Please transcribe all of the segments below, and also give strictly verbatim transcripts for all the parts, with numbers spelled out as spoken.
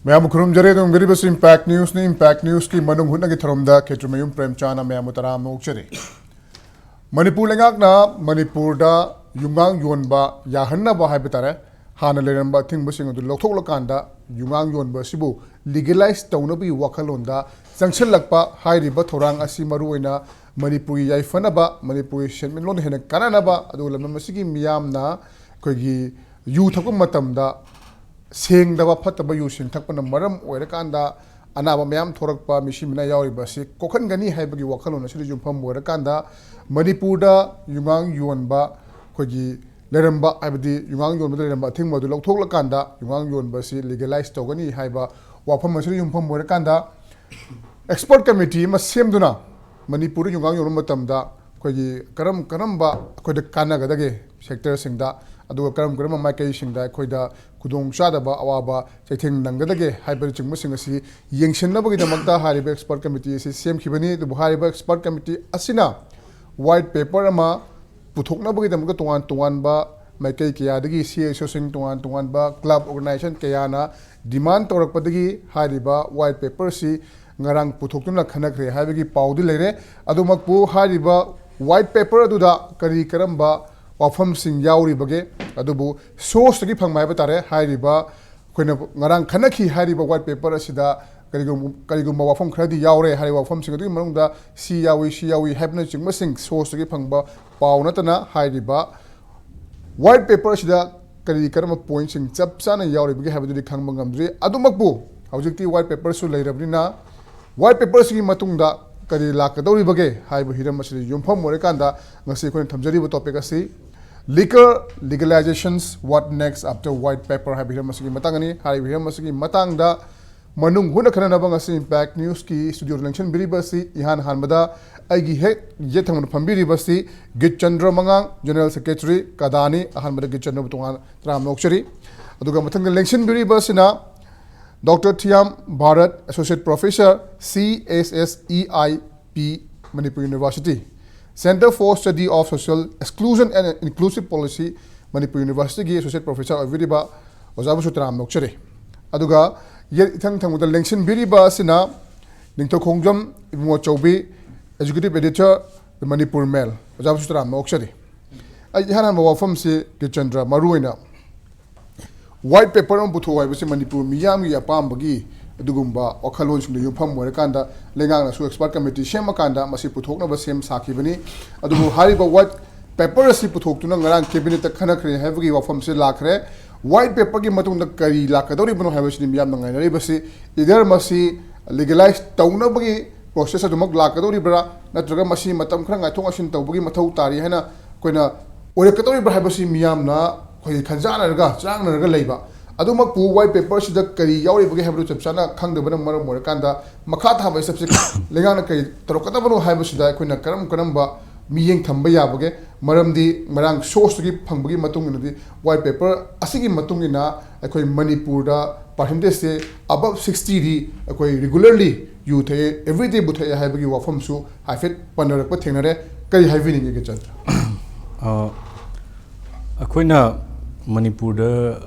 ꯃꯌꯥꯝꯕꯨ ꯈꯨꯔꯨꯝꯖꯔꯤ꯫ ꯑꯗꯨꯝ ꯌꯦꯡꯕꯤꯔꯤꯕꯁꯤ impact ꯅ꯭ꯌꯨꯁꯅꯤ꯫ Impact ꯅ꯭ꯌꯨꯁꯀꯤ ꯃꯅꯨꯡ ꯍꯨꯠꯅꯒꯤ ꯊꯧꯔꯝꯗ ꯈꯦꯇ꯭ꯔꯤꯃꯌꯨꯝ ꯄ꯭ꯔꯦꯝꯆꯥꯟꯅ ꯃꯌꯥꯝꯕꯨ ꯇꯔꯥꯝꯅ ꯑꯣꯛꯆꯔꯤ꯫ ꯃꯅꯤꯄꯨꯔ ꯂꯩꯉꯥꯛꯅ ꯃꯅꯤꯄꯨꯔꯗ ꯌꯨꯝꯉꯥꯡ ꯌꯣꯟꯕ ꯌꯥꯍꯟꯅꯕ ꯍꯥꯏꯕ ꯇꯥꯔꯦ, ꯍꯥꯟꯅ ꯂꯩꯔꯝꯕ ꯑꯊꯤꯡꯕꯁꯤꯡ ꯑꯗꯨ ꯂꯧꯊꯣꯛꯂꯀꯥꯟꯗ ꯌꯨꯝꯉꯥꯡ ꯌꯣꯟꯕ ꯑꯁꯤꯕꯨ ꯂꯤꯒꯦꯂꯥꯏꯁ ꯇꯧꯅꯕꯒꯤ ꯋꯥꯈꯜꯂꯣꯟꯗ ꯆꯪꯁꯤꯜꯂꯛꯄ ꯍꯥꯏꯔꯤꯕ ꯊꯧꯔꯥꯡ ꯑꯁꯤ ꯃꯔꯨꯑꯣꯏꯅ ꯃꯅꯤꯄꯨꯔꯒꯤ ꯌꯥꯏꯐꯅꯕ, ꯃꯅꯤꯄꯨꯔꯒꯤ ꯁꯦꯟꯃꯤꯠꯂꯣꯟꯗ ꯍꯦꯟꯅ ꯀꯥꯟꯅꯅꯕ, ꯑꯗꯨꯒ ꯂꯝꯗꯝ ꯑꯁꯤꯒꯤ ꯃꯤꯌꯥꯝꯅ ꯑꯩꯈꯣꯏꯒꯤ ꯌꯨ ꯊꯛꯄ ꯃꯇꯝꯗ ꯁꯦꯡꯗꯕ, ꯐꯠꯇꯕ ꯌꯨꯁꯤꯡ ꯊꯛꯄꯅ ꯃꯔꯝ ꯑꯣꯏꯔꯀꯥꯟꯗ ꯑꯅꯥꯕ ꯃꯌꯥꯝ ꯊꯣꯔꯛꯄ, ꯃꯤꯁꯤ ꯃꯤꯅꯥ ꯌꯥꯎꯔꯤꯕ ꯑꯁꯤ ꯀꯣꯛꯍꯟꯒꯅꯤ ꯍꯥꯏꯕꯒꯤ ꯋꯥꯈꯜꯂꯣꯟ ꯑꯁꯤꯗ ꯌꯨꯝꯐꯝ ꯑꯣꯏꯔꯀꯥꯟꯗ ꯃꯅꯤꯄꯨꯔꯗ ꯌꯨꯉꯥꯡ ꯌꯣꯟꯕ, ꯑꯩꯈꯣꯏꯒꯤ ꯂꯩꯔꯝꯕ, ꯍꯥꯏꯕꯗꯤ ꯌꯨꯉꯥꯡ ꯌꯣꯟꯕꯗ ꯂꯩꯔꯝꯕ ꯑꯊꯤꯡꯕ ꯑꯗꯨ ꯂꯧꯊꯣꯛꯂꯀꯥꯟꯗ ꯌꯨꯉꯥꯡ ꯌꯣꯟꯕ ꯑꯁꯤ ꯂꯤꯒꯦꯂꯥꯏꯁ ꯇꯧꯒꯅꯤ ꯍꯥꯏꯕ ꯋꯥꯐꯝ ꯑꯁꯤꯗ ꯌꯨꯝꯐꯝ ꯑꯣꯏꯔꯀꯥꯟꯗ, ꯑꯦꯛꯁꯄꯔꯠ ꯀꯃꯤꯇꯤ ꯑꯃ ꯁꯦꯝꯗꯨꯅ ꯃꯅꯤꯄꯨꯔꯗ ꯌꯨꯉꯥꯡ ꯌꯣꯟꯕ ꯃꯇꯝꯗ ꯑꯩꯈꯣꯏꯒꯤ ꯀꯔꯝ ꯀꯔꯝꯕ ꯑꯩꯈꯣꯏꯗ ꯀꯥꯟꯅꯒꯗꯒꯦ ꯁꯦꯛꯇꯔꯁꯤꯡꯗ, ꯑꯗꯨꯒ ꯀꯔꯝ ꯀꯔꯝꯕ ꯃꯥꯏꯀꯩꯁꯤꯡꯗ ꯑꯩꯈꯣꯏꯗ ꯈꯨꯗꯣꯡꯆꯥꯗꯕ, ꯑꯋꯥꯕ ꯆꯩꯊꯦꯡ ꯅꯪꯒꯗꯒꯦ ꯍꯥꯏꯕꯅꯆꯤꯡꯕꯁꯤꯡ ꯑꯁꯤ ꯌꯦꯡꯁꯤꯟꯅꯕꯒꯤꯗꯃꯛꯇ ꯍꯥꯏꯔꯤꯕ ꯑꯦꯛꯁꯄꯔꯠ ꯀꯃꯤꯇꯤ ꯑꯁꯤ ꯁꯦꯝꯈꯤꯕꯅꯤ꯫ ꯑꯗꯨꯕꯨ ꯍꯥꯏꯔꯤꯕ ꯑꯦꯛꯁꯄꯔꯠ ꯀꯃꯤꯇꯤ ꯑꯁꯤꯅ ꯋꯥꯏꯠ ꯄꯦꯄꯔ ꯑꯃ ꯄꯨꯊꯣꯛꯅꯕꯒꯤꯗꯃꯛꯇ ꯇꯣꯉꯥꯟ ꯇꯣꯉꯥꯟꯕ ꯃꯥꯏꯀꯩ ꯀꯌꯥꯗꯒꯤ ꯁꯤ ꯑꯦꯁ ꯑꯣꯁꯤꯡ, ꯇꯣꯉꯥꯟ ꯇꯣꯉꯥꯟꯕ ꯀ꯭ꯂꯕ ꯑꯣꯔꯒꯅꯥꯏꯖꯦꯁꯟ ꯀꯌꯥꯅ ꯗꯤꯃꯥꯟ ꯇꯧꯔꯛꯄꯗꯒꯤ ꯍꯥꯏꯔꯤꯕ ꯋꯥꯏꯠ ꯄꯦꯄꯔꯁꯤ ꯉꯔꯥꯡ ꯄꯨꯊꯣꯛꯇꯨꯅ ꯈꯟꯅꯈ꯭ꯔꯦ ꯍꯥꯏꯕꯒꯤ ꯄꯥꯎꯗꯤ ꯂꯩꯔꯦ꯫ ꯑꯗꯨꯃꯛꯄꯨ ꯍꯥꯏꯔꯤꯕ ꯋꯥꯏꯠ ꯄꯦꯄꯔ ꯑꯗꯨꯗ ꯀꯔꯤ ꯀꯔꯝꯕ ꯋꯥꯐꯝꯁꯤꯡ ꯌꯥꯎꯔꯤꯕꯒꯦ, ꯑꯗꯨꯕꯨ ꯁꯣꯔꯁꯇꯒꯤ ꯐꯪꯕ ꯍꯥꯏꯕ ꯇꯥꯔꯦ, ꯍꯥꯏꯔꯤꯕ ꯑꯩꯈꯣꯏꯅ ꯉꯔꯥꯡ ꯈꯟꯅꯈꯤ ꯍꯥꯏꯔꯤꯕ ꯋꯥꯏꯠ ꯄꯦꯄꯔ ꯑꯁꯤꯗ ꯀꯔꯤꯒꯨꯝ-, ꯀꯔꯤꯒꯨꯝꯕ ꯋꯥꯐꯝ ꯈꯔꯗꯤ ꯌꯥꯎꯔꯦ꯫ ꯍꯥꯏꯔꯤꯕ ꯋꯥꯐꯝꯁꯤꯡ ꯑꯗꯨꯒꯤ ꯃꯅꯨꯡꯗ ꯁꯤ ꯌꯥꯎꯏ, ꯁꯤ ꯌꯥꯎꯏ ꯍꯥꯏꯕꯅꯆꯤꯡꯕꯁꯤꯡ ꯁꯣꯔꯁꯇꯒꯤ ꯐꯪꯕ ꯄꯥꯎ ꯅꯠꯇꯅ ꯍꯥꯏꯔꯤꯕ ꯋꯥꯏꯠ ꯄꯦꯄꯔ ꯑꯁꯤꯗ ꯀꯔꯤ ꯀꯔꯝꯕ ꯄꯣꯏꯟꯠꯁꯤꯡ ꯆꯞ ꯆꯥꯅ ꯌꯥꯎꯔꯤꯕꯒꯦ ꯍꯥꯏꯕꯗꯨꯗꯤ ꯈꯪꯕ ꯉꯝꯗ꯭ꯔꯤ꯫ ꯑꯗꯨꯃꯛꯄꯨ ꯍꯧꯖꯤꯛꯇꯤ ꯋꯥꯏꯠ ꯄꯦꯄꯔꯁꯨ ꯂꯩꯔꯕꯅꯤꯅ ꯋꯥꯏꯠ ꯄꯦꯄꯔꯁꯤꯒꯤ ꯃꯇꯨꯡꯗ ꯀꯔꯤ ꯂꯥꯛꯀꯗꯧꯔꯤꯕꯒꯦ ꯍꯥꯏꯕ ꯍꯤꯔꯝ ꯑꯁꯤꯗ ꯌꯨꯝꯐꯝ ꯑꯣꯏꯔꯀꯥꯟꯗ ꯉꯁꯤ ꯑꯩꯈꯣꯏꯅ ꯊꯝꯖꯔꯤꯕ ꯇꯣꯄꯤꯛ ꯑꯁꯤ Liquor Legalizations, What Next After White Paper ꯍꯥꯏꯕ ꯍꯤꯔꯝ ꯑꯁꯤꯒꯤ ꯃꯇꯥꯡꯅꯤ꯫ ꯍꯥꯏꯔꯤꯕ ꯍꯤꯔꯝ ꯑꯁꯤꯒꯤ ꯃꯇꯥꯡꯗ ꯃꯅꯨꯡ ꯍꯨꯠꯅ ꯈꯟꯅꯅꯕ ꯉꯁꯤ ꯏꯝꯄꯦꯛ ꯅ꯭ꯌꯨꯁꯀꯤ ꯁ꯭ꯇꯨꯗꯤꯑꯣꯗ ꯂꯦꯡꯁꯤꯟꯕꯤꯔꯤꯕ ꯑꯁꯤ ꯏꯍꯥꯟ ꯍꯥꯟꯕꯗ ꯑꯩꯒꯤ ꯍꯦꯛ ꯌꯦꯠ ꯊꯪꯕꯗ ꯐꯝꯕꯤꯔꯤꯕ ꯑꯁꯤ ꯒꯤꯠꯆꯟꯗ꯭ꯔ ꯃꯉꯥꯡ, ꯖꯦꯅꯔꯦꯜ ꯁꯦꯀ꯭ꯔꯦꯇꯔꯤ, ꯀꯗꯥꯅꯤ꯫ ꯑꯍꯥꯟꯕꯗ ꯒꯤꯠꯆꯟꯗ꯭ꯔꯕꯨ ꯇꯣꯉꯥꯟ ꯇꯔꯥꯝꯅ ꯑꯣꯛꯆꯔꯤ꯫ ꯑꯗꯨꯒ ꯃꯊꯪꯗ ꯂꯦꯡꯁꯤꯟꯕꯤꯔꯤꯕ ꯑꯁꯤꯅ doctor Thiyam Bharat, associate professor, C S S E I P, Manipur university, Centre for Study of Social Exclusion and Inclusive Policy, Manipur ꯌꯨꯅꯤꯚꯔꯁꯤꯇꯤꯒꯤ ꯑꯦꯁꯣꯁꯤꯌꯦꯠ ꯄ꯭ꯔꯣꯐꯦꯁꯔ ꯑꯣꯏꯕꯤꯔꯤꯕ ꯑꯣꯖꯥꯕꯨꯁꯨ ꯇꯔꯥꯝꯅ ꯑꯣꯛꯆꯔꯤ꯫ ꯑꯗꯨꯒ ꯌꯦꯠ ꯏꯊꯪ ꯊꯪꯕꯗ ꯂꯦꯡꯁꯤꯟꯕꯤꯔꯤꯕ ꯑꯁꯤꯅ ꯅꯤꯡꯊꯧꯈꯣꯡꯖꯝ ꯏꯕꯨꯡꯉꯣ ꯆꯧꯕꯤ, Executive Editor, ꯃꯅꯤꯄꯨꯔ ꯃꯦꯜ꯫ ꯑꯣꯖꯥꯕꯨꯁꯨ ꯇꯔꯥꯝꯅ ꯑꯣꯛꯆꯔꯤ꯫ ꯑꯩ ꯏꯍꯥꯟ ꯍꯥꯟꯕ ꯋꯥꯐꯝꯁꯤ ꯀꯤꯔꯆꯟꯗ꯭ꯔ, ꯃꯔꯨꯑꯣꯏꯅ white paper ꯑꯃ ꯄꯨꯊꯣꯛꯎ ꯍꯥꯏꯕꯁꯤ ꯃꯅꯤꯄꯨꯔ ꯃꯤꯌꯥꯝꯒꯤ ꯑꯄꯥꯝꯕꯒꯤ ꯑꯗꯨꯒꯨꯝꯕ ꯋꯥꯈꯜꯂꯣꯟꯁꯤꯡꯗ ꯌꯨꯝꯐꯝ ꯑꯣꯏꯔꯀꯥꯟꯗ ꯂꯩꯉꯥꯛꯅꯁꯨ expert committee ꯁꯦꯝꯃꯀꯥꯟꯗ ꯃꯁꯤ ꯄꯨꯊꯣꯛꯅꯕ ꯁꯦꯝ ꯁꯥꯈꯤꯕꯅꯤ꯫ ꯑꯗꯨꯕꯨ ꯍꯥꯏꯔꯤꯕ white paper ꯑꯁꯤ ꯄꯨꯊꯣꯛꯇꯨꯅ ꯉꯔꯥꯡ cabinet ꯇ ꯈꯟꯅꯈ꯭ꯔꯦ ꯍꯥꯏꯕꯒꯤ ꯋꯥꯐꯝꯁꯤ ꯂꯥꯛꯈ꯭ꯔꯦ꯫ White paper ꯒꯤ ꯃꯇꯨꯡꯗ ꯀꯔꯤ ꯂꯥꯛꯀꯗꯧꯔꯤꯕꯅꯣ ꯍꯥꯏꯕꯁꯤꯗꯤ ꯃꯤꯌꯥꯝꯅ ꯉꯥꯏꯅꯔꯤꯕꯁꯤ꯫ Either ꯃꯁꯤ legalize ꯇꯧꯅꯕꯒꯤ process ꯑꯗꯨꯃꯛ ꯂꯥꯛꯀꯗꯧꯔꯤꯕ꯭ꯔꯥ, ꯅꯠꯇ꯭ꯔꯒ ꯃꯁꯤ ꯃꯇꯝ ꯈꯔ ꯉꯥꯏꯊꯣꯛ ꯉꯥꯏꯁꯤꯟ ꯇꯧꯕꯒꯤ ꯃꯊꯧ ꯇꯥꯔꯤ ꯍꯥꯏꯅ ꯑꯩꯈꯣꯏꯅ ꯑꯣꯏꯔꯛꯀꯗꯧꯔꯤꯕ꯭ꯔꯥ ꯍꯥꯏꯕꯁꯤ ꯃꯤꯌꯥꯝꯅ ꯑꯩꯈꯣꯏ ꯈꯟꯖꯥꯟꯅꯔꯒ ꯆꯔꯥꯡꯅꯔꯒ ꯂꯩꯕ꯫ ꯑꯗꯨꯃꯛꯄꯨ white paper ꯁꯤꯗ ꯀꯔꯤ ꯌꯥꯎꯔꯤꯕꯒꯦ ꯍꯥꯏꯕꯗꯨ ꯆꯞ ꯆꯥꯅ ꯈꯪꯗꯕꯅ ꯃꯔꯝ ꯑꯣꯏꯔꯀꯥꯟꯗ ꯃꯈꯥ ꯊꯥꯕ step ꯁꯤ ꯂꯩꯉꯥꯛꯅ ꯀꯔꯤ ꯇꯧꯔꯛꯀꯗꯕꯅꯣ ꯍꯥꯏꯕꯁꯤꯗ ꯑꯩꯈꯣꯏꯅ ꯀꯔꯝ ꯀꯔꯝꯕ ꯃꯤꯠꯌꯦꯡ ꯊꯝꯕ ꯌꯥꯕꯒꯦ? ꯃꯔꯝꯗꯤ ꯉꯔꯥꯡ source ꯇꯒꯤ ꯐꯪꯕꯒꯤ ꯃꯇꯨꯡ ꯏꯟꯅꯗꯤ white paper ꯑꯁꯤꯒꯤ ꯃꯇꯨꯡ ꯏꯟꯅ ꯑꯩꯈꯣꯏ ꯃꯅꯤꯄꯨꯔꯗ percentage ꯁꯦ above sixty ꯗꯤ ꯑꯩꯈꯣꯏ regularly ꯌꯨ ꯊꯛꯑꯦ, everyday ꯕꯨ ꯊꯛꯑꯦ ꯍꯥꯏꯕꯒꯤ ꯋꯥꯐꯝꯁꯨ ꯍꯥꯏꯐꯦꯠ ꯄꯟꯅꯔꯛꯄ ꯊꯦꯡꯅꯔꯦ꯫ ꯀꯔꯤ ꯍꯥꯏꯕꯤꯅꯤꯡꯉꯤ, ꯀꯤꯔꯆꯟꯗ꯭ꯔ? ꯑ, ꯑꯩꯈꯣꯏꯅ ꯃꯅꯤꯄꯨꯔꯗ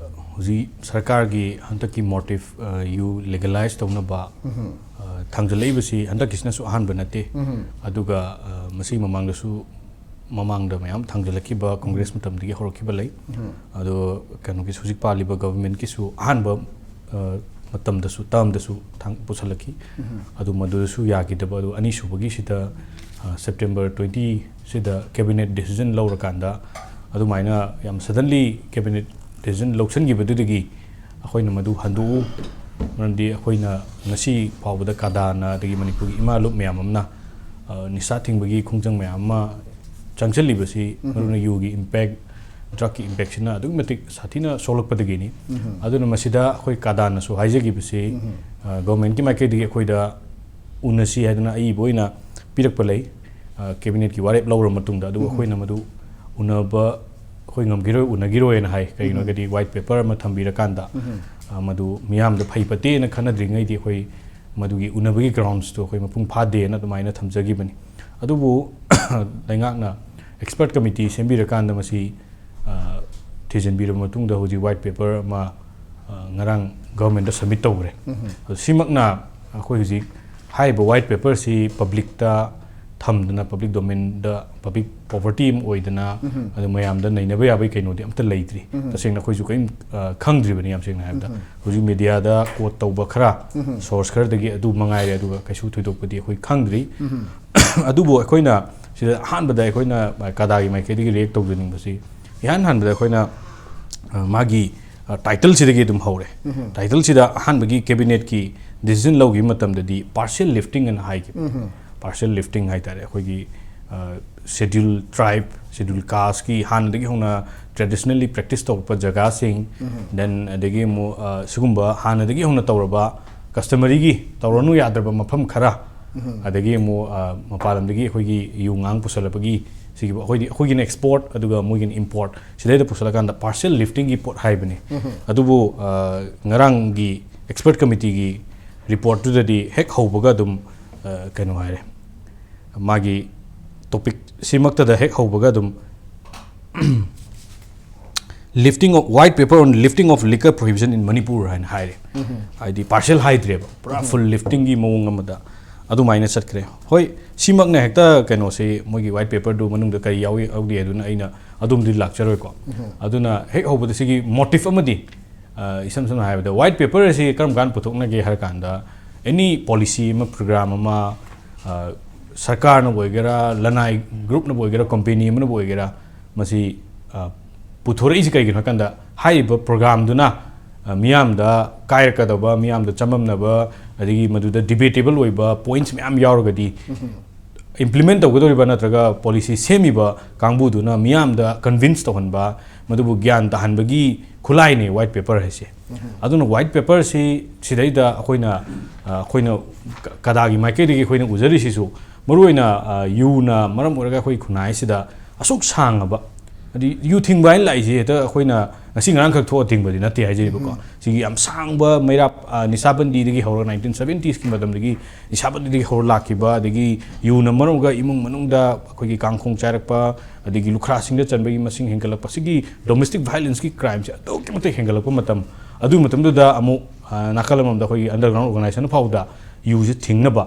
ꯍꯧꯖꯤꯛ ꯁꯔꯀꯥꯔꯒꯤ ꯍꯟꯗꯛꯀꯤ motive, ꯑ, ꯌꯨ legalize ꯇꯧꯅꯕ, ꯎꯝꯍꯨꯝ꯫ ꯑ, ꯊꯥꯡꯖꯜꯂꯛꯏꯕꯁꯤ ꯍꯟꯗꯛꯀꯤꯁꯤꯅꯁꯨ ꯑꯍꯥꯟꯕ ꯅꯠꯇꯦ꯫ ꯎꯝꯍꯨꯝ꯫ ꯑꯗꯨꯒ, ꯑ, ꯃꯁꯤꯒꯤ ꯃꯃꯥꯡꯗꯁꯨ, ꯃꯃꯥꯡꯗ ꯃꯌꯥꯝ ꯊꯥꯡꯖꯜꯂꯛꯈꯤꯕ Congress ꯎꯝ꯫ ꯃꯇꯝꯗꯒꯤ ꯍꯧꯔꯛꯈꯤꯕ ꯂꯩ꯫ ꯎꯝ꯫ ꯑꯗꯣ ꯀꯩꯅꯣꯒꯤ ꯍꯧꯖꯤꯛ ꯄꯥꯜꯂꯤꯕ government ꯀꯤꯁꯨ ꯑꯍꯥꯟꯕ, ꯑ, ꯃꯇꯝꯗꯁꯨ, term ꯗꯁꯨ ꯊꯥꯡ-, ꯄꯨꯁꯜꯂꯛꯈꯤ꯫ ꯎꯝ꯫ ꯑꯗꯨ ꯃꯗꯨꯗꯁꯨ ꯌꯥꯈꯤꯗꯕ꯫ ꯑꯗꯨ ꯑꯅꯤꯁꯨꯕꯒꯤꯁꯤꯗ, ꯑ, September twenty ꯁꯤꯗ cabinet decision ꯂꯧꯔꯀꯥꯟꯗ ꯑꯗꯨꯃꯥꯏꯅ ꯌꯥꯝ suddenly cabinet decision ꯂꯧꯁꯤꯟꯈꯤꯕꯗꯨꯗꯒꯤ ꯑꯩꯈꯣꯏꯅ ꯃꯗꯨ ꯍꯟꯗꯣꯛꯎ꯫ ꯃꯔꯝꯗꯤ ꯑꯩꯈꯣꯏꯅ ꯉꯁꯤ ꯐꯥꯎꯕꯗ ꯀꯗꯥꯅ ꯑꯗꯒꯤ ꯃꯅꯤꯄꯨꯔꯒꯤ ꯏꯃꯥ ꯂꯨꯞ ꯃꯌꯥꯝ ꯑꯃꯅ, ꯑ, ꯅꯤꯁꯥ ꯊꯤꯡꯕꯒꯤ ꯈꯣꯡꯖꯪ ꯃꯌꯥꯝ ꯑꯃ ꯆꯪꯁꯤꯜꯂꯤꯕꯁꯤ ꯎꯝ꯫ ꯃꯔꯨꯑꯣꯏꯅ ꯌꯨꯒꯤ impact, drug ꯀꯤ impact ꯁꯤꯅ ꯑꯗꯨꯛꯀꯤ ꯃꯇꯤꯛ ꯁꯥꯊꯤꯅ ꯁꯣꯛꯂꯛꯄꯗꯒꯤꯅꯤ꯫ ꯎꯝ꯫ ꯑꯗꯨꯅ ꯃꯁꯤꯗ ꯑꯩꯈꯣꯏ ꯀꯗꯥꯅꯁꯨ ꯍꯥꯏꯖꯈꯤꯕꯁꯤ, ꯎꯝ꯫ ꯑ, government ꯀꯤ ꯃꯥꯏꯀꯩꯗꯒꯤ ꯑꯩꯈꯣꯏꯗ ꯎꯅꯁꯤ ꯍꯥꯏꯗꯅ ꯑꯏꯕ ꯑꯣꯏꯅ ꯄꯤꯔꯛꯄ ꯂꯩ, ꯑ, cabinet ꯀꯤ ꯋꯥꯔꯦꯞ ꯂꯧꯔꯕ ꯃꯇꯨꯡꯗ꯫ ꯑꯗꯨꯕꯨ ꯎꯝ꯫ ꯑꯩꯈꯣꯏꯅ ꯃꯗꯨ ꯎꯅꯕ ꯑꯩꯈꯣꯏ ꯉꯝꯈꯤꯔꯣꯏ, ꯎꯅꯈꯤꯔꯣꯏꯅ ꯍꯥꯏ꯫ ꯀꯩꯒꯤꯅꯣ ꯎꯝ꯫ ꯍꯥꯏꯔꯒꯗꯤ white paper ꯑꯃ ꯊꯝꯕꯤꯔꯀꯥꯟꯗ, ꯎꯝ꯫ ꯑ, ꯃꯗꯨ ꯃꯤꯌꯥꯝꯗ ꯐꯩ ꯐꯠꯇꯦꯅ ꯈꯟꯅꯗ꯭ꯔꯤꯉꯩꯗꯤ ꯑꯩꯈꯣꯏ ꯃꯗꯨꯒꯤ ꯎꯅꯕꯒꯤ grounds ꯇꯨ ꯑꯩꯈꯣꯏ ꯃꯄꯨꯡ ꯐꯥꯗꯦꯅ ꯑꯗꯨꯃꯥꯏꯅ ꯊꯝꯖꯈꯤꯕꯅꯤ꯫ ꯑꯗꯨꯕꯨ ꯂꯩꯉꯥꯛꯅ expert committee ꯁꯦꯝꯕꯤꯔꯀꯥꯟꯗ ꯃꯁꯤ, ꯑ, ꯊꯤꯖꯤꯟꯕꯤꯔꯕ ꯃꯇꯨꯡꯗ ꯍꯧꯖꯤꯛ white paper ꯑꯃ, ꯉꯔꯥꯡ ꯒꯚꯔꯟꯃꯦꯟꯠꯇ ꯁꯕꯃꯤꯠ ꯇꯧꯈ꯭ꯔꯦ꯫ ꯑꯗꯣ ꯁꯤꯃꯛꯅ ꯑꯩꯈꯣꯏ ꯍꯧꯖꯤꯛ ꯍꯥꯏꯔꯤꯕ ꯋꯥꯏꯠ ꯄꯦꯄꯔꯁꯤ ꯄꯕ꯭ꯂꯤꯛꯇ ꯊꯝꯗꯅ, ꯄꯕ꯭ꯂꯤꯛ ꯗꯣꯃꯦꯟꯗ, ꯄꯕ꯭ꯂꯤꯛ ꯄ꯭ꯔꯣꯄꯔꯇꯤ ꯑꯃ ꯑꯣꯏꯗꯅ, ꯑꯗꯨ ꯃꯌꯥꯝꯗ ꯅꯩꯅꯕ ꯌꯥꯕꯒꯤ ꯀꯩꯅꯣꯗꯤ ꯑꯝꯇ ꯂꯩꯇ꯭ꯔꯤ꯫ ꯇꯁꯦꯡꯅ ꯑꯩꯈꯣꯏꯁꯨ ꯀꯔꯤꯝ, ꯑ, ꯈꯪꯗ꯭ꯔꯤꯕꯅꯤ, ꯌꯥꯝ ꯁꯦꯡꯅ ꯍꯥꯏꯔꯕꯗ꯫ ꯍꯧꯖꯤꯛ ꯃꯦꯗꯤꯌꯥꯗ ꯀꯣꯠ ꯇꯧꯕ ꯈꯔ, ꯁꯣꯔꯁ ꯈꯔꯗꯒꯤ ꯑꯗꯨ ꯃꯉꯥꯏꯔꯦ, ꯑꯗꯨꯒ ꯀꯩꯁꯨ ꯊꯣꯏꯗꯣꯛꯄꯗꯤ ꯑꯩꯈꯣꯏ ꯈꯪꯗ꯭ꯔꯤ꯫ ꯑꯗꯨꯕꯨ ꯑꯩꯈꯣꯏꯅ ꯁꯤꯗ ꯑꯍꯥꯟꯕꯗ ꯑꯩꯈꯣꯏꯅ ꯀꯗꯥꯒꯤ ꯃꯥꯏꯀꯩꯗꯒꯤ ꯔꯤꯌꯦꯛ ꯇꯧꯖꯅꯤꯡꯕꯁꯤ, ꯏꯍꯥꯟ ꯍꯥꯟꯕꯗ ꯑꯩꯈꯣꯏꯅ, ꯑ, ꯃꯥꯒꯤ, ꯑ, ꯇꯥꯏꯇꯜꯁꯤꯗꯒꯤ ꯑꯗꯨꯝ ꯍꯧꯔꯦ꯫ ꯇꯥꯏꯇꯜꯁꯤꯗ ꯑꯍꯥꯟꯕꯒꯤ ꯀꯦꯕꯤꯅꯦꯠꯀꯤ ꯗꯤꯁꯤꯖꯟ ꯂꯧꯈꯤꯕ ꯃꯇꯝꯗꯗꯤ ꯄꯥꯔꯁꯤꯌꯦꯜ ꯂꯤꯐꯇꯤꯡ ꯑꯅ ꯍꯥꯏꯈꯤꯕ꯫ ꯄꯥꯔꯁꯤꯌꯦꯜ ꯂꯤꯐꯇꯤꯡ ꯍꯥꯏ ꯇꯥꯔꯦ, ꯑꯩꯈꯣꯏꯒꯤ, ꯑ, ꯁꯦꯗ꯭ꯌꯨꯜ ꯇ꯭ꯔꯥꯏꯕ, ꯁꯦꯗ꯭ꯌꯨꯜ ꯀꯥꯁꯀꯤ ꯍꯥꯟꯅꯗꯒꯤ ꯍꯧꯅ ꯇ꯭ꯔꯦꯗꯤꯁꯅꯦꯜꯂꯤ ꯄ꯭ꯔꯦꯛꯇꯤꯁ ꯇꯧꯔꯛꯄ ꯖꯒꯥꯁꯤꯡ, ꯗꯦꯟ ꯑꯗꯒꯤ ꯑꯃꯨꯛ, ꯑ, ꯁꯤꯒꯨꯝꯕ ꯍꯥꯟꯅꯗꯒꯤ ꯍꯧꯅ ꯇꯧꯔꯕ ꯀꯁꯇꯃꯔꯤꯒꯤ ꯇꯧꯔꯅꯨ ꯌꯥꯗ꯭ꯔꯕ ꯃꯐꯝ ꯈꯔ, ꯑꯗꯒꯤ ꯑꯃꯨꯛ, ꯑ, ꯃꯄꯥꯟ ꯂꯝꯗꯒꯤ ꯑꯩꯈꯣꯏꯒꯤ ꯌꯨ ꯉꯥꯡ ꯄꯨꯁꯜꯂꯛꯄꯒꯤ, ꯁꯤꯒꯤ ꯑꯩꯈꯣꯏꯗꯤ, ꯑꯩꯈꯣꯏꯒꯤꯅ ꯑꯦꯛꯁꯄꯣꯔꯠ, ꯑꯗꯨꯒ ꯃꯣꯏꯒꯤꯅ ꯏꯝꯄꯣꯔꯠ, ꯁꯤꯗꯩꯗ ꯄꯨꯁꯜꯂꯀꯥꯟꯗ ꯄꯥꯔꯁꯤꯌꯦꯜ ꯂꯤꯐꯇꯤꯡꯒꯤ ꯄꯣꯠ ꯍꯥꯏꯕꯅꯤ꯫ ꯑꯗꯨꯕꯨ, ꯑ, ꯉꯔꯥꯡꯒꯤ ꯑꯦꯛꯁꯄꯔꯠ ꯀꯃꯤꯇꯤꯒꯤ ꯔꯤꯄꯣꯔꯠꯇꯨꯗꯗꯤ ꯍꯦꯛ ꯍꯧꯕꯒ ꯑꯗꯨꯝ, ꯑ, ꯀꯩꯅꯣ ꯍꯥꯏꯔꯦ, ꯃꯥꯒꯤ ꯇꯣꯄꯤꯛ ꯁꯤꯃꯛꯇꯗ ꯍꯦꯛ ꯍꯧꯕꯒ ꯑꯗꯨꯝ "Lifting of, white paper on lifting of liquor prohibition in Manipur" ꯍꯥꯏꯅ ꯍꯥꯏꯔꯦ꯫ ꯍꯥꯏꯗꯤ ꯄꯥꯔꯁꯤꯌꯦꯜ ꯍꯥꯏꯗ꯭ꯔꯦꯕ, ꯄꯨꯔꯥ ꯐꯨꯜ ꯂꯤꯐꯇꯤꯡꯒꯤ ꯃꯑꯣꯡ ꯑꯃꯗ ꯑꯗꯨꯃꯥꯏꯅ ꯆꯠꯈ꯭ꯔꯦ꯫ ꯍꯣꯏ, ꯁꯤꯃꯛꯅ ꯍꯦꯛꯇ ꯀꯩꯅꯣꯁꯤ, ꯃꯣꯏꯒꯤ ꯋꯥꯏꯠ ꯄꯦꯄꯔꯗꯨ ꯃꯅꯨꯡꯗ ꯀꯔꯤ ꯌꯥꯎꯏ ꯌꯥꯎꯗꯦ ꯑꯗꯨꯅ ꯑꯩꯅ ꯑꯗꯨꯝꯗꯤ ꯂꯥꯛꯆꯔꯣꯏꯀꯣ꯫ ꯑꯗꯨꯅ ꯍꯦꯛ ꯍꯧꯕꯗ ꯁꯤꯒꯤ ꯃꯣꯇꯤꯐ ꯑꯃꯗꯤ, ꯑ, ꯏꯁꯝ ꯁꯝꯅ ꯍꯥꯏꯔꯕꯗ, ꯋꯥꯏꯠ ꯄꯦꯄꯔ ꯑꯁꯤ ꯀꯔꯝ ꯀꯥꯟꯗ ꯄꯨꯊꯣꯛꯅꯒꯦ ꯍꯥꯏꯔ ꯀꯥꯟꯗ, ꯑꯦꯅꯤ ꯄꯣꯂꯤꯁꯤ ꯑꯃ, ꯄ꯭ꯔꯣꯒ꯭ꯔꯥꯝ ꯑꯃ, ꯑ, ꯁꯔꯀꯥꯔꯅꯕꯨ ꯑꯣꯏꯒꯦꯔꯥ, ꯂꯅꯥꯏ ꯒ꯭ꯔꯨꯞꯅꯕꯨ ꯑꯣꯏꯒꯦꯔꯥ, ꯀꯝꯄꯦꯅꯤ ꯑꯃꯅꯕꯨ ꯑꯣꯏꯒꯦꯔꯥ, ꯃꯁꯤ, ꯑ, ꯄꯨꯊꯣꯔꯛꯏꯁꯤ ꯀꯩꯒꯤꯅꯣ ꯍꯥꯏ ꯀꯥꯟꯗ, ꯍꯥꯏꯔꯤꯕ ꯄ꯭ꯔꯣꯒ꯭ꯔꯥꯝꯗꯨꯅ, ꯑ, ꯃꯤꯌꯥꯝꯗ ꯀꯥꯏꯔꯛꯀꯗꯕ, ꯃꯤꯌꯥꯝꯗ ꯆꯃꯝꯅꯕ, ꯑꯗꯒꯤ ꯃꯗꯨꯗ ꯗꯤꯕꯦꯇꯦꯕꯜ ꯑꯣꯏꯕ ꯄꯣꯏꯟꯠꯁ ꯃꯌꯥꯝ ꯌꯥꯎꯔꯒꯗꯤ, ꯏꯝꯄ꯭ꯂꯤꯃꯦꯟ ꯇꯧꯒꯗꯧꯔꯤꯕ ꯅꯠꯇ꯭ꯔꯒ ꯄꯣꯂꯤꯁꯤ ꯁꯦꯝꯃꯤꯕ ꯀꯥꯡꯕꯨꯗꯨꯅ ꯃꯤꯌꯥꯝꯗ ꯀꯟꯚꯤꯟꯁ ꯇꯧꯍꯟꯕ, ꯃꯗꯨꯕꯨ ꯒ꯭ꯌꯥꯟ ꯇꯥꯍꯟꯕꯒꯤ ꯈꯨꯠꯂꯥꯏꯅꯦ ꯋꯥꯏꯠ ꯄꯦꯄꯔ ꯍꯥꯏꯁꯦ꯫ ꯑꯗꯨꯅ ꯋꯥꯏꯠ ꯄꯦꯄꯔꯁꯤ ꯁꯤꯗꯩꯗ ꯑꯩꯈꯣꯏꯅ, ꯑ, ꯑꯩꯈꯣꯏꯅ ꯀ-, ꯀꯗꯥꯒꯤ ꯃꯥꯏꯀꯩꯗꯒꯤ ꯑꯩꯈꯣꯏꯅ ꯎꯖꯔꯤꯁꯤꯁꯨ, ꯃꯔꯨꯑꯣꯏꯅ, ꯑ, ꯌꯨꯅ ꯃꯔꯝ ꯑꯣꯏꯔꯒ ꯑꯩꯈꯣꯏ ꯈꯨꯟꯅꯥꯏꯁꯤꯗ ꯑꯁꯨꯛ ꯁꯥꯡꯉꯕ, ꯍꯥꯏꯗꯤ ꯌꯨ ꯊꯤꯡꯕ ꯍꯥꯏꯅ ꯂꯥꯛꯏꯁꯦ ꯍꯦꯛꯇ ꯑꯩꯈꯣꯏꯅ ꯉꯁꯤ ꯉꯔꯥꯡꯈꯛ ꯊꯣꯛꯑ ꯊꯤꯡꯕꯗꯤ ꯅꯠꯇꯦ ꯍꯥꯏꯖꯔꯤꯕꯀꯣ꯫ ꯁꯤꯒꯤ ꯌꯥꯝ ꯁꯥꯡꯕ ꯃꯩꯔꯥ, ꯑ, ꯅꯤꯁꯥꯕꯟꯗꯤꯗꯒꯤ ꯍꯧꯔꯒ, ꯅꯥꯏꯟꯇꯤꯟ ꯁꯕꯦꯟꯇꯤꯁꯀꯤ ꯃꯇꯝꯗꯒꯤ ꯅꯤꯁꯥꯕꯟꯗꯤꯗꯒꯤ ꯍꯧꯔ ꯂꯥꯛꯈꯤꯕ, ꯑꯗꯒꯤ ꯌꯨꯅ ꯃꯔꯝ ꯑꯣꯏꯔꯒ ꯏꯃꯨꯡ ꯃꯅꯨꯡꯗ ꯑꯩꯈꯣꯏꯒꯤ ꯀꯥꯡꯈꯣꯡ ꯆꯥꯏꯔꯛꯄ, ꯑꯗꯒꯤ ꯂꯨꯈ꯭ꯔꯥꯁꯤꯡꯗ ꯆꯟꯕꯒꯤ ꯃꯁꯤꯡ ꯍꯦꯟꯒꯠꯂꯛꯄ, ꯁꯤꯒꯤ ꯗꯣꯃꯦꯁꯇꯤꯛ ꯚꯥꯏꯂꯦꯟꯁꯀꯤ ꯀ꯭ꯔꯥꯏꯝꯁꯦ ꯑꯗꯨꯛꯀꯤ ꯃꯇꯤꯛ ꯍꯦꯟꯒꯠꯂꯛꯄ ꯃꯇꯝ, ꯑꯗꯨ ꯃꯇꯝꯗꯨꯗ ꯑꯃꯨꯛ, ꯑ, ꯅꯥꯀꯜ ꯑꯃꯗ ꯑꯩꯈꯣꯏꯒꯤ underground organization ꯐꯥꯎꯗ ꯌꯨꯁꯦ ꯊꯤꯡꯅꯕ,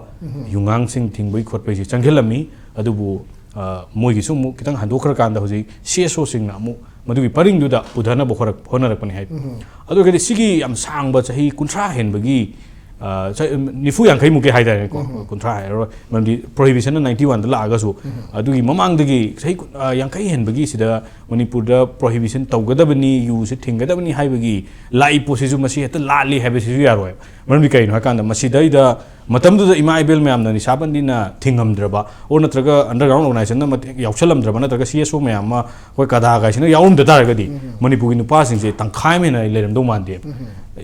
ꯌꯨꯉꯥꯡꯁꯤꯡ ꯊꯤꯡꯕꯒꯤ ꯈꯣꯠꯄꯒꯤꯁꯦ ꯆꯪꯁꯤꯜꯂꯝꯃꯤ꯫ ꯑꯗꯨꯕꯨ, ꯑ, ꯃꯣꯏꯒꯤꯁꯨ ꯑꯃꯨꯛ ꯈꯤꯇꯪ ꯍꯟꯗꯣꯛꯈ꯭ꯔꯀꯥꯟꯗ ꯍꯧꯖꯤꯛ C S O ꯁꯤꯡꯅ ꯑꯃꯨꯛ ꯃꯗꯨꯒꯤ ꯄꯔꯤꯡꯗꯨꯗ ꯄꯨꯊꯅꯕ ꯍꯣꯔꯛ-, ꯍꯣꯠꯅꯔꯛꯄꯅꯤ ꯍꯥꯏ꯫ ꯑꯗꯨ ꯑꯣꯏꯔꯒꯗꯤ ꯁꯤꯒꯤ ꯌꯥꯝ ꯁꯥꯡꯕ ꯆꯍꯤ ꯀꯨꯟꯊ꯭ꯔꯥ ꯍꯦꯟꯕꯒꯤ, ꯑ, ꯆ-, ꯅꯤꯐꯨ ꯌꯥꯡꯈꯩꯃꯨꯛꯀꯤ ꯍꯥꯏꯇꯥꯔꯦꯀꯣ, ꯀꯨꯟꯊ꯭ꯔꯥ ꯍꯥꯏꯔꯔꯣꯏ, ꯃꯔꯝꯗꯤ prohibition ꯅ ninety one ꯗ ꯂꯥꯛꯑꯒꯁꯨ, ꯑꯗꯨꯒꯤ ꯃꯃꯥꯡꯗꯒꯤ ꯆꯍꯤ ꯀꯨꯟ-, ꯑ, ꯌꯥꯡꯈꯩ ꯍꯦꯟꯕꯒꯤ ꯁꯤꯗ ꯃꯅꯤꯄꯨꯔꯗ prohibition ꯇꯧꯒꯗꯕꯅꯤ, ꯌꯨꯁꯦ ꯊꯤꯡꯒꯗꯕꯅꯤ ꯍꯥꯏꯕꯒꯤ ꯂꯥꯛꯏ ꯄꯣꯠꯁꯤꯁꯨ ꯃꯁꯤ ꯍꯦꯛꯇ ꯂꯥꯜꯂꯤ ꯍꯥꯏꯕꯁꯤꯁꯨ ꯌꯥꯔꯣꯏ꯫ ꯃꯔꯝꯗꯤ ꯀꯩꯅꯣ ꯍꯥꯏꯀꯥꯟꯗ ꯃꯁꯤꯗꯩꯗ ꯃꯇꯝꯗꯨꯗ ꯏꯃꯥ ꯏꯕꯦꯜ ꯃꯌꯥꯝꯅ ꯅꯤꯁꯥꯕꯟꯗꯤꯅ ꯊꯤꯡꯉꯝꯗ꯭ꯔꯕ, or ꯅꯠꯇ꯭ꯔꯒ underground organization ꯅ ꯃꯇꯦꯛ ꯌꯥꯎꯁꯜꯂꯝꯗ꯭ꯔꯕ, ꯅꯠꯇ꯭ꯔꯒ C S O ꯃꯌꯥꯝ ꯑꯃ ꯑꯩꯈꯣꯏ ꯀꯗꯥ ꯀꯥꯏꯁꯤꯅ ꯌꯥꯎꯔꯝꯗ ꯇꯥꯔꯒꯗꯤ ꯃꯅꯤꯄꯨꯔꯒꯤ ꯅꯨꯄꯥꯁꯤꯡꯁꯦ ꯇꯪꯈꯥꯏ ꯑꯃ ꯍꯦꯟꯅ ꯂꯩꯔꯝꯗꯧ ꯃꯥꯟꯗꯦ꯫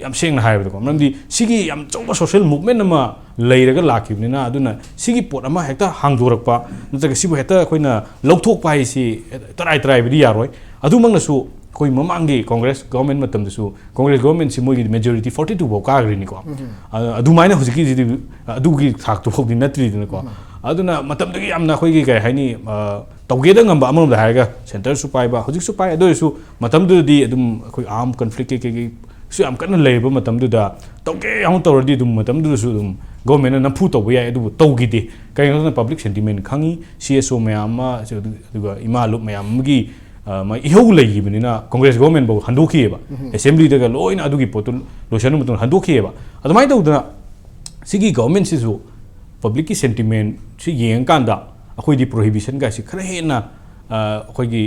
ꯌꯥꯝ ꯁꯦꯡꯅ ꯍꯥꯏꯔꯕꯗꯀꯣ, ꯃꯔꯝꯗꯤ ꯁꯤꯒꯤ ꯌꯥꯝ ꯑꯆꯧꯕ social movement ꯑꯃ ꯂꯩꯔꯒ ꯂꯥꯛꯈꯤꯕꯅꯤꯅ, ꯑꯗꯨꯅ ꯁꯤꯒꯤ ꯄꯣꯠ ꯑꯃ ꯍꯦꯛꯇ ꯍꯥꯡꯗꯣꯔꯛꯄ ꯅꯠꯇ꯭ꯔꯒ ꯁꯤꯕꯨ ꯍꯦꯛꯇ ꯑꯩꯈꯣꯏꯅ ꯂꯧꯊꯣꯛꯄ ꯍꯥꯏꯁꯤ ꯇꯔꯥꯏ ꯇꯔꯥꯏꯕꯗꯤ ꯌꯥꯔꯣꯏ꯫ ꯑꯗꯨꯃꯛꯅꯁꯨ ꯑꯩꯈꯣꯏ ꯃꯃꯥꯡꯒꯤ Congress government ꯃꯇꯝꯗꯁꯨ Congress government ꯁꯤ ꯃꯣꯏꯒꯤ majority forty two ꯐꯥꯎ ꯀꯥꯈ꯭ꯔꯤꯅꯤꯀꯣ꯫ ꯑ-, ꯑꯗꯨꯃꯥꯏꯅ ꯍꯧꯖꯤꯛꯀꯤꯁꯤꯗꯤ ꯑꯗꯨꯒꯤ ꯊꯥꯛꯇꯨ ꯐꯥꯎꯗꯤ ꯅꯠꯇ꯭ꯔꯤꯗꯅꯀꯣ꯫ ꯑꯗꯨꯅ ꯃꯇꯝꯗꯨꯒꯤ ꯌꯥꯝꯅ ꯑꯩꯈꯣꯏꯒꯤ ꯀꯩ ꯍꯥꯏꯅꯤ, ꯑ, ꯇꯧꯒꯦꯗ ꯉꯝꯕ, ꯑꯃꯔꯣꯝꯗ ꯍꯥꯏꯔꯒ centre ꯁꯨ ꯄꯥꯏꯕ, ꯍꯧꯖꯤꯛꯁꯨ ꯄꯥꯏ, ꯑꯗꯨ ꯑꯣꯏꯔꯁꯨ ꯃꯇꯝꯗꯨꯗꯗꯤ ꯑꯗꯨꯝ ꯑꯩꯈꯣꯏ arm conflict ꯀꯩ ꯀꯩ ꯀꯩꯁꯨ ꯌꯥꯝ ꯀꯟꯅ ꯂꯩꯔꯕ ꯃꯇꯝꯗꯨꯗ ꯇꯧꯒꯦ ꯌꯥꯎꯅ ꯇꯧꯔꯗꯤ ꯑꯗꯨꯝ ꯃꯇꯝꯗꯨꯗꯁꯨ ꯑꯗꯨꯝ government ꯅ ꯅꯝꯐꯨ ꯇꯧꯕ ꯌꯥꯏ, ꯑꯗꯨꯕꯨ ꯇꯧꯈꯤꯗꯦ꯫ ꯀꯩꯒꯤꯅꯣ ꯍꯥꯏꯕꯗ public sentiment ꯈꯪꯉꯤ, C S O ꯃꯌꯥꯝ ꯑꯃ, ꯑꯗꯨꯒ ꯏꯃꯥ ꯂꯨꯞ ꯃꯌꯥꯝ ꯑꯃꯒꯤ, ꯑ, ꯃꯥ ꯏꯍꯧ ꯂꯩꯈꯤꯕꯅꯤꯅ Congress government ꯐꯥꯎ ꯍꯟꯗꯣꯛꯈꯤꯑꯕ꯫ Assembly ꯗꯒ ꯂꯣꯏꯅ ꯑꯗꯨꯒꯤ ꯄꯣꯠꯇꯨ ꯂꯣꯏꯁꯤꯟꯕ ꯃꯇꯨꯡꯗ ꯍꯟꯗꯣꯛꯈꯤꯑꯕ꯫ ꯑꯗꯨꯃꯥꯏꯅ ꯇꯧꯗꯅ ꯁꯤꯒꯤ government ꯁꯤꯁꯨ public ꯀꯤ sentiment ꯁꯤ ꯌꯦꯡꯉꯀꯥꯟꯗ ꯑꯩꯈꯣꯏꯗꯤ prohibition ꯒꯥꯏꯁꯤ ꯈꯔ ꯍꯦꯟꯅ, ꯑ, ꯑꯩꯈꯣꯏꯒꯤ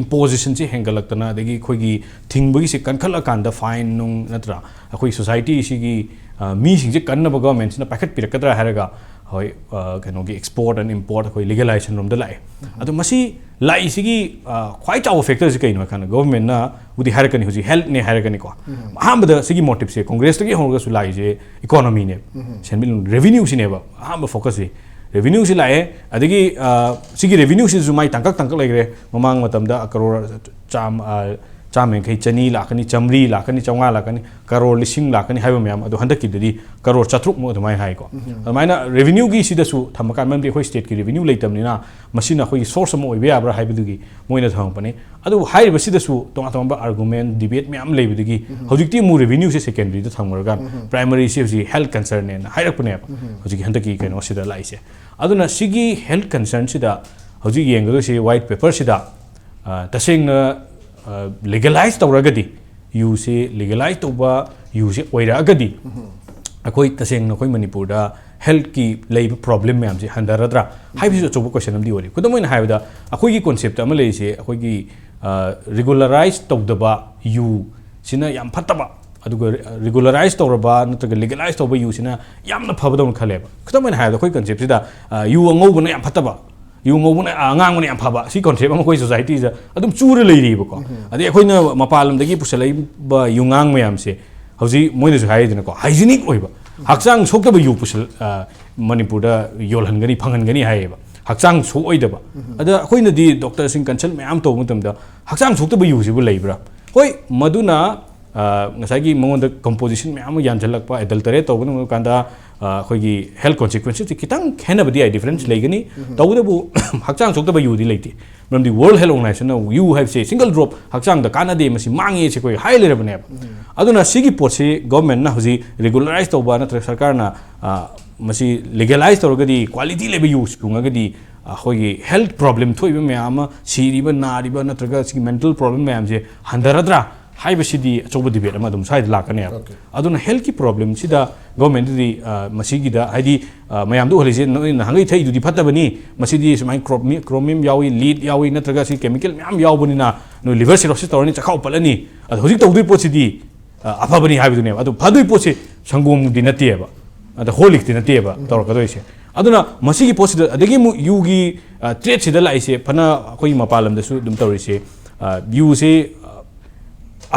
imposition ꯁꯦ ꯍꯦꯟꯒꯠꯂꯛꯇꯅ, ꯑꯗꯒꯤ ꯑꯩꯈꯣꯏꯒꯤ ꯊꯤꯡꯕꯒꯤꯁꯦ ꯀꯟꯈꯠꯂꯀꯥꯟꯗ fine ꯅꯨꯡ, ꯅꯠꯇ꯭ꯔꯥ, ꯑꯩꯈꯣꯏ society ꯁꯤꯒꯤ, ꯑ, ꯃꯤꯁꯤꯡꯁꯦ ꯀꯟꯅꯕ government ꯁꯤꯅ ꯄꯥꯏꯈꯠꯄꯤꯔꯛꯀꯗ꯭ꯔꯥ ꯍꯥꯏꯔꯒ, ꯍꯣꯏ, ꯑ, ꯀꯩꯅꯣꯒꯤ export and import ꯑꯩꯈꯣꯏ legalization ꯔꯣꯝꯗ ꯂꯥꯛꯑꯦ꯫ ꯑꯗꯣ ꯃꯁꯤ ꯂꯥꯛꯏꯁꯤꯒꯤ, ꯑ, ꯈ꯭ꯋꯥꯏ ꯆꯥꯎꯕ factor ꯁꯤ ꯀꯩꯅꯣ ꯍꯥꯏ ꯀꯥꯟꯗ, government ꯅꯕꯨꯗꯤ ꯍꯥꯏꯔꯛꯀꯅꯤ, ꯍꯧꯖꯤꯛ health ꯅꯦ ꯍꯥꯏꯔꯛꯀꯅꯤꯀꯣ꯫ ꯑꯍꯥꯟꯕꯗ ꯁꯤꯒꯤ motive ꯁꯦ Congress ꯇꯒꯤ ꯍꯧꯔꯒꯁꯨ ꯂꯥꯛꯏꯁꯦ economy ꯅꯦꯕ, ꯁꯦꯟꯃꯤꯠꯂꯣꯟ revenue ꯁꯤꯅꯦꯕ ꯑꯍꯥꯟꯕ focus ꯁꯦ꯫ Revenue ꯁꯤ ꯂꯥꯛꯑꯦ, ꯑꯗꯒꯤ, ꯑ, ꯁꯤꯒꯤ revenue ꯁꯤꯁꯨ ꯃꯥꯏ ꯇꯥꯡꯀꯛ ꯇꯥꯡꯀꯛ ꯂꯩꯈ꯭ꯔꯦ꯫ ꯃꯃꯥꯡ ꯃꯇꯝꯗ ꯀꯔꯣꯔ ꯆꯥꯝꯃ, ꯑ, ꯆꯥꯝꯃ ꯌꯥꯡꯈꯩ, ꯆꯅꯤ ꯂꯥꯛꯀꯅꯤ, ꯆꯥꯝꯃꯔꯤ ꯂꯥꯛꯀꯅꯤ, ꯆꯥꯝꯃꯉꯥ ꯂꯥꯛꯀꯅꯤ, ꯀꯔꯣꯔ ꯂꯤꯁꯤꯡ ꯂꯥꯛꯀꯅꯤ ꯍꯥꯏꯕ ꯃꯌꯥꯝ ꯑꯗꯣ ꯍꯟꯗꯛꯀꯤꯗꯗꯤ ꯀꯔꯣꯔ ꯆꯥꯇ꯭ꯔꯨꯛꯃꯨꯛ ꯑꯗꯨꯃꯥꯏꯅ ꯍꯥꯏꯀꯣ꯫ ꯑꯗꯨꯃꯥꯏꯅ ꯔꯦꯚꯤꯅ꯭ꯌꯨꯒꯤ ꯁꯤꯗꯁꯨ ꯊꯝꯃꯀꯥꯟꯗ, ꯃꯔꯝꯗꯤ ꯑꯩꯈꯣꯏ ꯁ꯭ꯇꯦꯠꯀꯤ ꯔꯦꯚꯤꯅ꯭ꯌꯨ ꯂꯩꯇꯕꯅꯤꯅ ꯃꯁꯤꯅ ꯑꯩꯈꯣꯏꯒꯤ ꯁꯣꯔꯁ ꯑꯃ ꯑꯣꯏꯕ ꯌꯥꯕ꯭ꯔꯥ ꯍꯥꯏꯕꯗꯨꯒꯤ ꯃꯣꯏꯅ ꯊꯝꯃꯛꯄꯅꯤ꯫ ꯑꯗꯨꯕꯨ ꯍꯥꯏꯔꯤꯕꯁꯤꯗꯁꯨ ꯇꯣꯉꯥꯟ ꯇꯣꯉꯥꯟꯕ ꯑꯥꯔꯒꯨꯃꯦꯟ, ꯗꯤꯕꯦꯠ ꯃꯌꯥꯝ ꯂꯩꯕꯗꯒꯤ ꯍꯧꯖꯤꯛꯇꯤ ꯑꯃꯨꯛ ꯔꯦꯚꯤꯅ꯭ꯌꯨꯁꯦ ꯁꯦꯀꯦꯟꯗꯔꯤꯗ ꯊꯝꯈ꯭ꯔꯒ ꯄ꯭ꯔꯥꯏꯃꯔꯤꯁꯤ ꯍꯧꯖꯤꯛ ꯍꯦꯜꯊ ꯀꯟꯁꯔꯟꯅꯦꯅ ꯍꯥꯏꯔꯛꯄꯅꯦꯕ꯫ ꯍꯧꯖꯤꯛꯀꯤ ꯍꯟꯗꯛꯀꯤ ꯀꯩꯅꯣꯁꯤꯗ ꯂꯥꯛꯏꯁꯦ꯫ ꯑꯗꯨꯅ ꯁꯤꯒꯤ ꯍꯦꯜꯊ ꯀꯟꯁꯔꯟꯁꯤꯗ ꯍꯧꯖꯤꯛ ꯌꯦꯡꯒꯗꯣꯏꯁꯤ ꯋꯥꯏꯠ ꯄꯦꯄꯔꯁꯤꯗ, ꯑ, ꯇꯁꯦꯡꯅ ꯂꯤꯒꯦꯂꯥꯏꯁ ꯇꯧꯔꯒꯗꯤ, ꯌꯨꯁꯤ ꯂꯤꯒꯦꯂꯥꯏꯁ ꯇꯧꯕ ꯌꯨꯁꯤ ꯑꯣꯏꯔꯛꯑꯒꯗꯤ ꯑꯩꯈꯣꯏ ꯇꯁꯦꯡꯅ ꯑꯩꯈꯣꯏ ꯃꯅꯤꯄꯨꯔꯗ ꯍꯦꯜꯊꯀꯤ ꯂꯩꯕ ꯄ꯭ꯔꯣꯕ꯭ꯂꯦꯝ ꯃꯌꯥꯝꯁꯤ ꯍꯟꯊꯔꯗ꯭ꯔꯥ ꯍꯥꯏꯕꯁꯤꯁꯨ ꯑꯆꯧꯕ ꯀꯣꯏꯁꯟ ꯑꯃꯗꯤ ꯑꯣꯏꯔꯤ꯫ ꯈꯨꯗꯝ ꯑꯣꯏꯅ ꯍꯥꯏꯔꯕꯗ, ꯑꯩꯈꯣꯏꯒꯤ ꯀꯣꯟꯁꯦꯞꯇ ꯑꯃ ꯂꯩꯔꯤꯁꯦ, ꯑꯩꯈꯣꯏꯒꯤ ꯔꯤꯒꯨꯂꯔꯥꯏꯁ ꯇꯧꯗꯕ ꯌꯨꯁꯤꯅ ꯌꯥꯝ ꯐꯠꯇꯕ, ꯑꯗꯨꯒ ꯔꯤꯒꯨꯂꯔꯥꯏꯁ ꯇꯧꯔꯕ ꯅꯠꯇ꯭ꯔꯒ ꯂꯤꯒꯦꯂꯥꯏꯁ ꯇꯧꯕ ꯌꯨꯁꯤꯅ ꯌꯥꯝꯅ ꯐꯕꯗꯧꯅ ꯈꯜꯂꯦꯕ꯫ ꯈꯨꯗꯝ ꯑꯣꯏꯅ ꯍꯥꯏꯔꯕꯗ, ꯑꯩꯈꯣꯏ ꯀꯟꯁꯦꯞꯁꯤꯗ, ꯑ, ꯌꯨ ꯑꯉꯧꯕꯅ ꯌꯥꯝ ꯐꯠꯇꯕ, ꯌꯨ ꯉꯧꯕꯅ, ꯑ, ꯑꯉꯥꯡꯕꯅ ꯌꯥꯝ ꯐꯕ, ꯁꯤ ꯀꯣꯟꯁꯦꯞ ꯑꯃ ꯑꯩꯈꯣꯏ ꯁꯣꯁꯥꯏꯇꯤꯗ ꯑꯗꯨꯝ ꯆꯨꯔ ꯂꯩꯔꯤꯕꯀꯣ꯫ ꯑꯗꯩ ꯑꯩꯈꯣꯏꯅ ꯃꯄꯥꯟ ꯂꯝꯗꯒꯤ ꯄꯨꯁꯜꯂꯛꯏꯕ ꯌꯨꯉꯥꯡ ꯃꯌꯥꯝꯁꯦ ꯍꯧꯖꯤꯛ ꯃꯣꯏꯅꯁꯨ ꯍꯥꯏꯔꯤꯗꯅꯀꯣ, ꯍꯥꯏꯖꯤꯅꯤꯛ ꯑꯣꯏꯕ, ꯍꯛꯆꯥꯡ ꯁꯣꯛꯇꯕ ꯌꯨ ꯄꯨꯁꯜ-, ꯑ, ꯃꯅꯤꯄꯨꯔꯗ ꯌꯣꯜꯍꯟꯒꯅꯤ, ꯐꯪꯍꯟꯒꯅꯤ ꯍꯥꯏꯌꯦꯕ, ꯍꯛꯆꯥꯡ ꯁꯣꯛꯑꯣꯏꯗꯕ꯫ ꯑꯗ ꯑꯩꯈꯣꯏꯅꯗꯤ ꯗꯣꯛꯇꯔꯁꯤꯡ ꯀꯟꯁꯜ ꯃꯌꯥꯝ ꯇꯧꯕ ꯃꯇꯝꯗ ꯍꯛꯆꯥꯡ ꯁꯣꯛꯇꯕ ꯌꯨꯁꯤꯕꯨ ꯂꯩꯕ꯭ꯔꯥ? ꯍꯣꯏ, ꯃꯗꯨꯅ, ꯑ, ꯉꯁꯥꯏꯒꯤ ꯃꯉꯣꯟꯗ ꯀꯝꯄꯣꯖꯤꯁꯟ ꯃꯌꯥꯝ ꯑꯃ ꯌꯥꯟꯁꯤꯜꯂꯛꯄ, ꯑꯦꯗꯜꯇꯔꯦꯠ ꯇꯧꯕꯅ ꯀꯥꯟꯗ, ꯑ, ꯑꯩꯈꯣꯏꯒꯤ ꯍꯦꯜꯊ ꯀꯣꯟꯁꯤꯀ꯭ꯋꯦꯟꯁꯦꯁꯇꯤ ꯈꯤꯇꯪ ꯈꯦꯠꯅꯕꯗꯤ ꯌꯥꯏ, ꯗꯤꯐꯔꯦꯟꯁ ꯂꯩꯒꯅꯤ꯫ ꯇꯧꯕꯇꯕꯨ ꯍꯛꯆꯥꯡ ꯁꯣꯛꯇꯕ ꯌꯨꯗꯤ ꯂꯩꯇꯦ꯫ ꯃꯔꯝꯗꯤ ꯋꯥꯔꯜ ꯍꯦꯜꯊ ꯑꯣꯔꯒꯅꯥꯏꯖꯦꯁꯟꯅ ꯌꯨ ꯍꯥꯏꯕꯁꯦ ꯁꯤꯡꯒꯜ ꯗ꯭ꯔꯣꯞ ꯍꯛꯆꯥꯡꯗ ꯀꯥꯟꯅꯗꯦ, ꯃꯁꯤ ꯃꯥꯡꯉꯦ ꯁꯤ ꯑꯩꯈꯣꯏ ꯍꯥꯏ ꯂꯩꯔꯕꯅꯦꯕ꯫ ꯑꯗꯨꯅ ꯁꯤꯒꯤ ꯄꯣꯠꯁꯤ ꯒꯣꯔꯃꯦꯟꯅ ꯍꯧꯖꯤꯛ ꯔꯤꯒꯨꯂꯔꯥꯏꯁ ꯇꯧꯕ ꯅꯠꯇ꯭ꯔꯒ ꯁꯔꯀꯥꯔꯅ, ꯑ, ꯃꯁꯤ ꯂꯤꯒꯦꯂꯥꯏꯁ ꯇꯧꯔꯒꯗꯤ, ꯀ꯭ꯋꯥꯂꯤꯇꯤ ꯂꯩꯕ ꯌꯨ ꯁꯨꯡꯉꯒꯗꯤ ꯑꯩꯈꯣꯏꯒꯤ ꯍꯦꯜꯊ ꯄ꯭ꯔꯣꯕ꯭ꯂꯦꯝ ꯊꯣꯛꯏꯕ ꯃꯌꯥꯝ ꯑꯃ, ꯁꯤꯔꯤꯕ, ꯅꯥꯔꯤꯕ ꯅꯠꯇ꯭ꯔꯒ ꯁꯤꯒꯤ ꯃꯦꯟꯇꯦꯜ ꯄ꯭ꯔꯣꯕ꯭ꯂꯦꯝ ꯃꯌꯥꯝꯁꯦ ꯍꯟꯊꯔꯗ꯭ꯔꯥ ꯍꯥꯏꯕꯁꯤꯗꯤ ꯑꯆꯧꯕ ꯗꯤꯕꯦꯠ ꯑꯃ ꯑꯗꯨꯝ ꯁ꯭ꯋꯥꯏꯗ ꯂꯥꯛꯀꯅꯦꯕ꯫ ꯑꯣꯀꯦ꯫ ꯑꯗꯨꯅ ꯍꯦꯜꯊꯀꯤ ꯄ꯭ꯔꯣꯕ꯭ꯂꯦꯝꯁꯤꯗ ꯒꯣꯔꯃꯦꯟꯗꯗꯤ, ꯑ, ꯃꯁꯤꯒꯤꯗ ꯍꯥꯏꯗꯤ, ꯑ, ꯃꯌꯥꯝꯗ ꯎꯍꯜꯂꯤꯁꯦ, "ꯅꯣꯏ ꯅꯍꯥꯟꯒꯩ ꯊꯛꯏꯗꯨꯗꯤ ꯐꯠꯇꯕꯅꯤ, ꯃꯁꯤꯗꯤ ꯁꯨꯃꯥꯏꯅ ꯀ꯭ꯔꯣꯃꯤ-, ꯀ꯭ꯔꯣꯃꯤꯌꯝ ꯌꯥꯎꯏ, ꯂꯤꯗ ꯌꯥꯎꯏ, ꯅꯠꯇ꯭ꯔꯒ ꯁꯤ ꯀꯦꯃꯤꯀꯦꯜ ꯃꯌꯥꯝ ꯌꯥꯎꯕꯅꯤꯅ ꯅꯣꯏ ꯂꯤꯚꯔ ꯁꯤꯔꯣꯁꯤꯁ ꯇꯧꯔꯅꯤ, ꯆꯈꯥꯎ ꯄꯠꯂꯅꯤ, ꯑꯗꯣ ꯍꯧꯖꯤꯛ ꯇꯧꯗꯣꯏ ꯄꯣꯠꯁꯤꯗꯤ, ꯑ, ꯑꯐꯕꯅꯤ" ꯍꯥꯏꯕꯗꯨꯅꯦꯕ꯫ ꯑꯗꯨ ꯐꯗꯣꯏ ꯄꯣꯠꯁꯤ ꯁꯪꯒꯣꯝꯗꯤ ꯅꯠꯇꯦꯕ, ꯑꯗ ꯍꯣꯔꯂꯤꯛꯁꯇꯤ ꯅꯠꯇꯦꯕ ꯇꯧꯔꯛꯀꯗꯣꯏꯁꯦ꯫ ꯑꯗꯨꯅ ꯃꯁꯤꯒꯤ ꯄꯣꯠꯁꯤꯗ, ꯑꯗꯒꯤ ꯑꯃꯨꯛ ꯌꯨꯒꯤ, ꯑ, ꯇ꯭ꯔꯦꯠꯁꯤꯗ ꯂꯥꯛꯏꯁꯦ, ꯐꯅ ꯑꯩꯈꯣꯏꯒꯤ ꯃꯄꯥꯟ ꯂꯝꯗꯁꯨ ꯑꯗꯨꯝ ꯇꯧꯔꯤꯁꯦ, ꯑ, ꯌꯨꯁꯦ, ꯑ,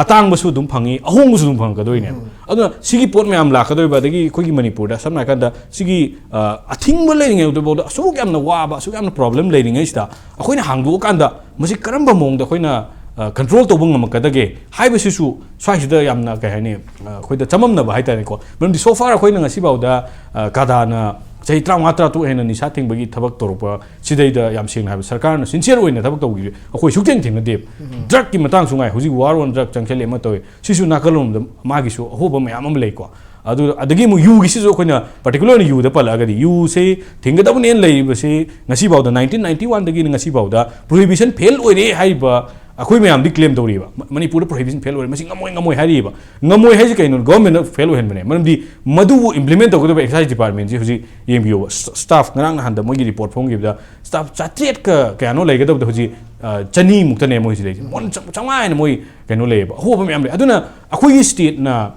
ꯑꯇꯥꯡꯕꯁꯨ ꯑꯗꯨꯝ ꯐꯪꯉꯤ, ꯑꯍꯣꯡꯕꯁꯨ ꯑꯗꯨꯝ ꯐꯪꯉꯛꯀꯗꯣꯏꯅꯦꯕ꯫ ꯑꯗꯨꯅ ꯁꯤꯒꯤ ꯄꯣꯠ ꯃꯌꯥꯝ ꯂꯥꯛꯀꯗꯣꯔꯤꯕ, ꯑꯗꯒꯤ ꯑꯩꯈꯣꯏꯒꯤ ꯃꯅꯤꯄꯨꯔꯗ ꯁꯝꯅ ꯍꯥꯏꯔꯀꯥꯟꯗ ꯁꯤꯒꯤ, ꯑ, ꯑꯊꯤꯡꯕ ꯂꯩꯔꯤꯉꯩꯗꯐꯥꯎꯗ ꯑꯁꯨꯛ ꯌꯥꯝꯅ ꯋꯥꯕ, ꯑꯁꯨꯛ ꯌꯥꯝꯅ ꯄ꯭ꯔꯣꯕ꯭ꯂꯦꯝ ꯂꯩꯔꯤꯉꯩꯁꯤꯗ ꯑꯩꯈꯣꯏꯅ ꯍꯥꯡꯗꯣꯛꯑꯀꯥꯟꯗ ꯃꯁꯤ ꯀꯔꯝꯕ ꯃꯑꯣꯡꯗ ꯑꯩꯈꯣꯏꯅ, ꯀꯟꯇ꯭ꯔꯣꯜ ꯇꯧꯕ ꯉꯝꯃꯛꯀꯗꯒꯦ ꯍꯥꯏꯕꯁꯤꯁꯨ ꯁ꯭ꯋꯥꯏꯁꯤꯗ ꯌꯥꯝꯅ, ꯀꯩ ꯍꯥꯏꯅꯤ, ꯑ, ꯑꯩꯈꯣꯏꯗ ꯆꯃꯝꯅꯕ ꯍꯥꯏꯇꯥꯔꯦꯀꯣ꯫ ꯃꯔꯝꯗꯤ so far ꯑꯩꯈꯣꯏꯅ ꯉꯁꯤꯐꯥꯎꯗ, ꯑ, ꯀꯥꯗꯥꯅ ꯆꯍꯤ ꯇꯔꯥꯃꯉꯥ ꯇꯔꯥꯇꯔꯨꯛ ꯍꯦꯟꯅ ꯅꯤꯁꯥ ꯊꯤꯡꯕꯒꯤ ꯊꯕꯛ ꯇꯧꯔꯛꯄ ꯁꯤꯗꯩꯗ, ꯌꯥꯝ ꯁꯦꯡꯅ ꯍꯥꯏꯕ, ꯁꯔꯀꯥꯔꯅ ꯁꯤꯟꯁꯤꯌꯔ ꯑꯣꯏꯅ ꯊꯕꯛ ꯇꯧꯕꯤꯔꯤ ꯑꯩꯈꯣꯏ ꯁꯨꯛꯊꯦꯡ ꯊꯦꯡꯅꯗꯦꯕ꯫ ꯗ꯭ꯔꯒꯀꯤ ꯃꯇꯥꯡꯁꯨ ꯉꯥꯏ, ꯍꯧꯖꯤꯛ ꯋꯥꯔ ꯑꯣꯟ ꯗ꯭ꯔꯒ ꯆꯪꯁꯤꯜꯂꯦ, ꯑꯃ ꯇꯧꯋꯦ, ꯁꯤꯁꯨ ꯅꯥꯀꯜꯂꯣꯝꯗ ꯃꯥꯒꯤꯁꯨ ꯑꯍꯣꯕ ꯃꯌꯥꯝ ꯑꯃ ꯂꯩꯀꯣ꯫ ꯑꯗꯨ, ꯑꯗꯒꯤ ꯑꯃꯨꯛ ꯌꯨꯒꯤꯁꯤꯁꯨ ꯑꯩꯈꯣꯏꯅ ꯄꯥꯔꯇꯤꯀꯨꯂꯔ ꯑꯣꯏꯅ ꯌꯨꯗ ꯄꯜꯂꯛꯑꯒꯗꯤ, ꯌꯨꯁꯦ ꯊꯤꯡꯒꯗꯕꯅꯦꯅ ꯂꯩꯔꯤꯕꯁꯤ ꯉꯁꯤꯐꯥꯎꯗ, ꯅꯥꯏꯟꯇꯤꯟ ꯅꯥꯏꯟꯇꯤ ꯋꯥꯟꯗꯒꯤꯅ ꯉꯁꯤꯐꯥꯎꯗ ꯄ꯭ꯔꯣꯍꯤꯕꯤꯁꯟ ꯐꯦꯜ ꯑꯣꯏꯔꯦ ꯍꯥꯏꯔꯤꯕ ꯑꯩꯈꯣꯏ ꯃꯌꯥꯝꯗꯤ ꯀ꯭ꯂꯦꯝ ꯇꯧꯔꯤꯕ, ꯃ-, ꯃꯅꯤꯄꯨꯔꯗ ꯄ꯭ꯔꯣꯍꯤꯕꯤꯁꯟ ꯐꯦꯜ ꯑꯣꯏꯔꯦ, ꯃꯁꯤ ꯉꯝꯃꯣꯏ, ꯉꯝꯃꯣꯏ ꯍꯥꯏꯔꯤꯕ꯫ ꯉꯝꯃꯣꯏ ꯍꯥꯏꯁꯦ ꯀꯩꯅꯣ? ꯒꯣꯔꯃꯦꯟꯅ ꯐꯦꯜ ꯑꯣꯏꯍꯟꯕꯅꯦ꯫ ꯃꯔꯝꯗꯤ ꯃꯗꯨꯕꯨ ꯏꯝꯄ꯭ꯂꯤꯃꯦꯟ ꯇꯧꯒꯗꯕ ꯑꯦꯛꯁꯥꯏꯁ ꯗꯤꯄꯥꯔꯠꯃꯦꯟꯁꯤ ꯍꯧꯖꯤꯛ ꯌꯦꯡꯕꯤꯌꯣꯕ꯫ ꯁ-, ꯁ꯭ꯇꯥꯐ ꯉꯔꯥꯡ ꯅꯍꯥꯟꯗ ꯃꯣꯏꯒꯤ ꯔꯤꯄꯣꯔꯠ ꯐꯣꯡꯈꯤꯕꯗ ꯁ꯭ꯇꯥꯐ ꯆꯥꯇ꯭ꯔꯦꯠꯀ ꯀꯌꯥꯅꯣ ꯂꯩꯒꯗꯕꯗ ꯍꯧꯖꯤꯛ, ꯑ, ꯆꯅꯤꯃꯨꯛꯇꯅꯦ ꯃꯣꯏ ꯍꯧꯖꯤꯛ ꯂꯩꯔꯤꯁꯦ꯫ ꯃꯣꯟ ꯆ-, ꯆꯥꯝꯃꯉꯥ ꯍꯦꯟꯅ ꯃꯣꯏ ꯀꯩꯅꯣ ꯂꯩꯌꯦꯕ, ꯑꯍꯣꯕ ꯃꯌꯥꯝ ꯂꯩ꯫ ꯑꯗꯨꯅ ꯑꯩꯈꯣꯏꯒꯤ ꯁ꯭ꯇꯦꯠꯅ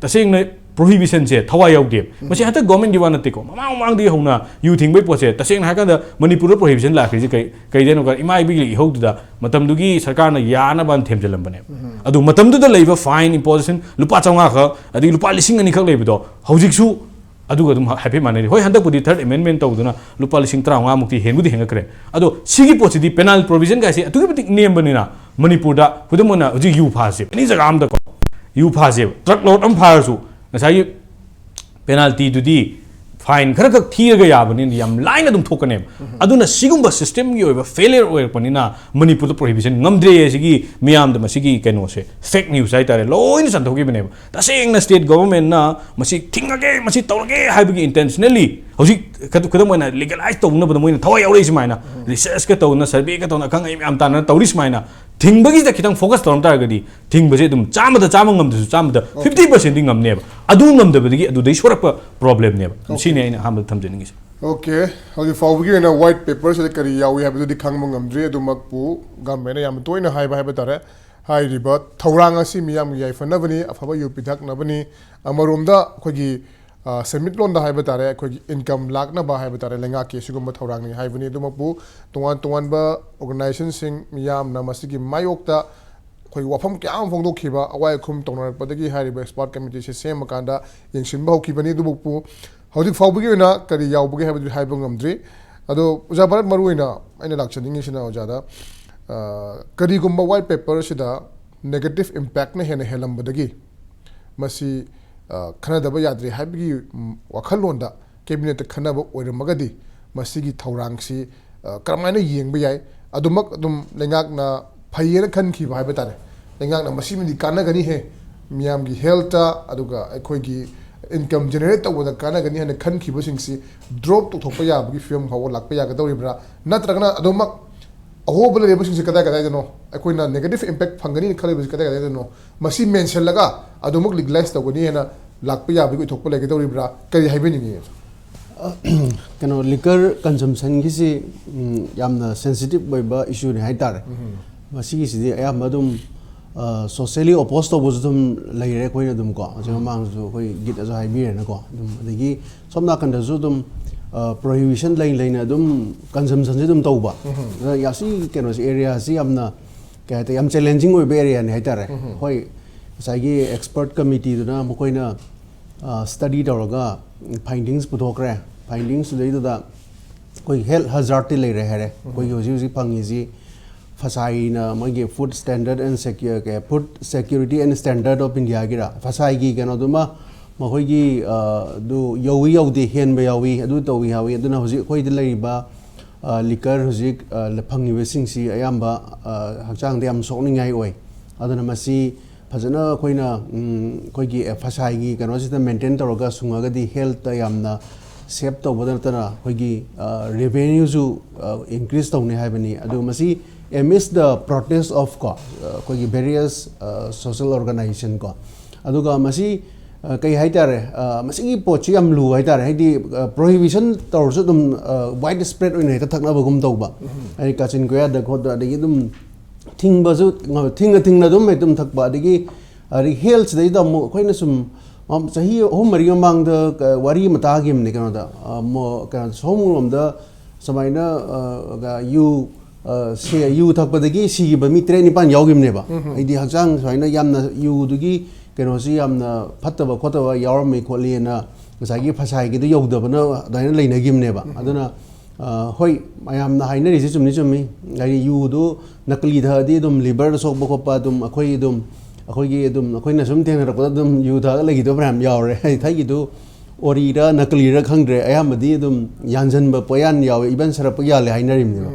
ꯇꯁꯦꯡꯅ ꯄ꯭ꯔꯣꯍꯤꯕꯤꯁꯟꯁꯦ ꯊꯋꯥꯏ ꯌꯥꯎꯗꯦꯕ꯫ ꯃꯁꯤ ꯍꯟꯗꯛ ꯒꯣꯔꯃꯦꯟꯒꯤ ꯋꯥ ꯅꯠꯇꯦꯀꯣ, ꯃꯃꯥꯡ ꯃꯃꯥꯡꯗꯒꯤ ꯍꯧꯅ ꯌꯨ ꯊꯤꯡꯕꯒꯤ ꯄꯣꯠꯁꯦ, ꯇꯁꯦꯡꯅ ꯍꯥꯏꯔꯀꯥꯟꯗ ꯃꯅꯤꯄꯨꯔꯗ ꯄ꯭ꯔꯣꯍꯤꯕꯤꯁꯟ ꯂꯥꯛꯈ꯭ꯔꯤꯁꯦ ꯀꯩ, ꯀꯩꯗꯩꯅꯣ ꯀꯥꯟꯗ, ꯏꯃꯥ ꯏꯕꯦꯒꯤ ꯏꯍꯧꯗꯨꯗ ꯃꯇꯝꯗꯨꯒꯤ ꯁꯔꯀꯥꯔꯅ ꯌꯥꯅꯕ ꯊꯦꯝꯖꯤꯜꯂꯝꯕꯅꯦꯕ꯫ ꯑꯗꯨ ꯃꯇꯝꯗꯨꯗ ꯂꯩꯕ ꯐꯥꯏꯟ ꯏꯝꯄꯣꯖꯤꯁꯟ ꯂꯨꯄꯥ ꯆꯥꯝꯃꯉꯥ ꯈꯛ, ꯑꯗꯒꯤ ꯂꯨꯄꯥ ꯂꯤꯁꯤꯡ ꯑꯅꯤ ꯈꯛ ꯂꯩꯕꯗꯣ ꯍꯧꯖꯤꯛꯁꯨ ꯑꯗꯨꯒ ꯑꯗꯨꯝ ꯍꯥꯏꯐꯦꯠ ꯃꯥꯟꯅꯔꯤ꯫ ꯍꯣꯏ, ꯍꯟꯗꯛꯄꯨꯗꯤ ꯊꯔꯠ ꯑꯦꯃꯦꯟꯃꯦꯟ ꯇꯧꯗꯨꯅ ꯂꯨꯄꯥ ꯂꯤꯁꯤꯡ ꯇꯔꯥꯃꯉꯥꯃꯨꯛꯇꯤ ꯍꯦꯟꯕꯨꯗꯤ ꯍꯦꯟꯒꯠꯈ꯭ꯔꯦ꯫ ꯑꯗꯣ ꯁꯤꯒꯤ ꯄꯣꯠꯁꯤꯗꯤ, ꯄꯦꯅꯥꯜ ꯄ꯭ꯔꯣꯚꯤꯖꯟ ꯒꯥꯏꯁꯤ ꯑꯗꯨꯛꯀꯤ ꯃꯇꯤꯛ ꯅꯦꯝꯕꯅꯤꯅ, ꯃꯅꯤꯄꯨꯔꯗ ꯈꯨꯗꯝ ꯑꯣꯏꯅ ꯍꯧꯖꯤꯛ ꯌꯨ ꯐꯥꯔꯁꯦꯕ, ꯑꯦꯅꯤ ꯖꯒꯥ ꯑꯝꯗꯀꯣ ꯌꯨ ꯐꯥꯔꯁꯦꯕ, ꯇ꯭ꯔꯛ ꯂꯣꯗ ꯑꯃ ꯐꯥꯔꯁꯨ ꯉꯁꯥꯏꯒꯤ ꯄꯦꯅꯥꯜꯇꯤꯗꯨꯗꯤ ꯐꯥꯏꯟ ꯈꯔꯈꯛ ꯊꯤꯔꯒ ꯌꯥꯕꯅꯤꯅ ꯌꯥꯝ ꯂꯥꯏꯅ ꯑꯗꯨꯝ ꯊꯣꯛꯀꯅꯦꯕ꯫ ꯑꯗꯨꯅ ꯁꯤꯒꯨꯝꯕ ꯁꯤꯁꯇꯦꯝꯒꯤ ꯑꯣꯏꯕ ꯐꯦꯂꯤꯌꯔ ꯑꯣꯏꯔꯛꯄꯅꯤꯅ ꯃꯅꯤꯄꯨꯔꯗ ꯄ꯭ꯔꯣꯍꯤꯕꯤꯁꯟ ꯉꯝꯗ꯭ꯔꯦ꯫ ꯁꯤꯒꯤ ꯃꯤꯌꯥꯝꯗ ꯃꯁꯤꯒꯤ ꯀꯩꯅꯣꯁꯦ, ꯐꯦꯛ ꯅ꯭ꯌꯨꯁ ꯍꯥꯏꯇꯥꯔꯦ, ꯂꯣꯏꯅ ꯁꯟꯗꯣꯛꯈꯤꯕꯅꯦꯕ꯫ ꯇꯁꯦꯡꯅ ꯁ꯭ꯇꯦꯠ ꯒꯣꯚꯔꯟꯃꯦꯟꯠꯅ ꯃꯁꯤ ꯊꯤꯡꯉꯒꯦ, ꯃꯁꯤ ꯇꯧꯔꯒꯦ ꯍꯥꯏꯕꯒꯤ ꯏꯟꯇꯦꯟꯁꯅꯦꯜꯂꯤ ꯍꯧꯖꯤꯛ ꯈꯨꯗ-, ꯈꯨꯗꯝ ꯑꯣꯏꯅ ꯂꯤꯒꯦꯂꯥꯏꯁ ꯇꯧꯅꯕꯗ ꯃꯣꯏꯅ ꯊꯋꯥꯏ ꯌꯥꯎꯔꯛꯏ ꯁꯨꯃꯥꯏꯅ, ꯔꯤꯁꯔꯁꯀ ꯇꯧꯗꯅ, ꯁꯔꯚꯦꯒ ꯇꯧꯗꯅ, ꯑꯈꯪ ꯑꯍꯩ ꯃꯌꯥꯝ ꯇꯥꯟꯅ ꯇꯧꯔꯤ ꯁꯨꯃꯥꯏꯅ, ꯊꯤꯡꯕꯒꯤꯗ ꯈꯤꯇꯪ ꯐꯣꯀꯁ ꯇꯧꯔꯝ ꯇꯥꯔꯒꯗꯤ, ꯊꯤꯡꯕꯁꯦ ꯑꯗꯨꯝ ꯆꯥꯝꯃꯗ ꯆꯥꯝꯃ ꯉꯝꯗ꯭ꯔꯁꯨ ꯆꯥꯝꯃꯗ ꯐꯤꯐꯇꯤ ꯄꯔꯁꯦꯟꯠꯇꯤ ꯉꯝꯅꯦꯕ꯫ ꯑꯗꯨ ꯉꯝꯗꯕꯗꯒꯤ ꯑꯗꯨꯗꯩ ꯁꯣꯔꯛꯄ ꯄ꯭ꯔꯣꯕ꯭ꯂꯦꯝꯅꯦꯕ꯫ ꯁꯤꯅꯤ ꯑꯩꯅ ꯑꯍꯥꯟꯕꯗ ꯊꯝꯖꯅꯤꯡꯉꯤꯁꯦ꯫ ꯑꯣꯀꯦ, ꯍꯧꯖꯤꯛ ꯐꯥꯎꯕꯒꯤ ꯑꯣꯏꯅ ꯋꯥꯏꯠ ꯄꯦꯄꯔꯁꯤꯗ ꯀꯔꯤ ꯌꯥꯎꯏ ꯍꯥꯏꯕꯗꯨꯗꯤ ꯈꯪꯕ ꯉꯝꯗ꯭ꯔꯤ꯫ ꯑꯗꯨꯃꯛꯄꯨ ꯒꯃꯦꯟꯅ ꯌꯥꯝꯅ ꯇꯣꯏꯅ ꯍꯥꯏꯕ ꯍꯥꯏꯕ ꯇꯥꯔꯦ, ꯍꯥꯏꯔꯤꯕ ꯊꯧꯔꯥꯡ ꯑꯁꯤ ꯃꯤꯌꯥꯝꯒꯤ ꯌꯥꯏꯐꯅꯕꯅꯤ, ꯑꯐꯕ ꯌꯨ ꯄꯤꯊꯛꯅꯕꯅꯤ꯫ ꯑꯃꯔꯣꯝꯗ ꯑꯩꯈꯣꯏꯒꯤ, ꯑ, ꯁꯦꯟꯃꯤꯠꯂꯣꯟꯗ ꯍꯥꯏꯕ ꯇꯥꯔꯦ, ꯑꯩꯈꯣꯏꯒꯤ ꯏꯟꯀꯝ ꯂꯥꯛꯅꯕ ꯍꯥꯏꯕ ꯇꯥꯔꯦ, ꯂꯩꯉꯥꯛꯀꯤ ꯑꯁꯤꯒꯨꯝꯕ ꯊꯧꯔꯥꯡꯅꯤ ꯍꯥꯏꯕꯅꯤ꯫ ꯑꯗꯨꯃꯛꯄꯨ ꯇꯣꯉꯥꯟ ꯇꯣꯉꯥꯟꯕ ꯑꯣꯔꯒꯅꯥꯏꯖꯦꯁꯟꯁꯤꯡ ꯃꯤꯌꯥꯝꯅ ꯃꯁꯤꯒꯤ ꯃꯥꯌꯣꯛꯇ ꯑꯩꯈꯣꯏ ꯋꯥꯐꯝ ꯀꯌꯥ ꯑꯃ ꯐꯣꯡꯗꯣꯛꯈꯤꯕ, ꯑꯋꯥꯏ ꯑꯈꯨꯝ ꯇꯧꯅꯔꯛꯄꯗꯒꯤ ꯍꯥꯏꯔꯤꯕ ꯑꯦꯛꯁꯄꯥꯔꯠ ꯀꯃꯤꯇꯤꯁꯦ ꯁꯦꯝꯃꯀꯥꯟꯗ ꯌꯦꯡꯁꯤꯟꯕ ꯍꯧꯈꯤꯕꯅꯤ꯫ ꯑꯗꯨꯕꯨ ꯍꯧꯖꯤꯛ ꯐꯥꯎꯕꯒꯤ ꯑꯣꯏꯅ ꯀꯔꯤ ꯌꯥꯎꯕꯒꯦ ꯍꯥꯏꯕꯗꯨꯗꯤ ꯍꯥꯏꯕ ꯉꯝꯗ꯭ꯔꯤ꯫ ꯑꯗꯣ ꯑꯣꯖꯥ ꯚꯥꯔꯠ, ꯃꯔꯨꯑꯣꯏꯅ ꯑꯩꯅ ꯂꯥꯛꯆꯅꯤꯡꯉꯤꯁꯤꯅ ꯑꯣꯖꯥꯗ, ꯑ, ꯀꯔꯤꯒꯨꯝꯕ white paper ꯑꯁꯤꯗ negative impact ꯅ ꯍꯦꯟꯅ ꯍꯦꯜꯂꯝꯕꯗꯒꯤ ꯃꯁꯤ, ꯑ, ꯈꯟꯅꯗꯕ ꯌꯥꯗ꯭ꯔꯦ ꯍꯥꯏꯕꯒꯤ, ꯎꯝ, ꯋꯥꯈꯜꯂꯣꯟꯗ cabinet ꯇ ꯈꯟꯅꯕ ꯑꯣꯏꯔꯝꯃꯒꯗꯤ ꯃꯁꯤꯒꯤ ꯊꯧꯔꯥꯡꯁꯤ, ꯑ, ꯀꯔꯝꯍꯥꯏꯅ ꯌꯦꯡꯕ ꯌꯥꯏ? ꯑꯗꯨꯃꯛ ꯑꯗꯨꯝ ꯂꯩꯉꯥꯛꯅ ꯐꯩꯌꯦꯅ ꯈꯟꯈꯤꯕ ꯍꯥꯏꯕ ꯇꯥꯔꯦ, ꯂꯩꯉꯥꯛꯅ ꯃꯁꯤꯃꯗꯤ ꯀꯥꯟꯅꯒꯅꯤꯍꯦ, ꯃꯤꯌꯥꯝꯒꯤ health ꯇ ꯑꯗꯨꯒ ꯑꯩꯈꯣꯏꯒꯤ income generate ꯇꯧꯕꯗ ꯀꯥꯟꯅꯒꯅꯤ ꯍꯥꯏꯅ ꯈꯟꯈꯤꯕꯁꯤꯡꯁꯤ drop ꯇꯧꯊꯣꯛꯄ ꯌꯥꯕꯒꯤ ꯐꯤꯕꯝ ꯐꯥꯎꯕ ꯂꯥꯛꯄ ꯌꯥꯒꯗꯧꯔꯤꯕ꯭ꯔꯥ? ꯅꯠꯇ꯭ꯔꯒꯅ ꯑꯗꯨꯃꯛ ꯑꯍꯣꯕ ꯂꯩꯔꯤꯕꯁꯤꯡꯁꯤ ꯀꯗꯥꯏ ꯀꯗꯥꯏꯗꯅꯣ? ꯑꯩꯈꯣꯏꯅ negative impact ꯐꯪꯒꯅꯤꯅ ꯈꯜꯂꯤꯕꯁꯤ ꯀꯗꯥꯏ ꯀꯗꯥꯏꯗꯅꯣ? ꯃꯁꯤ ꯃꯦꯟꯁꯤꯜꯂꯒ ꯑꯗꯨꯃꯛ legalize ꯇꯧꯒꯅꯤ ꯍꯥꯏꯅ ꯂꯥꯛꯄ ꯌꯥꯕꯒꯤ ꯑꯣꯏꯊꯣꯛꯄ ꯂꯩꯒꯗꯧꯔꯤꯕ꯭ꯔꯥ? ꯀꯔꯤ ꯍꯥꯏꯕꯤꯅꯤꯡꯉꯤ? ꯀꯩꯅꯣ, liquor consumption ꯒꯤꯁꯤ, ꯎꯝ, ꯌꯥꯝꯅ sensitive ꯑꯣꯏꯕ issue ꯅꯤ ꯍꯥꯏꯇꯥꯔꯦ꯫ ꯃꯁꯤꯒꯤꯁꯤꯗꯤ ꯑꯌꯥꯝꯕ ꯑꯗꯨꯝ, ꯑ, socially oppose ꯇꯧꯕꯁꯨ ꯑꯗꯨꯝ ꯂꯩꯔꯦ꯫ ꯑꯩꯈꯣꯏꯅ ꯑꯗꯨꯝ ꯀꯣ, ꯍꯧꯖꯤꯛ ꯃꯃꯥꯡꯗꯁꯨ ꯑꯩꯈꯣꯏ ꯒꯤꯠ ꯑꯁꯨ ꯍꯥꯏꯕꯤꯔꯦꯅꯀꯣ꯫ ꯑꯗꯨꯝ, ꯑꯗꯒꯤ ꯁꯣꯝ ꯅꯥꯀꯟꯗꯁꯨ ꯑꯗꯨꯝ, ꯑ, prohibition ꯂꯩ ꯂꯩꯅ ꯑꯗꯨꯝ consumption ꯁꯦ ꯑꯗꯨꯝ ꯇꯧꯕ꯫ ꯑꯗ ꯌꯥ-, ꯁꯤ ꯀꯩꯅꯣꯁꯤ, area ꯁꯤ ꯌꯥꯝꯅ, ꯀꯩ ꯍꯥꯏꯇꯥꯔꯦ, ꯌꯥꯝ challenging ꯑꯣꯏꯕ area ꯅꯤ ꯍꯥꯏꯇꯥꯔꯦ꯫ ꯍꯣꯏ, ꯉꯁꯥꯏꯒꯤ expert committee ꯗꯨꯅ ꯃꯈꯣꯏꯅ, ꯑ, study ꯇꯧꯔꯒ findings ꯄꯨꯊꯣꯛꯈ꯭ꯔꯦ꯫ Findings ꯇꯨꯗꯩꯗꯨꯗ ꯑꯩꯈꯣꯏꯒꯤ health hazard ꯇꯤ ꯂꯩꯔꯦ ꯍꯥꯏꯔꯦ꯫ ꯑꯩꯈꯣꯏꯒꯤ ꯍꯧꯖꯤꯛ ꯍꯧꯖꯤꯛ ꯐꯪꯉꯤꯁꯤ ꯐꯁꯥꯏꯅ ꯃꯣꯏꯒꯤ Food Standard and Secu-, ꯀꯩ, Food Security and Standard of India Gir, ꯐꯁꯥꯏꯒꯤ ꯀꯩꯅꯣꯗꯨꯃ ꯃꯈꯣꯏꯒꯤ, ꯑ, ꯑꯗꯨ ꯌꯧꯏ ꯌꯧꯗꯦ, ꯍꯦꯟꯕ ꯌꯥꯎꯏ, ꯑꯗꯨ ꯇꯧꯏ ꯌꯥꯎꯏ꯫ ꯑꯗꯨꯅ ꯍꯧꯖꯤꯛ ꯑꯩꯈꯣꯏꯗ ꯂꯩꯔꯤꯕ, ꯑ, liquor ꯍꯧꯖꯤꯛ, ꯑ, ꯐꯪꯉꯤꯕꯁꯤꯡꯁꯤ ꯑꯌꯥꯝꯕ, ꯑ, ꯍꯛꯆꯥꯡꯗ ꯌꯥꯝ ꯁꯣꯛꯅꯤꯡꯉꯥꯏ ꯑꯣꯏ꯫ ꯑꯗꯨꯅ ꯃꯁꯤ ꯐꯖꯅ ꯑꯩꯈꯣꯏꯅ, ꯎꯝ, ꯑꯩꯈꯣꯏꯒꯤ ꯐꯁꯥꯏꯒꯤ ꯀꯩꯅꯣꯁꯤꯗ maintain ꯇꯧꯔꯒ ꯁꯨꯡꯉꯒꯗꯤ health ꯇ ꯌꯥꯝꯅ save ꯇꯧꯕꯗ ꯅꯠꯇꯅ ꯑꯩꯈꯣꯏꯒꯤ, ꯑ, revenue ꯁꯨ, ꯑ, increase ꯇꯧꯅꯤ ꯍꯥꯏꯕꯅꯤ꯫ ꯑꯗꯨ ꯃꯁꯤ amidst the protest of ꯀꯣ, ꯑ, ꯑꯩꯈꯣꯏꯒꯤ various, ꯑ, social organization ꯀꯣ꯫ ꯑꯗꯨꯒ ꯃꯁꯤ, ꯑ, ꯀꯩ ꯍꯥꯏꯇꯥꯔꯦ, ꯑ, ꯃꯁꯤꯒꯤ ꯄꯣꯠꯁꯤ ꯌꯥꯝ ꯂꯨꯕ ꯍꯥꯏꯇꯥꯔꯦ꯫ ꯍꯥꯏꯗꯤ, ꯑ, prohibition ꯇꯧꯔꯁꯨ ꯑꯗꯨꯝ, ꯑ, wide spread ꯑꯣꯏꯅ ꯍꯦꯛꯇ ꯊꯛꯅꯕꯒꯨꯝ ꯇꯧꯕ꯫ ꯍꯥꯏꯗꯤ ꯀꯥꯆꯤꯟ ꯀꯣꯌꯥꯗ ꯈꯣꯠꯇ, ꯑꯗꯒꯤ ꯑꯗꯨꯝ ꯊꯤꯡꯕꯁꯨ, ꯊꯤꯡꯅ ꯊꯤꯡꯅ ꯑꯗꯨꯝ ꯍꯦꯛꯇ ꯑꯗꯨꯝ ꯊꯛꯄ꯫ ꯑꯗꯒꯤ, ꯑꯗꯒꯤ health ꯁꯤꯗꯩꯗ ꯑꯃꯨꯛ ꯑꯩꯈꯣꯏꯅ ꯁꯨꯝ, ꯃ-, ꯆꯍꯤ ꯑꯍꯨꯝ ꯃꯔꯤ ꯃꯃꯥꯡꯗ ꯀ-, ꯋꯥꯔꯤ ꯑꯃ ꯇꯥꯈꯤꯕꯅꯦ ꯀꯩꯅꯣꯗ, ꯑ, ꯃꯣ-, ꯀꯩꯅꯣ, ꯁꯣꯝꯂꯣꯝꯗ ꯁꯨꯃꯥꯏꯅ, ꯑ, ꯒ-, ꯌꯨ, ꯑ, ꯁꯦ-, ꯌꯨ ꯊꯛꯄꯗꯒꯤ ꯁꯤꯈꯤꯕ ꯃꯤ ꯇꯔꯦꯠ ꯅꯤꯄꯥꯟ ꯌꯥꯎꯈꯤꯕꯅꯦꯕ꯫ ꯍꯥꯏꯗꯤ ꯍꯛꯆꯥꯡ ꯁꯨꯃꯥꯏꯅ ꯌꯥꯝꯅ ꯌꯨꯗꯨꯒꯤ ꯀꯩꯅꯣꯁꯤ ꯌꯥꯝꯅ ꯐꯠꯇꯕ ꯈꯣꯠꯇꯕ ꯌꯥꯎꯔꯝꯃꯤ ꯈꯣꯠꯂꯤꯅ ꯉꯁꯥꯏꯒꯤ ꯐꯁꯥꯏꯒꯤꯗ ꯌꯧꯗꯕꯅ ꯑꯗꯨꯃꯥꯏꯅ ꯂꯩꯅꯈꯤꯕꯅꯦꯕ꯫ ꯑꯗꯨꯅ ꯑ, ꯍꯣꯏ, ꯃꯌꯥꯝꯅ ꯍꯥꯏꯅꯔꯤꯁꯦ ꯆꯨꯝꯗꯤ ꯆꯨꯝꯃꯤ꯫ ꯍꯥꯏꯗꯤ ꯌꯨꯗꯨ ꯅꯀꯂꯤ ꯊꯛꯑꯗꯤ ꯑꯗꯨꯝ liver ꯁꯣꯛꯄ ꯈꯣꯠꯄ ꯑꯗꯨꯝ ꯑꯩꯈꯣꯏ ꯑꯗꯨꯝ, ꯑꯩꯈꯣꯏꯒꯤ ꯑꯗꯨꯝ, ꯑꯩꯈꯣꯏꯅ ꯁꯨꯝ ꯊꯦꯡꯅꯔꯛꯄꯗ ꯑꯗꯨꯝ ꯌꯨ ꯊꯛꯑꯒ ꯂꯩꯈꯤꯗꯕ ꯃꯌꯥꯝ ꯌꯥꯎꯔꯦ꯫ ꯍꯥꯏꯗꯤ ꯊꯛꯏꯗꯨ ꯑꯣꯔꯤꯔ ꯅꯀꯂꯤꯔ ꯈꯪꯗ꯭ꯔꯦ, ꯑꯌꯥꯝꯕꯗꯤ ꯑꯗꯨꯝ ꯌꯥꯟꯁꯤꯟꯕ ꯄꯣꯌꯥꯟ ꯌꯥꯎꯋꯦ, even ꯁꯔꯞꯄꯨ ꯌꯥꯜꯂꯦ ꯍꯥꯏꯅꯔꯤꯕꯅꯦꯕ꯫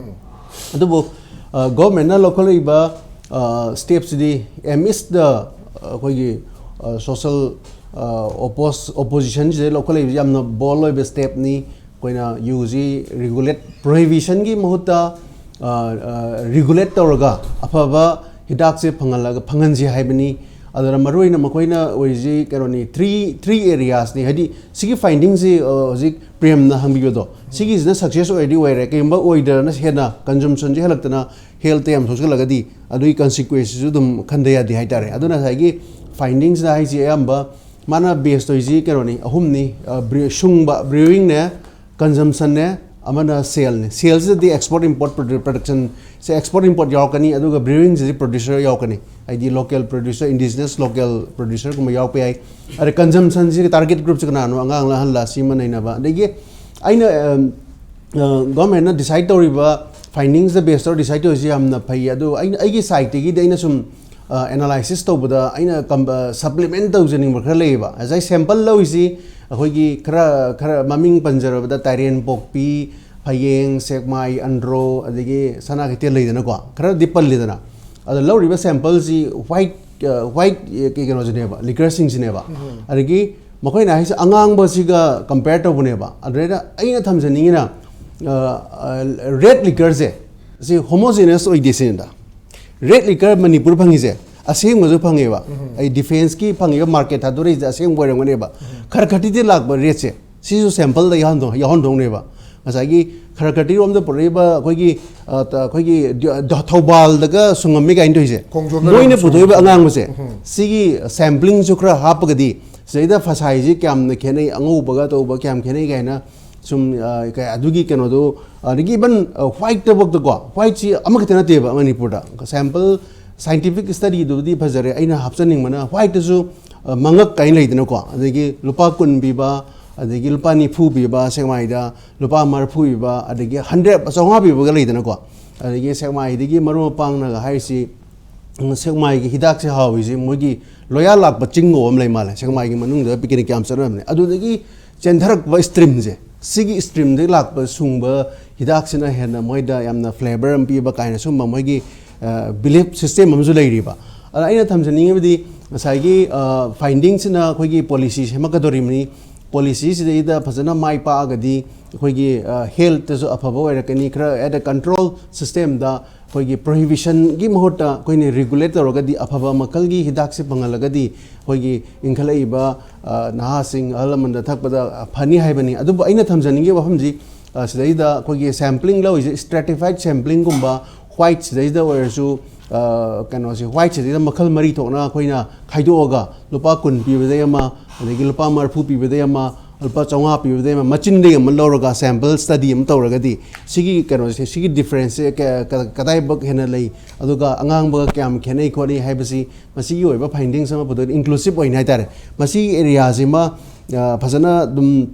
ꯑꯗꯨꯕꯨ, ꯑ, government ꯅ ꯂꯧꯈꯠꯂꯛꯏꯕ, ꯑ, step ꯁꯤꯗꯤ amidst the, ꯑ, ꯑꯩꯈꯣꯏꯒꯤ, ꯑ, social, ꯑ, oppos-, opposition ꯁꯤꯗ ꯂꯧꯈꯠꯂꯛꯏꯕꯁꯤ ꯌꯥꯝꯅ bold ꯑꯣꯏꯕ step ꯅꯤ꯫ ꯑꯩꯈꯣꯏꯅ ꯌꯨꯁꯤ regulate, prohibition ꯒꯤ ꯃꯍꯨꯠꯇ, ꯑ, ꯑ, regulate ꯇꯧꯔꯒ ꯑꯐꯕ ꯍꯤꯗꯥꯛꯁꯦ ꯐꯪꯍꯜꯂꯒ, ꯐꯪꯍꯟꯁꯤ ꯍꯥꯏꯕꯅꯤ꯫ ꯑꯗꯨꯅ ꯃꯔꯨꯑꯣꯏꯅ ꯃꯈꯣꯏꯅ ꯑꯣꯏꯔꯤꯁꯤ ꯀꯩꯅꯣꯅꯤ, three, three areas ꯅꯤ꯫ ꯍꯥꯏꯗꯤ ꯁꯤꯒꯤ finding ꯁꯤ, ꯑ, ꯍꯧꯖꯤꯛ ꯄ꯭ꯔꯦꯝꯅ ꯍꯪꯕꯤꯕꯗꯣ, ꯁꯤꯒꯤꯁꯤꯅ success ꯑꯣꯏꯔꯗꯤ ꯑꯣꯏꯔꯦ, ꯀꯩꯒꯨꯝꯕ ꯑꯣꯏꯗ꯭ꯔꯅ ꯍꯦꯟꯅ consumption ꯁꯦ ꯍꯦꯜꯂꯛꯇꯅ health ꯇ ꯌꯥꯝ ꯁꯣꯛꯆꯜꯂꯒꯗꯤ ꯑꯗꯨꯒꯤ consequence ꯁꯤꯁꯨ ꯑꯗꯨꯝ ꯈꯟꯗ ꯌꯥꯗꯦ ꯍꯥꯏꯇꯥꯔꯦ꯫ ꯑꯗꯨꯅ ꯉꯁꯥꯏꯒꯤ finding ꯁꯤꯗ ꯍꯥꯏꯁꯤ ꯑꯌꯥꯝꯕ ꯃꯥꯅ base ꯇꯧꯔꯤꯁꯤ ꯀꯩꯅꯣꯅꯤ, ꯑꯍꯨꯝꯅꯤ, ꯑ, bre-, ꯁꯨꯡꯕ, brewing ꯅꯦ, consumption ꯅꯦ, ꯑꯃꯅ sale ꯅꯦ꯫ Sale ꯁꯤꯗꯗꯤ export import produ-, production ꯁꯦ, export import ꯌꯥꯎꯔꯛꯀꯅꯤ, ꯑꯗꯨꯒ brewing ꯁꯤꯗꯤ producer ꯌꯥꯎꯔꯛꯀꯅꯤ꯫ ꯍꯥꯏꯗꯤ local producer, indigenous local producer ꯒꯨꯝꯕ ꯌꯥꯎꯔꯛꯄ ꯌꯥꯏ꯫ ꯑꯗ consumption ꯁꯤꯒꯤ target group ꯁꯤ ꯀꯅꯥꯅꯣ? ꯑꯉꯥꯡꯂ ꯑꯍꯜꯂ? ꯁꯤꯃ ꯅꯩꯅꯕ꯫ ꯑꯗꯒꯤ ꯑꯩꯅ, ꯑꯝ, ꯑ, government ꯅ decide ꯇꯧꯔꯤꯕ findings ꯇ base ꯇꯧꯔ decide ꯇꯧꯔꯤꯁꯤ ꯌꯥꯝꯅ ꯐꯩ꯫ ꯑꯗꯣ ꯑꯩꯅ, ꯑꯩꯒꯤ side ꯇꯒꯤꯗꯤ ꯑꯩꯅ ꯁꯨꯝ, ꯑ, analysis ꯇꯧꯕꯗ ꯑꯩꯅ ꯀꯝ-, ꯑ, supplement ꯇꯧꯖꯅꯤꯡꯕ ꯈꯔ ꯂꯩꯌꯦꯕ꯫ ꯉꯁꯥꯏ sample ꯂꯧꯔꯤꯁꯤ ꯑꯩꯈꯣꯏꯒꯤ ꯈꯔ, ꯈꯔ ꯃꯃꯤꯡ ꯄꯟꯖꯔꯕꯗ ꯇꯥꯏꯔꯦꯟ ꯄꯣꯛꯄꯤ, ꯐꯌꯦꯡ, ꯁꯦꯛꯃꯥꯏ, ꯑꯟꯗ꯭ꯔꯣ, ꯑꯗꯒꯤ ꯁꯅꯥ ꯀꯩꯊꯦꯜ ꯂꯩꯗꯅꯀꯣ, ꯈꯔꯗꯤ ꯄꯜꯂꯤꯗꯅ꯫ ꯑꯗꯣ ꯂꯧꯔꯤꯕ sample ꯁꯤ white, ꯑ, white, ꯑ, ꯀꯩ-, ꯀꯩꯅꯣꯁꯤꯅꯦꯕ, liquor ꯁꯤꯡꯁꯤꯅꯦꯕ꯫ ꯑꯗꯒꯤ ꯃꯈꯣꯏꯅ ꯍꯥꯏꯁꯦ ꯑꯉꯥꯡꯕꯁꯤꯒ compare ꯇꯧꯕꯅꯦꯕ꯫ ꯑꯗꯨꯗꯩꯗ ꯑꯩꯅ ꯊꯝꯖꯅꯤꯡꯉꯤꯅ, ꯑ, ꯑ, red liquor ꯁꯦ, ꯁꯤ homogeneous ꯑꯣꯏꯗꯦ ꯁꯤꯅꯤꯗ꯫ Red liquor ꯃꯅꯤꯄꯨꯔ ꯐꯪꯉꯤꯁꯦ ꯑꯁꯦꯡꯕꯁꯨ ꯐꯪꯉꯦꯕ꯫ ꯑꯩ defence ꯀꯤ ꯐꯪꯉꯤꯕ market ꯊꯥꯗꯣꯔꯛꯏꯁꯦ ꯑꯁꯦꯡꯕ ꯑꯣꯏꯔꯝꯒꯅꯦꯕ꯫ ꯈꯔ ꯈꯔꯇꯤꯗꯤ ꯂꯥꯛꯄ red ꯁꯦ꯫ ꯁꯤꯁꯨ sample ꯗ ꯌꯥꯎꯍꯟꯗꯧ-, ꯌꯥꯎꯍꯟꯗꯧꯅꯦꯕ꯫ ꯉꯁꯥꯏꯒꯤ ꯈꯔ ꯈꯔꯇꯤꯔꯣꯝꯗ ꯄꯨꯔꯛꯏꯕ ꯑꯩꯈꯣꯏꯒꯤ, ꯑ, ꯇ-, ꯑꯩꯈꯣꯏꯒꯤ ꯗ-, ꯊꯧꯕꯥꯜꯗꯒ ꯁꯨꯡꯉꯝꯃꯤ ꯀꯥꯏꯅ ꯇꯧꯔꯤꯁꯦ, ꯈꯣꯡꯖꯣꯝꯗ ꯃꯣꯏꯅ ꯂꯩꯕ ꯄꯨꯊꯣꯛꯏꯕ ꯁꯨꯡꯉꯝꯃꯤ꯫ ꯑꯉꯥꯡꯕꯁꯦ, ꯁꯤꯒꯤ sampling ꯁꯨ ꯈꯔ ꯍꯥꯞꯄꯒꯗꯤ, ꯁꯤꯗꯩꯗ ꯐꯁꯥꯏꯁꯤ ꯀꯌꯥꯝꯅ ꯈꯦꯠꯅꯩ, ꯑꯉꯧꯕꯒ ꯇꯧꯕ ꯀꯌꯥꯝ ꯈꯦꯠꯅꯩ ꯀꯥꯏꯅ ꯁꯨꯝ, ꯑ, ꯀꯩ-, ꯑꯗꯨꯒꯤ ꯀꯩꯅꯣꯗꯣ, ꯑꯗꯒꯤ even, ꯑ, white ꯇꯐꯥꯎꯗꯀꯣ, white ꯁꯤ ꯑꯃꯈꯛꯇ ꯅꯠꯇꯦꯕ ꯃꯅꯤꯄꯨꯔꯗ꯫ Sample scientific study ꯗꯨꯕꯨꯗꯤ ꯐꯖꯔꯦ, ꯑꯩꯅ ꯍꯥꯞꯆꯅꯤꯡꯕꯅ white ꯇꯁꯨ, ꯑ, ꯃꯉꯛ ꯀꯥꯏꯅ ꯂꯩꯗꯅꯀꯣ, ꯑꯗꯒꯤ ꯂꯨꯄꯥ ꯀꯨꯟ ꯄꯤꯕ, ꯑꯗꯒꯤ ꯂꯨꯄꯥ ꯅꯤꯐꯨ ꯄꯤꯕ ꯁꯦꯛꯃꯥꯏꯗ, ꯂꯨꯄꯥ ꯃꯔꯤꯐꯨ ꯄꯤꯕ, ꯑꯗꯒꯤ ꯍꯟꯗ꯭ꯔꯦꯠ, ꯆꯥꯝꯃꯉꯥ ꯄꯤꯕꯒ ꯂꯩꯗꯅꯀꯣ꯫ ꯑꯗꯒꯤ ꯁꯦꯛꯃꯥꯏꯗꯒꯤ ꯃꯔꯨꯞ ꯃꯄꯥꯡꯅꯒ ꯍꯥꯏꯔꯤꯁꯤ, ꯎꯝ, ꯁꯦꯛꯃꯥꯏꯒꯤ ꯍꯤꯗꯥꯛꯁꯦ ꯍꯥꯎꯔꯤꯁꯦ ꯃꯣꯏꯒꯤ ꯂꯣꯌꯥ ꯂꯥꯛꯄ ꯆꯤꯡ ꯀꯧꯕ ꯑꯃ ꯂꯩ ꯃꯥꯜꯂꯦ, ꯁꯦꯛꯃꯥꯏꯒꯤ ꯃꯅꯨꯡꯗ ꯄꯤꯛꯅꯤꯛ ꯌꯥꯝ ꯆꯠꯅꯕꯅꯦ꯫ ꯑꯗꯨꯗꯒꯤ ꯆꯦꯟꯊꯔꯛꯄ ꯁ꯭ꯇ꯭ꯔꯤꯝꯁꯦ, ꯁꯤꯒꯤ ꯁ꯭ꯇ꯭ꯔꯤꯝꯗꯒꯤ ꯂꯥꯛꯄ ꯁꯨꯡꯕ ꯍꯤꯗꯥꯛꯁꯤꯅ ꯍꯦꯟꯅ ꯃꯣꯏꯗ ꯌꯥꯝꯅ ꯐ꯭ꯂꯦꯕꯔ ꯑꯃ ꯄꯤꯕ ꯀꯥꯏꯅ ꯁꯨꯝꯕ ꯃꯣꯏꯒꯤ ꯕꯤꯂꯤꯐ ꯁꯤꯁꯇꯦꯝ ꯑꯃꯁꯨ ꯂꯩꯔꯤꯕ꯫ ꯑꯗ ꯑꯩꯅ ꯊꯝꯖꯅꯤꯡꯉꯤꯕꯗꯤ ꯉꯁꯥꯏꯒꯤ ꯐꯥꯏꯟꯗꯤꯡꯁꯤꯅ ꯑꯩꯈꯣꯏꯒꯤ ꯄꯣꯂꯤꯁꯤ ꯁꯦꯝꯃꯛꯀꯗꯧꯔꯤꯕꯅꯤ꯫ ꯄꯣꯂꯤꯁꯤꯁꯤꯗꯩꯗ ꯐꯖꯅ ꯃꯥꯏ ꯄꯥꯛꯑꯒꯗꯤ ꯑꯩꯈꯣꯏꯒꯤ ꯍꯦꯜꯠꯇꯁꯨ ꯑꯐꯕ ꯑꯣꯏꯔꯛꯀꯅꯤ꯫ ꯈꯔ ꯑꯦꯠ ꯑ ꯀꯟꯇ꯭ꯔꯣꯜ ꯁꯤꯁꯇꯦꯝꯗ ꯑꯩꯈꯣꯏꯒꯤ ꯄ꯭ꯔꯣꯍꯤꯕꯤꯁꯟꯒꯤ ꯃꯍꯨꯠꯇ ꯑꯩꯈꯣꯏꯅ ꯔꯤꯒꯨꯂꯦꯠ ꯇꯧꯔꯒꯗꯤ ꯑꯐꯕ ꯃꯈꯜꯒꯤ ꯍꯤꯗꯥꯛꯁꯦ ꯐꯪꯍꯜꯂꯒꯗꯤ ꯑꯩꯈꯣꯏꯒꯤ ꯏꯟꯈꯠꯂꯛꯏꯕ, ꯑ, ꯅꯍꯥꯁꯤꯡ ꯑꯍꯜ ꯂꯃꯟꯗ ꯊꯛꯄꯗ ꯐꯅꯤ ꯍꯥꯏꯕꯅꯤ꯫ ꯑꯗꯨꯕꯨ ꯑꯩꯅ ꯊꯝꯖꯅꯤꯡꯉꯤꯕ ꯋꯥꯐꯝꯁꯤ, ꯑ, ꯁꯤꯗꯩꯗ ꯑꯩꯈꯣꯏꯒꯤ ꯁꯦꯝꯄ꯭ꯂꯤꯡ ꯂꯧꯔꯤꯁꯦ, ꯏꯁꯇ꯭ꯔꯦꯇꯤꯐꯥꯏꯠ ꯁꯦꯝꯄ꯭ꯂꯤꯡꯒꯨꯝꯕ, ꯋꯥꯏꯠ ꯁꯤꯗꯩꯗ ꯑꯣꯏꯔꯁꯨ, ꯑ, ꯀꯩꯅꯣꯁꯦ, ꯋꯥꯏꯠ ꯁꯤꯗꯩꯗ ꯃꯈꯜ ꯃꯔꯤ ꯊꯣꯛꯅ ꯑꯩꯈꯣꯏꯅ ꯈꯥꯏꯗꯣꯛꯑꯒ ꯂꯨꯄꯥ ꯀꯨꯟ ꯄꯤꯕꯗꯩ ꯑꯃ, ꯑꯗꯒꯤ ꯂꯨꯄꯥ ꯃꯔꯤꯐꯨ ꯄꯤꯕꯗꯩ ꯑꯃ, ꯂꯨꯄꯥ ꯆꯥꯝꯃꯉꯥ ꯄꯤꯕꯗꯩ ꯑꯃ, ꯃꯆꯤꯟꯗꯒꯤ ꯑꯃ ꯂꯧꯔꯒ ꯁꯦꯝꯄꯜ ꯁ꯭ꯇꯗꯤ ꯑꯃ ꯇꯧꯔꯒꯗꯤ ꯁꯤꯒꯤ ꯀꯩꯅꯣꯁꯦ, ꯁꯤꯒꯤ ꯗꯤꯐ꯭ꯔꯦꯟꯁꯁꯦ ꯀ-, ꯀ-, ꯀꯗꯥꯏꯐꯥꯎ ꯍꯦꯟꯅ ꯂꯩ, ꯑꯗꯨꯒ ꯑꯉꯥꯡꯕꯒ ꯀꯌꯥꯝ ꯈꯦꯠꯅꯩ ꯈꯣꯠꯅꯩ ꯍꯥꯏꯕꯁꯤ ꯃꯁꯤꯒꯤ ꯑꯣꯏꯕ ꯐꯥꯏꯟꯗꯤꯡꯁ ꯑꯃ ꯄꯨꯊꯣꯛ, ꯏꯟꯀ꯭ꯂꯨꯁꯤꯞ ꯑꯣꯏꯅ ꯍꯥꯏꯇꯥꯔꯦ꯫ ꯃꯁꯤꯒꯤ ꯑꯦꯔꯤꯌꯥꯁꯤꯃ, ꯑ, ꯐꯖꯅ ꯑꯗꯨꯝ,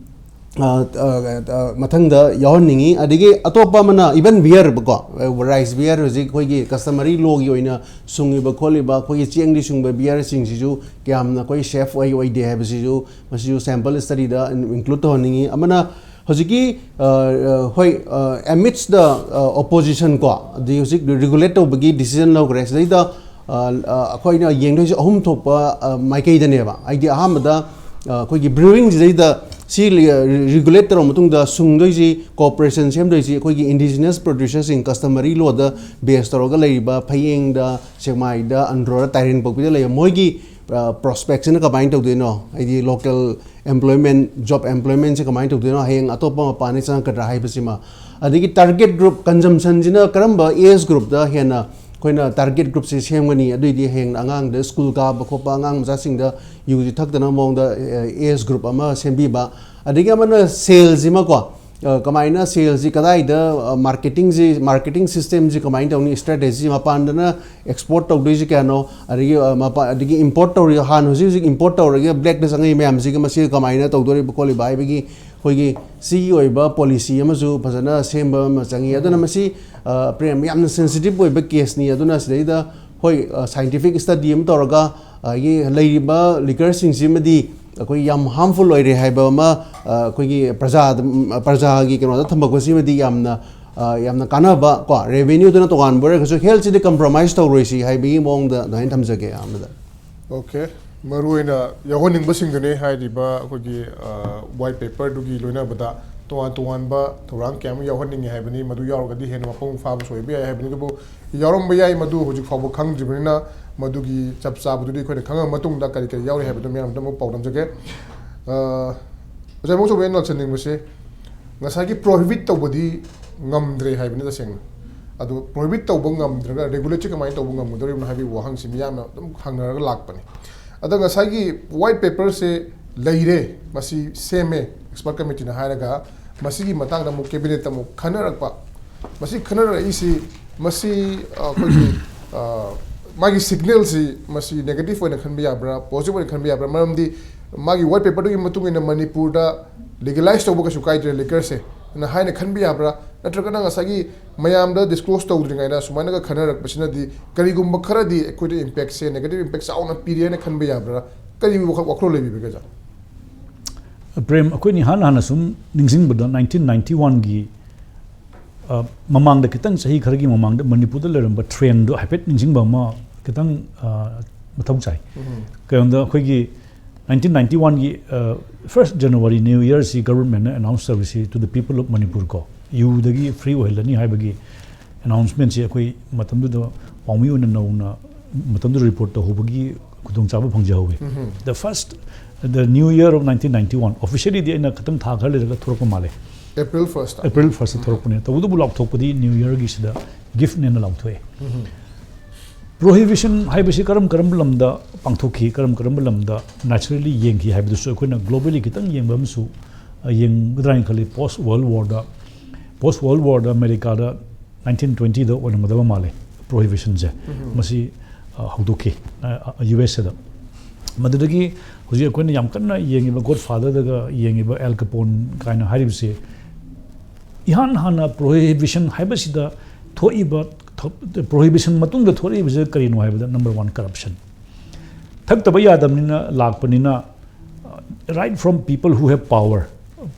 ꯑ, ꯑ, ꯑ, ꯃꯊꯪꯗ ꯌꯥꯎꯍꯟꯅꯤꯡꯉꯤ꯫ ꯑꯗꯒꯤ ꯑꯇꯣꯞꯄ ꯑꯃꯅ ꯏꯚꯟ ꯕꯤꯌꯔ ꯀꯣ, ꯔꯥꯏꯁ ꯕꯤꯌꯔ ꯍꯧꯖꯤꯛ ꯑꯩꯈꯣꯏꯒꯤ ꯀꯁꯇꯃꯔꯤ ꯂꯣꯒꯤ ꯑꯣꯏꯅ ꯁꯨꯡꯉꯤꯕ ꯈꯣꯠꯂꯤꯕ ꯑꯩꯈꯣꯏꯒꯤ ꯆꯦꯡꯗꯤ ꯁꯨꯡꯕ ꯕꯤꯌꯔꯁꯤꯡꯁꯤꯁꯨ ꯀꯌꯥꯝꯅ ꯑꯩꯈꯣꯏ ꯁꯦꯐ ꯑꯣꯏ ꯑꯣꯏꯗꯦ ꯍꯥꯏꯕꯁꯤꯁꯨ ꯃꯁꯤꯁꯨ ꯁꯦꯝꯄꯜ ꯁ꯭ꯇꯗꯤꯗ ꯏꯟꯀ꯭ꯂꯨꯗ ꯇꯧꯍꯟꯅꯤꯡꯉꯤ꯫ ꯑꯃꯅ ꯍꯧꯖꯤꯛꯀꯤ, ꯑ, ꯑ, ꯍꯣꯏ, ꯑ, amidst the, ꯑ, opposition ꯀꯣ, ꯑꯗꯩ ꯍꯧꯖꯤꯛ ꯔꯤꯒꯨꯂꯦꯠ ꯇꯧꯕꯒꯤ ꯗꯤꯁꯤꯖꯟ ꯂꯧꯈ꯭ꯔꯦ꯫ ꯁꯤꯗꯩꯗ, ꯑ, ꯑ, ꯑꯩꯈꯣꯏꯅ ꯌꯦꯡꯗꯣꯏꯁꯦ ꯑꯍꯨꯝ ꯊꯣꯛꯄ, ꯑ, ꯃꯥꯏꯀꯩꯗꯅꯦꯕ꯫ ꯍꯥꯏꯗꯤ ꯑꯍꯥꯟꯕꯗ, ꯑ, ꯑꯩꯈꯣꯏꯒꯤ ꯕ꯭ꯔꯨꯋꯤꯡꯁꯤꯗꯩꯗ ꯁꯤ ꯔꯤꯒꯨꯂꯦꯠ ꯇꯧꯔꯕ ꯃꯇꯨꯡꯗ ꯁꯨꯡꯗꯣꯏꯁꯤ, ꯀꯣꯑꯣꯄꯔꯦꯁꯟ ꯁꯦꯝꯗꯣꯏꯁꯤ ꯑꯩꯈꯣꯏꯒꯤ ꯏꯟꯗꯤꯖꯤꯅꯁ ꯄ꯭ꯔꯣꯗ꯭ꯌꯨꯁꯔꯁꯤꯡ, ꯀꯁꯇꯃꯔꯤ ꯂꯣꯗ ꯕꯦꯁ ꯇꯧꯔꯒ ꯂꯩꯔꯤꯕ ꯐꯌꯦꯡꯗ, ꯁꯦꯛꯃꯥꯏꯗ, ꯑꯟꯗ꯭ꯔꯣꯗ, ꯇꯥꯏꯔꯦꯟ ꯄꯣꯛꯄꯤꯗ ꯂꯩꯕ ꯃꯣꯏꯒꯤ, ꯑ, ꯄ꯭ꯔꯣꯁꯄꯦꯛꯁꯤꯅ ꯀꯃꯥꯏꯅ ꯇꯧꯗꯣꯏꯅꯣ? ꯍꯥꯏꯗꯤ ꯂꯣꯀꯦꯜ ꯑꯦꯝꯄ꯭ꯂꯣꯏꯃꯦꯟ, ꯖꯣꯕ ꯑꯦꯝꯄ꯭ꯂꯣꯏꯃꯦꯟꯁꯦ ꯀꯃꯥꯏꯅ ꯇꯧꯗꯣꯏꯅꯣ? ꯍꯌꯦꯡ ꯑꯇꯣꯞꯄ ꯃꯄꯥꯟꯗꯒꯤ ꯆꯪꯉꯛꯀꯗ꯭ꯔꯥ ꯍꯥꯏꯕꯁꯤꯃ꯫ ꯑꯗꯒꯤ ꯇꯥꯔꯒꯦꯠ ꯒ꯭ꯔꯨꯞ, ꯀꯟꯖꯝꯁꯟꯁꯤꯅ ꯀꯔꯝꯕ ꯑꯦꯖ ꯒ꯭ꯔꯨꯞꯇ ꯍꯦꯟꯅ ꯑꯩꯈꯣꯏꯅ ꯇꯥꯔꯒꯦꯠ ꯒ꯭ꯔꯨꯞꯁꯦ ꯁꯦꯝꯒꯅꯤ? ꯑꯗꯨꯏꯗꯤ ꯍꯌꯦꯡ ꯑꯉꯥꯡꯗ ꯁ꯭ꯀꯨꯜ ꯀꯥꯕ ꯈꯣꯠꯄ ꯑꯉꯥꯡ ꯃꯆꯥꯁꯤꯡꯗ ꯌꯨꯁꯤ ꯊꯛꯇꯅꯕ ꯃꯑꯣꯡꯗ, ꯑꯦ, ꯑꯦꯖ ꯒ꯭ꯔꯨꯞ ꯑꯃ ꯁꯦꯝꯕꯤꯕ꯫ ꯑꯗꯒꯤ ꯑꯃꯅ ꯁꯦꯜꯁꯤꯃꯀꯣ, ꯑ, ꯀꯃꯥꯏꯅ ꯁꯦꯜꯁꯤ ꯀꯗꯥꯏꯗ, ꯑ, ꯃꯥꯔꯀꯦꯇꯤꯡꯁꯤ, ꯃꯥꯔꯀꯦꯇꯤꯡ ꯁꯤꯁꯇꯦꯝꯁꯤ ꯀꯃꯥꯏꯅ ꯇꯧꯅꯤ, ꯏꯁꯇ꯭ꯔꯦꯇꯦꯖꯤ ꯃꯄꯥꯟꯗꯅ ꯑꯦꯛꯁꯄꯣꯔꯠ ꯇꯧꯗꯣꯏꯁꯤ ꯀꯌꯥꯅꯣ, ꯑꯗꯒꯤ, ꯑ, ꯃꯄꯥ-, ꯑꯗꯒꯤ ꯏꯝꯄꯣꯔꯠ ꯇꯧꯔꯤ, ꯍꯥꯟꯅ ꯍꯧꯖꯤꯛ ꯍꯧꯖꯤꯛ ꯏꯝꯄꯣꯔꯠ ꯇꯧꯔꯒ ꯕ꯭ꯂꯦꯛꯇ ꯆꯪꯉꯛꯏ ꯃꯌꯥꯝꯁꯤꯒ ꯃꯁꯤꯒ ꯀꯃꯥꯏꯅ ꯇꯧꯗꯣꯔꯤꯕ ꯈꯣꯠꯂꯤꯕ ꯍꯥꯏꯕꯒꯤ ꯑꯩꯈꯣꯏꯒꯤ ꯁꯤꯒꯤ ꯑꯣꯏꯕ ꯄꯣꯂꯤꯁꯤ ꯑꯃꯁꯨ ꯐꯖꯅ ꯁꯦꯝꯕ ꯑꯃ ꯆꯪꯉꯤ꯫ ꯑꯗꯨꯅ ꯃꯁꯤ, ꯑ, ꯄ꯭ꯔꯦꯝ, ꯌꯥꯝꯅ ꯁꯦꯟꯁꯤꯇꯤꯞ ꯑꯣꯏꯕ ꯀꯦꯁꯅꯤ꯫ ꯑꯗꯨꯅ ꯁꯤꯗꯩꯗ ꯍꯣꯏ, ꯑ, ꯁꯥꯏꯟꯇꯤꯐꯤꯛ ꯁ꯭ꯇꯗꯤ ꯑꯃ ꯇꯧꯔꯒ, ꯑ, ꯑꯩꯒꯤ ꯂꯩꯔꯤꯕ ꯂꯤꯀꯔꯁꯤꯡꯁꯤꯃꯗꯤ ꯑꯩꯈꯣꯏ ꯌꯥꯝ ꯍꯥꯔꯝꯐꯨꯜ ꯑꯣꯏꯔꯦ ꯍꯥꯏꯕ ꯑꯃ, ꯑ, ꯑꯩꯈꯣꯏꯒꯤ ꯄ꯭ꯔꯖꯥꯗ, ꯎꯝ, ꯄ꯭ꯔꯖꯥꯒꯤ ꯀꯩꯅꯣꯗ ꯊꯝꯃꯛꯄꯁꯤꯃꯗꯤ ꯌꯥꯝꯅ, ꯑ, ꯌꯥꯝꯅ ꯀꯥꯟꯅꯕ, ꯀꯣ, ꯔꯦꯚꯦꯅ꯭ꯌꯨꯗꯨꯅ ꯇꯣꯉꯥꯟꯕ ꯑꯣꯏꯔꯒꯁꯨ ꯍꯦꯜꯠꯁꯤꯗꯤ ꯀꯝꯄ꯭ꯔꯣꯃꯥꯏꯁ ꯇꯧꯔꯣꯏꯁꯤ ꯍꯥꯏꯕꯒꯤ ꯃꯑꯣꯡꯗ ꯑꯗꯨꯃꯥꯏꯅ ꯊꯝꯖꯒꯦ ꯑꯍꯥꯟꯕꯗ꯫ ꯑꯣꯀꯦ꯫ ꯃꯔꯨꯑꯣꯏꯅ ꯌꯥꯎꯍꯟꯅꯤꯡꯕꯁꯤꯡꯗꯨꯅꯤ ꯍꯥꯏꯔꯤꯕ ꯑꯩꯈꯣꯏꯒꯤ, ꯑ, ꯋꯥꯏꯠ ꯄꯦꯄꯔꯗꯨꯒꯤ ꯂꯣꯏꯅꯕꯗ ꯇꯣꯉꯥꯟ ꯇꯣꯉꯥꯟꯕ ꯊꯧꯔꯥꯡ ꯀꯌꯥ ꯑꯃ ꯌꯥꯎꯍꯟꯅꯤꯡꯉꯤ ꯍꯥꯏꯕꯅꯤ꯫ ꯃꯗꯨ ꯌꯥꯎꯔꯒꯗꯤ ꯍꯦꯟꯅ ꯃꯄꯨꯡ ꯐꯥꯕꯁꯨ ꯑꯣꯏꯕ ꯌꯥꯏ ꯍꯥꯏꯕꯅꯤ꯫ ꯑꯗꯨꯕꯨ ꯌꯥꯎꯔꯝꯕ ꯌꯥꯏ, ꯃꯗꯨ ꯍꯧꯖꯤꯛ ꯐꯥꯎꯕ ꯈꯪꯗ꯭ꯔꯤꯕꯅꯤꯅ ꯃꯗꯨꯒꯤ ꯆꯞ ꯆꯥꯕꯗꯨꯗꯤ ꯑꯩꯈꯣꯏꯅ ꯈꯪꯉ ꯃꯇꯨꯡꯗ ꯀꯔꯤ ꯀꯔꯤ ꯌꯥꯎꯔꯤ ꯍꯥꯏꯕꯗꯨ ꯃꯌꯥꯝꯗ ꯑꯃꯨꯛ ꯄꯥꯎꯗꯝꯖꯒꯦ꯫ ꯑ, ꯑꯣꯖꯥ ꯏꯃꯧꯆꯧꯕꯤ, ꯑꯩꯅ ꯂꯥꯛꯆꯅꯤꯡꯕꯁꯦ, ꯉꯁꯥꯏꯒꯤ ꯄ꯭ꯔꯣꯍꯤꯕꯤꯠ ꯇꯧꯕꯗꯤ ꯉꯝꯗ꯭ꯔꯦ ꯍꯥꯏꯕꯅꯤ ꯇꯁꯦꯡꯅ꯫ ꯑꯗꯨ ꯄ꯭ꯔꯣꯍꯤꯕꯤꯠ ꯇꯧꯕ ꯉꯝꯗ꯭ꯔꯒ ꯔꯦꯒꯨꯂꯦꯠꯁꯤ ꯀꯃꯥꯏꯅ ꯇꯧꯕ ꯉꯝꯒꯗꯧꯔꯤꯕꯅꯣ ꯍꯥꯏꯕꯒꯤ ꯋꯥꯍꯪꯁꯤ ꯃꯤꯌꯥꯝꯅ ꯑꯗꯨꯝ ꯍꯪꯅꯔꯒ ꯂꯥꯛꯄꯅꯤ꯫ ꯑꯗ ꯉꯁꯥꯏꯒꯤ ꯋꯥꯏꯠ ꯄꯦꯄꯔꯁꯦ ꯂꯩꯔꯦ, ꯃꯁꯤ ꯁꯦꯝꯃꯦ ꯑꯦꯛꯁꯄꯔꯠ ꯀꯃꯤꯇꯤꯅ ꯍꯥꯏꯔꯒ, ꯃꯁꯤꯒꯤ ꯃꯇꯥꯡꯗ ꯑꯃꯨꯛ ꯀꯦꯕꯤꯅꯦꯠꯇ ꯑꯃꯨꯛ ꯈꯟꯅꯔꯛꯄ꯫ ꯃꯁꯤ ꯈꯟꯅꯔꯛꯏꯁꯤ, ꯃꯁꯤ, ꯑ, ꯑꯩꯈꯣꯏꯒꯤ, ꯑ, ꯃꯥꯒꯤ ꯁꯤꯒꯅꯦꯜꯁꯤ ꯃꯁꯤ ꯅꯦꯒꯦꯇꯤꯚ ꯑꯣꯏꯅ ꯈꯟꯕ ꯌꯥꯕ꯭ꯔꯥ, ꯄꯣꯖꯤꯇꯤꯚ ꯑꯣꯏꯅ ꯈꯟꯕ ꯌꯥꯕ꯭ꯔꯥ? ꯃꯔꯝꯗꯤ ꯃꯥꯒꯤ ꯋꯥꯏꯠ ꯄꯦꯄꯔꯗꯨꯒꯤ ꯃꯇꯨꯡ ꯏꯟꯅ ꯃꯅꯤꯄꯨꯔꯗ ꯂꯤꯒꯦꯂꯥꯏꯁ ꯇꯧꯕ ꯀꯩꯁꯨ ꯀꯥꯏꯗ꯭ꯔꯦ ꯂꯤꯀꯔꯁꯦ, ꯑꯅ ꯍꯥꯏꯅ ꯈꯟꯕ ꯌꯥꯕ꯭ꯔꯥ? ꯅꯠꯇ꯭ꯔꯒꯅ ꯉꯁꯥꯏꯒꯤ ꯃꯌꯥꯝꯗ ꯗꯤꯁꯀ꯭ꯂꯣꯁ ꯇꯧꯗ꯭ꯔꯤꯉꯩꯗ ꯁꯨꯃꯥꯏꯅꯒ ꯈꯟꯅꯔꯛꯄꯁꯤꯅꯗꯤ ꯀꯔꯤꯒꯨꯝꯕ ꯈꯔꯗꯤ ꯑꯩꯈꯣꯏꯗ ꯏꯝꯄꯦꯛꯁꯦ, ꯅꯦꯒꯦꯇꯤꯚ ꯏꯝꯄꯦꯛ ꯆꯥꯎꯅ ꯄꯤꯔꯦ ꯍꯥꯏꯅ ꯈꯟꯕ ꯌꯥꯕ꯭ꯔꯥ? ꯀꯔꯤ ꯋꯥꯈꯜ, ꯋꯥꯈꯜꯂꯣꯟ ꯂꯩꯕꯤꯕꯒꯦ, ꯑꯣꯖꯥ? ꯄ꯭ꯔꯦꯝ, ꯑꯩꯈꯣꯏꯅ ꯏꯍꯥꯟ ꯍꯥꯟꯅ ꯁꯨꯝ ꯅꯤꯡꯁꯤꯡꯕꯗ ꯅꯥꯏꯟꯇꯤꯟ ꯅꯥꯏꯟꯇꯤ ꯋꯥꯟꯒꯤ, ꯑ, ꯃꯃꯥꯡꯗ, ꯈꯤꯇꯪ ꯆꯍꯤ ꯈꯔꯒꯤ ꯃꯃꯥꯡꯗ ꯃꯅꯤꯄꯨꯔꯗ ꯂꯩꯔꯝꯕ ꯇ꯭ꯔꯦꯟꯗꯣ ꯍꯥꯏꯐꯦꯠ ꯅꯤꯡꯁꯤꯡꯕ ꯑꯃ ꯈꯤꯇꯪ, ꯑ, ꯃꯊꯧ ꯆꯥꯏ꯫ ꯎꯝ꯫ ꯀꯩꯅꯣꯗ ꯑꯩꯈꯣꯏꯒꯤ ꯅꯥꯏꯟꯇꯤꯟ ꯅꯥꯏꯟꯇꯤ ꯋꯥꯟꯒꯤ, ꯑ, ꯐꯥꯔꯁ ꯖꯅꯋꯥꯔꯤ ꯅ꯭ꯌꯨ ꯌꯔꯁꯤ ꯒꯕꯔꯟꯃꯦꯟꯅ ꯑꯦꯅꯥꯎꯟꯁ ꯇꯧꯔꯤꯁꯤ "To the people of Manipur" ꯀꯣ, ꯌꯨꯗꯒꯤ ꯐ꯭ꯔꯤ ꯑꯣꯏꯍꯜꯂꯅꯤ ꯍꯥꯏꯕꯒꯤ ꯑꯦꯅꯥꯎꯟꯁꯃꯦꯟꯁꯤ ꯑꯩꯈꯣꯏ ꯃꯇꯝꯗꯨꯗ ꯄꯥꯎꯃꯤ ꯑꯣꯏꯅ ꯅꯧꯅ ꯃꯇꯝꯗꯨꯗ ꯔꯤꯄꯣꯔꯠ ꯇꯧꯍꯧꯕꯒꯤ ꯈꯨꯗꯣꯡꯆꯥꯕ ꯐꯪꯖꯍꯧꯋꯤ꯫ ꯎꯝ꯫ The first, the New Year of nineteen ninety-one, officially ꯗꯤ ꯑꯩꯅ ꯈꯤꯇꯪ ꯊꯥ ꯈꯔ ꯂꯩꯔꯒ ꯊꯣꯔꯛꯄ ꯃꯥꯜꯂꯦ꯫ April first. ꯑꯦꯄ꯭ꯔꯤꯜ ꯐꯥꯔꯁꯇ ꯊꯣꯔꯛꯄꯅꯦ꯫ ꯇꯧꯕꯇꯕꯨ ꯂꯥꯎꯊꯣꯛꯄꯗꯤ ꯅ꯭ꯌꯨ ꯌꯔꯒꯤꯁꯤꯗ ꯒꯤꯐꯅꯦꯅ ꯂꯥꯎꯊꯣꯛꯑꯦ꯫ ꯎꯝ꯫ ꯄ꯭ꯔꯣꯍꯤꯕꯤꯁꯟ ꯍꯥꯏꯕꯁꯤ ꯀꯔꯝ ꯀꯔꯝꯕ ꯂꯝꯗ ꯄꯥꯡꯊꯣꯛꯈꯤ, ꯀꯔꯝ ꯀꯔꯝꯕ ꯂꯝꯗ ꯅꯦꯆꯔꯦꯂꯤ ꯌꯦꯡꯈꯤ ꯍꯥꯏꯕꯗꯨꯁꯨ ꯑꯩꯈꯣꯏꯅ ꯒ꯭ꯂꯣꯕꯦꯂꯤ ꯈꯤꯇꯪ ꯌꯦꯡꯕ ꯑꯃꯁꯨ ꯌꯦꯡꯒꯗ꯭ꯔꯥ ꯍꯥꯏꯅ ꯈꯜꯂꯤ꯫ ꯄꯣꯁ ꯋꯥꯔꯜ ꯋꯥꯔꯗ ꯄꯣꯁ ꯋꯥꯔꯜ ꯋꯥꯔꯗ ꯑꯃꯦꯔꯤꯀꯥꯗ ꯅꯥꯏꯟꯇꯤꯟ ꯇ꯭ꯋꯦꯟꯇꯤꯗ ꯑꯣꯏꯔꯝꯒꯗꯕ ꯃꯥꯜꯂꯦ, ꯄ꯭ꯔꯣꯍꯤꯕꯤꯁꯟꯁꯦ꯫ ꯃꯁꯤ ꯍꯧꯗꯣꯛꯈꯤ ꯌꯨ ꯑꯦꯁ ꯑꯦꯗ꯫ ꯃꯗꯨꯗꯒꯤ ꯍꯧꯖꯤꯛ ꯑꯩꯈꯣꯏꯅ ꯌꯥꯝ ꯀꯟꯅ ꯌꯦꯡꯉꯤꯕ ꯒꯣꯗ ꯐꯥꯗꯔꯗꯒ ꯌꯦꯡꯉꯤꯕ ꯑꯦꯜ ꯀꯄꯣꯟ ꯀꯥꯏꯅ ꯍꯥꯏꯔꯤꯕꯁꯦ, ꯏꯍꯥꯟ ꯍꯥꯟꯅ ꯄ꯭ꯔꯣꯍꯤꯕꯤꯁꯟ ꯍꯥꯏꯕꯁꯤꯗ ꯊꯣꯛꯏꯕ, ꯄ꯭ꯔꯣꯍꯤꯕꯤꯁꯟ ꯃꯇꯨꯡꯗ ꯊꯣꯛꯂꯛꯏꯕꯁꯦ ꯀꯔꯤꯅꯣ ꯍꯥꯏꯕꯗ, ꯅꯝꯕꯔ ꯋꯥꯟ, ꯀꯔꯞꯁꯟ꯫ ꯊꯛꯇꯕ ꯌꯥꯗꯕꯅꯤꯅ ꯂꯥꯛꯄꯅꯤꯅ, right from people who have power,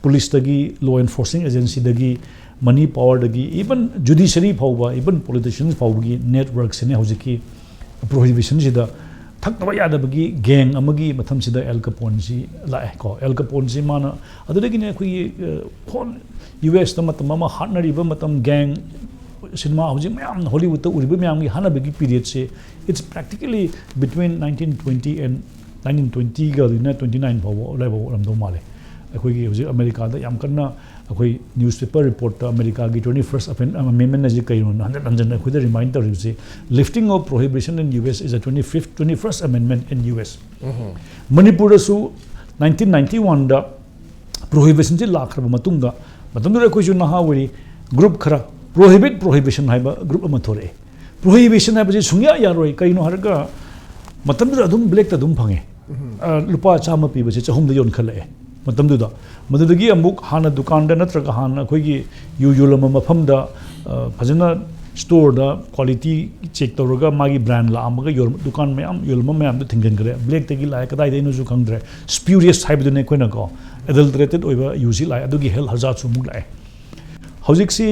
ꯄꯨꯂꯤꯁꯇꯒꯤ, ꯂꯣ ꯑꯦꯟꯐꯣꯔꯁꯤꯡ ꯑꯦꯖꯦꯟꯁꯤꯗꯒꯤ, ꯃꯅꯤ ꯄꯥꯋꯔꯗꯒꯤ, ꯏꯚꯟ ꯖꯨꯗꯤꯁꯔꯤ ꯐꯥꯎꯕ, ꯏꯚꯟ ꯄꯣꯂꯤꯇꯤꯁꯤꯌꯟꯁ ꯐꯥꯎꯕꯒꯤ ꯅꯦꯠꯋꯔꯛꯁꯤꯅꯦ ꯍꯧꯖꯤꯛꯀꯤ ꯄ꯭ꯔꯣꯍꯤꯕꯤꯁꯟꯁꯤꯗ ꯊꯛꯇꯕ ꯌꯥꯗꯕꯒꯤ ꯒꯦꯡ ꯑꯃꯒꯤ ꯃꯊꯝꯁꯤꯗ ꯑꯦꯜ ꯀꯄꯣꯟꯁꯤ ꯂꯥꯛꯑꯦ ꯀꯣ꯫ ꯑꯦꯜ ꯀꯄꯣꯟꯁꯤ ꯃꯥꯅ, ꯑꯗꯨꯗꯒꯤꯅꯦ ꯑꯩꯈꯣꯏꯒꯤ ꯍꯣꯜ ꯌꯨ ꯑꯦꯁꯇ ꯃꯇꯝ ꯑꯃ ꯍꯥꯠꯅꯔꯤꯕ ꯃꯇꯝ, ꯒꯦꯡ ꯁꯤꯅꯦꯃꯥ ꯍꯧꯖꯤꯛ ꯃꯌꯥꯝ ꯍꯣꯂꯤꯋꯨꯗꯇ ꯎꯔꯤꯕ ꯃꯌꯥꯝꯒꯤ ꯍꯥꯠꯅꯕꯒꯤ ꯄꯤꯔꯤꯌꯠꯁꯦ, it's practically between nineteen twenty and nineteen twenty ꯒ ꯇ꯭ꯋꯦꯟꯇꯤ ꯅꯥꯏꯟ ꯐꯥꯎꯕ ꯑꯗꯨꯋꯥꯏꯐꯥꯎ ꯑꯣꯏꯔꯝꯗꯧ ꯃꯥꯜꯂꯦ꯫ ꯑꯩꯈꯣꯏꯒꯤ ꯍꯧꯖꯤꯛ ꯑꯃꯦꯔꯤꯀꯥꯗ ꯌꯥꯝ ꯀꯟꯅ ꯑꯩꯈꯣꯏ ꯅ꯭ꯌꯨꯁꯄꯦꯄꯔ ꯔꯤꯄꯣꯔꯠꯇ ꯑꯃꯦꯔꯤꯀꯥꯒꯤ twenty first amendment ꯑꯁꯤ ꯀꯩꯅꯣꯅ ꯍꯟꯖꯤꯟ ꯍꯟꯖꯤꯟ ꯑꯩꯈꯣꯏꯗ remain ꯇꯧꯔꯤꯕꯁꯤ, lifting of prohibition in U S is a twenty fifth, twenty first amendment in U S. ꯃꯅꯤꯄꯨꯔꯗꯁꯨ ꯅꯥꯏꯟꯇꯤꯟ ꯅꯥꯏꯟꯇꯤ ꯋꯥꯟꯗ ꯄ꯭ꯔꯣꯍꯤꯕꯤꯁꯟꯁꯤ ꯂꯥꯛꯈ꯭ꯔꯕ ꯃꯇꯨꯡꯗ, ꯃꯇꯝꯗꯨꯗ ꯑꯩꯈꯣꯏꯁꯨ ꯅꯍꯥ ꯑꯣꯏꯔꯤ, ꯒ꯭ꯔꯨꯞ ꯈꯔ ꯄ꯭ꯔꯣꯍꯤꯕꯤꯠ ꯄ꯭ꯔꯣꯍꯤꯕꯤꯁꯟ ꯍꯥꯏꯕ ꯒ꯭ꯔꯨꯞ ꯑꯃ ꯊꯣꯔꯛꯑꯦ꯫ ꯄ꯭ꯔꯣꯍꯤꯕꯤꯁꯟ ꯍꯥꯏꯕꯁꯤ ꯁꯨꯡꯌꯥ ꯌꯥꯔꯣꯏ꯫ ꯀꯩꯅꯣ ꯍꯥꯏꯔꯒ, ꯃꯇꯝꯗꯨꯗ ꯑꯗꯨꯝ ꯕ꯭ꯂꯦꯛꯇ ꯑꯗꯨꯝ ꯐꯪꯉꯦ꯫ ꯂꯨꯄꯥ ꯆꯥꯝꯃ ꯄꯤꯕꯁꯦ ꯆꯍꯨꯝꯗ ꯌꯣꯟꯈꯠꯂꯛꯑꯦ ꯃꯇꯝꯗꯨꯗ꯫ ꯃꯗꯨꯗꯒꯤ ꯑꯃꯨꯛ ꯍꯥꯟꯅ ꯗꯨꯀꯥꯟꯗ ꯅꯠꯇ꯭ꯔꯒ ꯍꯥꯟꯅ ꯑꯩꯈꯣꯏꯒꯤ ꯌꯨ ꯌꯣꯜꯂꯝꯕ ꯃꯐꯝꯗ, ꯑ, ꯐꯖꯅ ꯁ꯭ꯇꯣꯔꯗ ꯀ꯭ꯋꯥꯂꯤꯇꯤ ꯆꯦꯛ ꯇꯧꯔꯒ ꯃꯥꯒꯤ ꯕ꯭ꯔꯥꯟ ꯂꯥꯛꯑꯝꯃꯒ ꯌꯣꯜꯂꯝ-, ꯗꯨꯀꯥꯟ ꯃꯌꯥꯝ ꯌꯣꯜꯂꯝꯕ ꯃꯌꯥꯝꯗꯨ ꯊꯤꯡꯖꯤꯟꯈ꯭ꯔꯦ꯫ ꯕ꯭ꯂꯦꯛꯇꯒꯤ ꯂꯥꯛꯑꯦ, ꯀꯗꯥꯏꯗꯩꯅꯣꯁꯨ ꯈꯪꯗ꯭ꯔꯦ꯫ ꯁ꯭ꯄꯨꯔꯤꯌꯁ ꯍꯥꯏꯕꯗꯨꯅꯦ ꯑꯩꯈꯣꯏꯅꯀꯣ, ꯑꯦꯗꯜꯇꯔꯦꯇꯦꯠ ꯑꯣꯏꯕ ꯌꯨꯁꯤ ꯂꯥꯛꯑꯦ, ꯑꯗꯨꯒꯤ ꯍꯦꯜꯊ ꯍꯖꯥꯔꯠꯁꯨ ꯑꯃꯨꯛ ꯂꯥꯛꯑꯦ꯫ ꯍꯧꯖꯤꯛꯁꯤ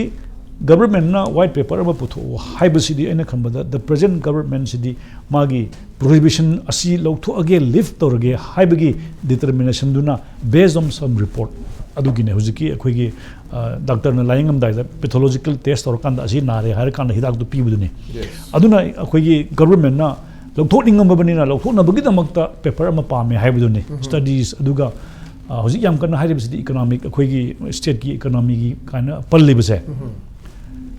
ꯒꯕꯔꯃꯦꯟꯠꯅ ꯋꯥꯏꯠ ꯄꯦꯄꯔ ꯑꯃ ꯄꯨꯊꯣꯛꯎ ꯍꯥꯏꯕꯁꯤꯗꯤ, ꯑꯩꯅ ꯈꯟꯕꯗ the present government ꯁꯤꯗꯤ ꯃꯥꯒꯤ ꯄ꯭ꯔꯣꯍꯤꯕꯤꯁꯟ ꯑꯁꯤ ꯂꯧꯊꯣꯛꯑꯒꯦ, ꯂꯤꯐ ꯇꯧꯔꯒꯦ ꯍꯥꯏꯕꯒꯤ ꯗꯤꯇꯔꯃꯤꯅꯦꯁꯟꯗꯨꯅ, based on some report, ꯑꯗꯨꯒꯤꯅꯦ ꯍꯧꯖꯤꯛꯀꯤ ꯑꯩꯈꯣꯏꯒꯤ, ꯑ, ꯗꯥꯛꯇꯔꯅ ꯂꯥꯌꯦꯡꯉꯝꯗꯥꯏꯗ ꯄꯦꯊꯣꯂꯣꯖꯤꯀꯦꯜ ꯇꯦꯁ ꯇꯧꯔꯀꯥꯟꯗ ꯑꯁꯤ ꯅꯥꯔꯦ ꯍꯥꯏꯔꯀꯥꯟꯗ ꯍꯤꯗꯥꯛꯇꯨ ꯄꯤꯕꯗꯨꯅꯤ꯫ ꯑꯗꯨꯅ ꯑꯩꯈꯣꯏꯒꯤ ꯒꯕꯔꯃꯦꯟꯠꯅ ꯂꯧꯊꯣꯛꯅꯕꯒꯤꯗꯃꯛꯇ ꯄꯦꯄꯔ ꯑꯃ ꯄꯥꯝꯃꯦ ꯍꯥꯏꯕꯗꯨꯅꯤ꯫ ꯁ꯭ꯇꯗꯤꯁ, ꯑꯗꯨꯒ, ꯑ, ꯍꯧꯖꯤꯛ ꯌꯥꯝ ꯀꯟꯅ ꯍꯥꯏꯔꯤꯕꯁꯤꯗꯤ ꯏꯀꯣꯅꯣꯃꯤꯛ, ꯑꯩꯈꯣꯏꯒꯤ ꯁ꯭ꯇꯦꯠꯀꯤ ꯏꯀꯣꯅꯣꯃꯤꯒꯤ ꯀꯥꯏꯅ ꯄꯜꯂꯤꯕꯁꯦ꯫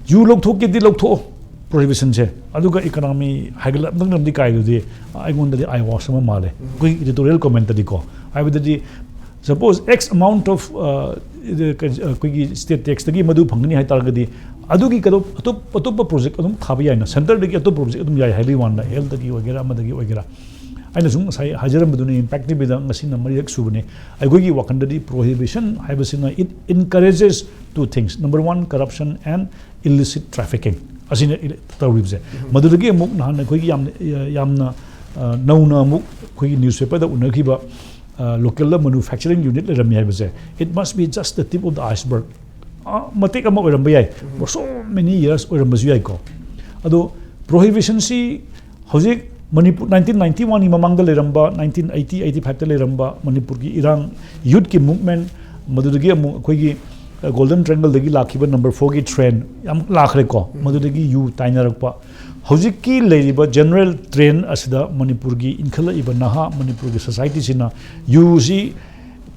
ꯌꯨ ꯂꯧꯊꯣꯛꯀꯦꯗꯤ ꯂꯧꯊꯣꯛꯑꯣ, ꯄ꯭ꯔꯣꯍꯤꯕꯤꯁꯟꯁꯦ, ꯑꯗꯨꯒ ꯏꯀꯣꯅꯣꯃꯤ ꯍꯥꯏꯒꯠꯂꯛꯅꯕꯗꯤ ꯀꯥꯏꯗꯨꯗꯤ, ꯑ, ꯑꯩꯉꯣꯟꯗꯗꯤ ꯑꯥꯏ ꯋꯥꯁ ꯑꯃ ꯃꯥꯜꯂꯦ꯫ ꯑꯩꯈꯣꯏꯒꯤ ꯏꯗꯤꯇꯣꯔꯤꯌꯦꯜ ꯀꯣꯃꯦꯟꯇꯗꯤꯀꯣ, ꯍꯥꯏꯕꯗꯗꯤ Suppose X amount of ꯑꯩꯈꯣꯏꯒꯤ state taxꯇꯒꯤ ꯃꯗꯨ ꯐꯪꯒꯅꯤ ꯍꯥꯏ ꯇꯥꯔꯒꯗꯤ, ꯑꯗꯨꯒꯤ ꯀꯩꯅꯣ ꯑꯇꯣꯞ ꯑꯇꯣꯞꯄ project ꯑꯗꯨꯝ ꯊꯥꯕ ꯌꯥꯏꯅ, centreꯗꯒꯤ ꯑꯇꯣꯞꯄ project ꯑꯗꯨꯝ ꯌꯥꯏ ꯍꯥꯏꯕꯒꯤ ꯋꯥꯅꯤꯗ, healthꯇꯒꯤ ꯑꯣꯏꯒꯦꯔꯥ ꯑꯃꯗꯒꯤ ꯑꯣꯏꯒꯦꯔꯥ꯫ ꯑꯩꯅ ꯁꯨꯝ ꯉꯁꯥꯏ ꯍꯥꯏꯖꯔꯝꯕꯗꯨꯅꯤ, Impact TVꯗ ꯉꯁꯤꯅ ꯃꯔꯤꯔꯛ ꯁꯨꯕꯅꯤ꯫ ꯑꯩꯈꯣꯏꯒꯤ ꯋꯥꯈꯜꯗꯗꯤ prohibition ꯍꯥꯏꯕꯁꯤꯅ, it encourages two things: number one, corruption and illicit trafficking꯫ ꯑꯁꯤꯅ ꯇꯧꯔꯤꯕꯁꯦ꯫ ꯃꯗꯨꯗꯒꯤ ꯑꯃꯨꯛ ꯅꯍꯥꯟ ꯑꯩꯈꯣꯏꯒꯤ ꯌꯥꯝꯅ ꯌꯥꯝꯅ ꯅꯧꯅ ꯑꯃꯨꯛ ꯑꯩꯈꯣꯏꯒꯤ newspaperꯗ ꯎꯅꯈꯤꯕ, localꯗ manufacturing unit ꯂꯩꯔꯝꯃꯤ ꯍꯥꯏꯕꯁꯦ, it must be just the tip of the iceberg꯫ ꯃꯇꯦꯛ ꯑꯃ ꯑꯣꯏꯔꯝꯕ ꯌꯥꯏ, for so many years ꯑꯣꯏꯔꯝꯕꯁꯨ ꯌꯥꯏꯀꯣ꯫ ꯑꯗꯣ prohibitionꯁꯤ ꯍꯧꯖꯤꯛ ꯃꯅꯤꯄꯨꯔ nineteen ninety oneꯒꯤ ꯃꯃꯥꯡꯗ ꯂꯩꯔꯝꯕ, nineteen eighty eighty fiveꯇ ꯂꯩꯔꯝꯕ ꯃꯅꯤꯄꯨꯔꯒꯤ ꯏꯔꯥꯡ, youthꯀꯤ movement, ꯃꯗꯨꯗꯒꯤ ꯑꯃꯨꯛ ꯑꯩꯈꯣꯏꯒꯤ Golden Triangleꯗꯒꯤ ꯂꯥꯛꯈꯤꯕ number fourꯒꯤ trend ꯌꯥꯝ ꯂꯥꯛꯈ꯭ꯔꯦꯀꯣ꯫ ꯃꯗꯨꯗꯒꯤ ꯌꯨ ꯇꯥꯏꯅꯔꯛꯄ, ꯍꯧꯖꯤꯛꯀꯤ ꯂꯩꯔꯤꯕ general trend ꯑꯁꯤꯗ ꯃꯅꯤꯄꯨꯔꯒꯤ ꯏꯟꯈꯠꯂꯛꯏꯕ ꯅꯍꯥ ꯃꯅꯤꯄꯨꯔꯒꯤ societyꯁꯤꯅ ꯌꯨꯁꯤ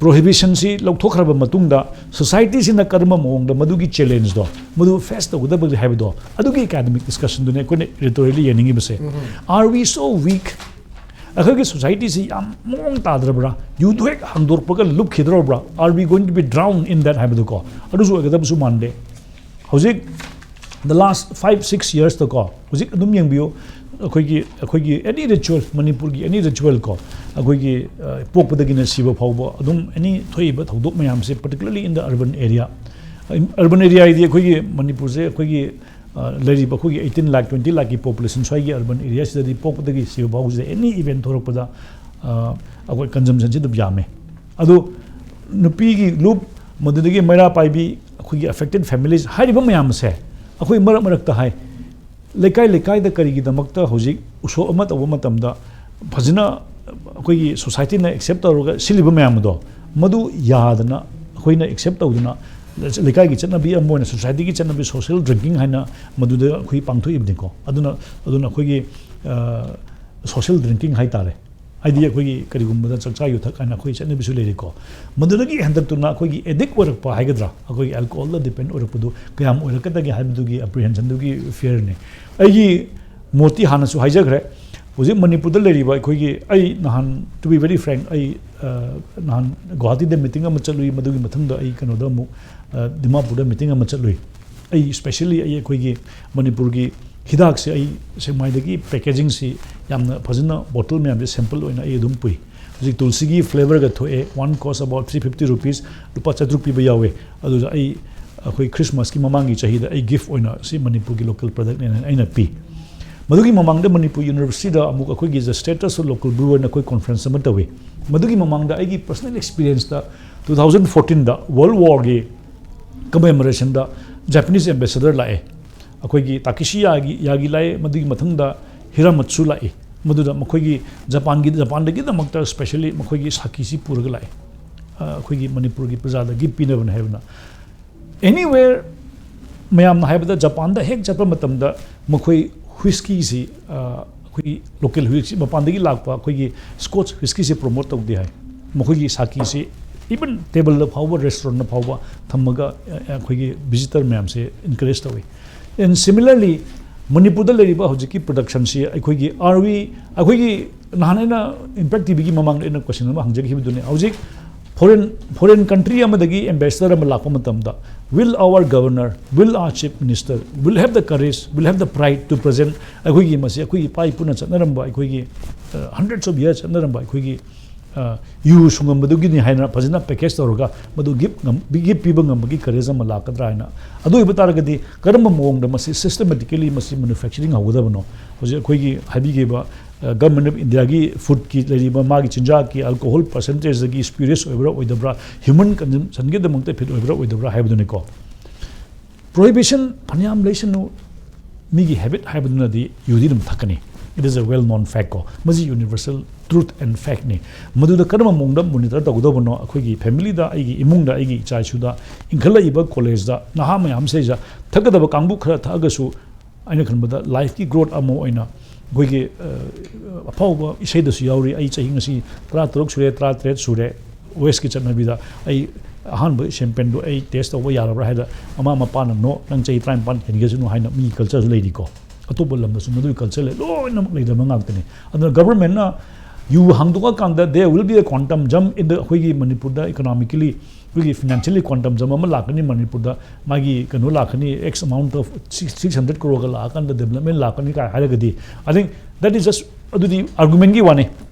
prohibitionꯁꯤ ꯂꯧꯊꯣꯛꯈ꯭ꯔꯕ ꯃꯇꯨꯡꯗ societyꯁꯤꯅ ꯀꯔꯝꯕ ꯃꯑꯣꯡꯗ ꯃꯗꯨꯒꯤ challengeꯗꯣ, ꯃꯗꯨ face ꯇꯧꯒꯗꯕꯒꯦ ꯍꯥꯏꯕꯗꯣ, ꯑꯗꯨꯒꯤ academic discussionꯗꯨꯅꯦ ꯑꯩꯈꯣꯏꯅ editorialꯗ ꯌꯦꯡꯅꯤꯡꯉꯤꯕꯁꯦ꯫ Are we so weak? ꯑꯩꯈꯣꯏꯒꯤ societyꯁꯤ ꯌꯥꯝ ꯃꯑꯣꯡ ꯇꯥꯗ꯭ꯔꯕ꯭ꯔꯥ? ꯌꯨꯗꯨ ꯍꯦꯛ ꯍꯥꯡꯗꯣꯔꯛꯄꯒ ꯂꯨꯞꯈꯤꯗ꯭ꯔꯕ꯭ꯔꯥ? Are we going to be drowned in that ꯍꯥꯏꯕꯗꯨꯀꯣ꯫ ꯑꯗꯨꯁꯨ ꯑꯣꯏꯒꯗꯕꯁꯨ ꯃꯥꯟꯗꯦ꯫ ꯍꯧꯖꯤꯛ the last five six yearsꯇꯀꯣ, ꯍꯧꯖꯤꯛ ꯑꯗꯨꯝ ꯌꯦꯡꯕꯤꯌꯨ, ꯑꯩꯈꯣꯏꯒꯤ ꯑꯩꯈꯣꯏꯒꯤ any ritual, ꯃꯅꯤꯄꯨꯔꯒꯤ any ritual ꯀꯣ, ꯑꯩꯈꯣꯏꯒꯤ ꯄꯣꯛꯄꯗꯒꯤꯅ ꯁꯤꯕ ꯐꯥꯎꯕ ꯑꯗꯨꯝ any ꯊꯣꯛꯏꯕ ꯊꯧꯗꯣꯛ ꯃꯌꯥꯝꯁꯦ, particularly in the urban area꯫ Urban area ꯍꯥꯏꯗꯤ ꯑꯩꯈꯣꯏꯒꯤ ꯃꯅꯤꯄꯨꯔꯁꯦ ꯑꯩꯈꯣꯏꯒꯤ ꯂꯩꯔꯤꯕ ꯑꯩꯈꯣꯏꯒꯤ eighteen lakh, twenty lakhꯀꯤ population ꯁ꯭ꯋꯥꯏꯒꯤ urban areaꯁꯤꯗꯗꯤ ꯄꯣꯛꯄꯗꯒꯤ ꯁꯤꯕ ꯐꯥꯎꯕꯁꯤꯗ any event ꯊꯣꯛꯂꯛꯄꯗ ꯑꯩꯈꯣꯏ consumptionꯁꯤ ꯑꯗꯨꯝ ꯌꯥꯝꯃꯦ꯫ ꯑꯗꯨ ꯅꯨꯄꯤꯒꯤ ꯂꯨꯞ, ꯃꯗꯨꯗꯒꯤ ꯃꯩꯔꯥ ꯄꯥꯏꯕꯤ, ꯑꯩꯈꯣꯏꯒꯤ affected families ꯍꯥꯏꯔꯤꯕ ꯃꯌꯥꯝ ꯑꯁꯦ ꯑꯩꯈꯣꯏ ꯃꯔꯛ ꯃꯔꯛꯇ ꯍꯥꯏ, ꯂꯩꯀꯥꯏ ꯂꯩꯀꯥꯏꯗ ꯀꯔꯤꯒꯤꯗꯃꯛꯇ ꯍꯧꯖꯤꯛ ꯎꯁꯣꯞ ꯑꯃ ꯇꯧꯕ ꯃꯇꯝꯗ ꯐꯖꯅ ꯑꯩꯈꯣꯏꯒꯤ societyꯅ accept ꯇꯧꯔꯒ ꯁꯤꯜꯂꯤꯕ ꯃꯌꯥꯝ ꯑꯗꯣ, ꯃꯗꯨ ꯌꯥꯗꯅ, ꯑꯩꯈꯣꯏꯅ accept ꯇꯧꯗꯅ, ꯂꯩꯀꯥꯏꯒꯤ ꯆꯠꯅꯕꯤ ꯑꯃ ꯑꯣꯏꯅ, societyꯒꯤ ꯆꯠꯅꯕꯤ social drinking ꯍꯥꯏꯅ ꯃꯗꯨꯗ ꯑꯩꯈꯣꯏ ꯄꯥꯡꯊꯣꯛꯏꯕꯅꯤꯀꯣ꯫ ꯑꯗꯨꯅ ꯑꯗꯨꯅ ꯑꯩꯈꯣꯏꯒꯤ social drinking ꯍꯥꯏꯇꯥꯔꯦ꯫ ꯍꯥꯏꯗꯤ ꯑꯩꯈꯣꯏꯒꯤ ꯀꯔꯤꯒꯨꯝꯕꯗ ꯆꯥꯛꯆꯥ ꯌꯨꯊꯛ ꯍꯥꯏꯅ ꯑꯩꯈꯣꯏ ꯆꯠꯅꯕꯤꯁꯨ ꯂꯩꯔꯤꯀꯣ꯫ ꯃꯗꯨꯗꯒꯤ ꯍꯟꯗꯛꯇꯨꯅ ꯑꯩꯈꯣꯏꯒꯤ addict ꯑꯣꯏꯔꯛꯄ ꯍꯥꯏꯒꯗ꯭ꯔꯥ, ꯑꯩꯈꯣꯏꯒꯤ alcoholꯗ depend ꯑꯣꯏꯔꯛꯄꯗꯨ ꯀꯌꯥꯝ ꯑꯣꯏꯔꯛꯀꯗꯒꯦ ꯍꯥꯏꯕꯗꯨꯒꯤ apprehensionꯗꯨꯒꯤ fearꯅꯤ꯫ ꯑꯩꯒꯤ ꯃꯣꯠꯇꯤ ꯍꯥꯟꯅꯁꯨ ꯍꯥꯏꯖꯈ꯭ꯔꯦ, ꯍꯧꯖꯤꯛ ꯃꯅꯤꯄꯨꯔꯗ ꯂꯩꯔꯤꯕ ꯑꯩꯈꯣꯏꯒꯤ, ꯑꯩ ꯅꯍꯥꯟ, to be very frank, ꯑꯩ ꯅꯍꯥꯟ ꯒꯨꯋꯥꯍꯥꯇꯤꯗ ꯃꯤꯇꯤꯡ ꯑꯃ ꯆꯠꯂꯨꯏ, ꯃꯗꯨꯒꯤ ꯃꯊꯪꯗ ꯑꯩ ꯀꯩꯅꯣꯗ ꯑꯃꯨꯛ ꯗꯤꯃꯥꯄꯨꯔꯗ ꯃꯤꯇꯤꯡ ꯑꯃ ꯆꯠꯂꯨꯏ꯫ ꯑꯩ specially ꯑꯩ ꯑꯩꯈꯣꯏꯒꯤ ꯃꯅꯤꯄꯨꯔꯒꯤ ꯍꯤꯗꯥꯛꯁꯦ ꯑꯩ ꯁꯦꯛꯃꯥꯏꯗꯒꯤ packagingꯁꯤ ꯌꯥꯝꯅ ꯐꯖꯅ bottle ꯃꯌꯥꯝꯁꯦ sample ꯑꯣꯏꯅ ꯑꯩ ꯑꯗꯨꯝ ꯄꯨꯏ꯫ ꯍꯧꯖꯤꯛ ꯇꯨꯜꯁꯤꯒꯤ flavourꯒ ꯊꯣꯛꯑꯦ, one cost about three fifty rupees, ꯂꯨꯄꯥ ꯆꯥꯇ꯭ꯔꯨꯛ ꯄꯤꯕ ꯌꯥꯎꯋꯦ꯫ ꯑꯗꯨꯗ ꯑꯩ ꯑꯩꯈꯣꯏ Christmasꯀꯤ ꯃꯃꯥꯡꯒꯤ ꯆꯍꯤꯗ ꯑꯩ gift ꯑꯣꯏꯅ ꯁꯤ ꯃꯅꯤꯄꯨꯔꯒꯤ local productꯅꯦꯅ ꯑꯩꯅ ꯄꯤ꯫ ꯃꯗꯨꯒꯤ ꯃꯃꯥꯡꯗ ꯃꯅꯤꯄꯨꯔ Universityꯗ ꯑꯃꯨꯛ ꯑꯩꯈꯣꯏꯒꯤ The Status of Local Brew ꯍꯥꯏꯅ ꯑꯩꯈꯣꯏ conference ꯑꯃ ꯇꯧꯏ꯫ ꯃꯗꯨꯒꯤ ꯃꯃꯥꯡꯗ ꯑꯩꯒꯤ personal experienceꯇ two thousand fourteenꯗ World Warꯒꯤ commemorationꯗ Japanese ambassador ꯂꯥꯛꯑꯦ꯫ ꯑꯩꯈꯣꯏꯒꯤ ꯇꯥꯀꯤꯁꯤ ꯌꯥꯒꯤ ꯌꯥꯒꯤ ꯂꯥꯛꯑꯦ꯫ ꯃꯗꯨꯒꯤ ꯃꯊꯪꯗ ꯍꯤꯔꯥꯃꯠꯁꯨ ꯂꯥꯛꯏ꯫ ꯃꯗꯨꯗ ꯃꯈꯣꯏꯒꯤ ꯖꯄꯥꯟꯒꯤ ꯖꯄꯥꯟꯗꯒꯤꯗꯃꯛꯇ specially ꯃꯈꯣꯏꯒꯤ ꯁꯥꯀꯤꯁꯤ ꯄꯨꯔꯒ ꯂꯥꯛꯏ꯫ ꯑꯩꯈꯣꯏꯒꯤ ꯃꯅꯤꯄꯨꯔꯒꯤ ꯄ꯭ꯔꯖꯥꯗꯒꯤ ꯄꯤꯅꯕꯅꯦ ꯍꯥꯏꯕꯅ꯫ Anywhere, ꯃꯌꯥꯝꯅ ꯍꯥꯏꯕꯗ ꯖꯄꯥꯟꯗ ꯍꯦꯛ ꯆꯠꯄ ꯃꯇꯝꯗ ꯃꯈꯣꯏ whiskyꯁꯤ, ꯑꯩꯈꯣꯏꯒꯤ local whisky, ꯃꯄꯥꯟꯗꯒꯤ ꯂꯥꯛꯄ ꯑꯩꯈꯣꯏꯒꯤ Scotch whiskyꯁꯤ promote ꯇꯧꯗꯦ ꯍꯥꯏ꯫ ꯃꯈꯣꯏꯒꯤ ꯁꯥꯀꯤꯁꯤ even tableꯗ ꯐꯥꯎꯕ, restaurantꯇ ꯐꯥꯎꯕ ꯊꯝꯃꯒ ꯑꯩꯈꯣꯏꯒꯤ visitor ꯃꯌꯥꯝꯁꯦ encourage ꯇꯧꯏ꯫ And similarly, ꯃꯅꯤꯄꯨꯔꯗ ꯂꯩꯔꯤꯕ ꯍꯧꯖꯤꯛꯀꯤ productionꯁꯤ ꯑꯩꯈꯣꯏꯒꯤ, are we, ꯑꯩꯈꯣꯏꯒꯤ, ꯅꯍꯥꯟ ꯑꯩꯅ Impact TVꯒꯤ ꯃꯃꯥꯡꯗ ꯑꯩꯅ question ꯑꯃ ꯍꯪꯖꯈꯤꯕꯗꯨꯅꯤ꯫ ꯍꯧꯖꯤꯛ foreign foreign country ꯑꯃꯗꯒꯤ ambassador ꯑꯃ ꯂꯥꯛꯄ ꯃꯇꯝꯗ, will our governor, will our chief minister, will have the courage, will have the pride to present ꯑꯩꯈꯣꯏꯒꯤ ꯃꯁꯤ ꯑꯩꯈꯣꯏꯒꯤ ꯏꯄꯥ ꯏꯄꯨꯅ ꯆꯠꯅꯔꯝꯕ, ꯑꯩꯈꯣꯏꯒꯤ hundreds of years ꯆꯠꯅꯔꯝꯕ ꯑꯩꯈꯣꯏꯒꯤ ꯌꯨ ꯁꯨꯡꯉꯝꯕꯗꯨꯒꯤꯅꯤ ꯍꯥꯏꯅ ꯐꯖꯅ package ꯇꯧꯔꯒ ꯃꯗꯨ gift gift ꯄꯤꯕ ꯉꯝꯕꯒꯤ courage ꯑꯃ ꯂꯥꯛꯀꯗ꯭ꯔꯥ ꯍꯥꯏꯅ꯫ ꯑꯗꯨ ꯑꯣꯏꯕ ꯇꯥꯔꯒꯗꯤ ꯀꯔꯝꯕ ꯃꯑꯣꯡꯗ ꯃꯁꯤ systematically ꯃꯁꯤ manufacturing ꯍꯧꯒꯗꯕꯅꯣ? ꯍꯧꯖꯤꯛ ꯑꯩꯈꯣꯏꯒꯤ ꯍꯥꯏꯕꯤꯈꯤꯕ Government of Indiaꯒꯤ foodꯀꯤ ꯂꯩꯔꯤꯕ ꯃꯥꯒꯤ ꯆꯤꯟꯖꯥꯛꯀꯤ alcohol percentageꯗꯒꯤ spurious ꯑꯣꯏꯕ꯭ꯔꯥ ꯑꯣꯏꯗꯕ꯭ꯔꯥ, human consumptionꯒꯤꯗꯃꯛꯇ fit ꯑꯣꯏꯕ꯭ꯔꯥ ꯑꯣꯏꯗꯕ꯭ꯔꯥ ꯍꯥꯏꯕꯗꯨꯅꯤꯀꯣ꯫ Prohibition ꯐꯅꯌꯥꯝ ꯂꯩꯁꯅꯨ, ꯃꯤꯒꯤ habit ꯍꯥꯏꯕꯗꯨꯅꯗꯤ ꯌꯨꯗꯤ ꯑꯗꯨꯝ ꯊꯛꯀꯅꯤ꯫ It is a well known fact ꯀꯣ, ꯃꯁꯤ universal truth and factꯅꯤ꯫ ꯃꯗꯨꯗ ꯀꯔꯝꯕ ꯃꯑꯣꯡꯗ monitor ꯇꯧꯒꯗꯧꯕꯅꯣ? ꯑꯩꯈꯣꯏꯒꯤ familyꯗ, ꯑꯩꯒꯤ ꯏꯃꯨꯡꯗ, ꯑꯩꯒꯤ ꯏꯆꯥ ꯏꯁꯨꯗ, ꯏꯟꯈꯠꯂꯛꯏꯕ collegeꯗ ꯅꯍꯥ ꯃꯌꯥꯝꯁꯤꯗ ꯊꯛꯀꯗꯕ ꯀꯥꯡꯕꯨ ꯈꯔ ꯊꯛꯑꯒꯁꯨ ꯑꯩꯅ ꯈꯟꯕꯗ lifeꯀꯤ growth ꯑꯃ ꯑꯣꯏꯅ ꯑꯩꯈꯣꯏꯒꯤ ꯑꯐꯥꯎꯕ ꯏꯁꯩꯗꯁꯨ ꯌꯥꯎꯔꯤ꯫ ꯑꯩ ꯆꯍꯤ ꯉꯁꯤ ꯇꯔꯥ ꯇꯔꯨꯛ ꯁꯨꯔꯦ, ꯇꯔꯥ ꯇꯔꯦꯠ ꯁꯨꯔꯦ, Westꯀꯤ ꯆꯠꯅꯕꯤꯗ ꯑꯩ ꯑꯍꯥꯟꯕ champagneꯗꯣ ꯑꯩ test ꯇꯧꯕ ꯌꯥꯔꯕ꯭ꯔꯥ ꯍꯥꯏꯗ ꯃꯃꯥ ꯃꯄꯥꯅ no, ꯅꯪ ꯆꯍꯤ ꯇꯔꯥꯅꯤꯄꯥꯟ ꯍꯦꯟꯒꯁꯅꯨ ꯍꯥꯏꯅ ꯃꯤ cultureꯁꯨ ꯂꯩꯔꯤꯀꯣ꯫ ꯑꯇꯣꯞꯄ ꯂꯝꯗꯁꯨ ꯃꯗꯨꯒꯤ culture ꯂꯩ, ꯂꯣꯏꯅꯃꯛ ꯂꯩꯇꯕ ꯉꯥꯛꯇꯅꯤ꯫ ꯑꯗꯨꯅ governmentꯅ U ꯍꯥꯡꯗꯣꯛꯑꯀꯥꯟꯗ there will be a quantum jump in the ꯑꯩꯈꯣꯏꯒꯤ ꯃꯅꯤꯄꯨꯔꯗ economically, ꯑꯩꯈꯣꯏꯒꯤ financially quantum jump ꯑꯃ ꯂꯥꯛꯀꯅꯤ ꯃꯅꯤꯄꯨꯔꯗ, ꯃꯥꯒꯤ ꯀꯩꯅꯣ ꯂꯥꯛꯀꯅꯤ, X amount of six hundred crore ꯒ ꯂꯥꯛꯑꯀꯥꯟꯗ development ꯂꯥꯛꯀꯅꯤ ꯀꯥꯏ ꯍꯥꯏꯔꯒꯗꯤ, I think that is just, ꯑꯗꯨꯗꯤ argument ꯀꯤ ꯋꯥꯅꯤ꯫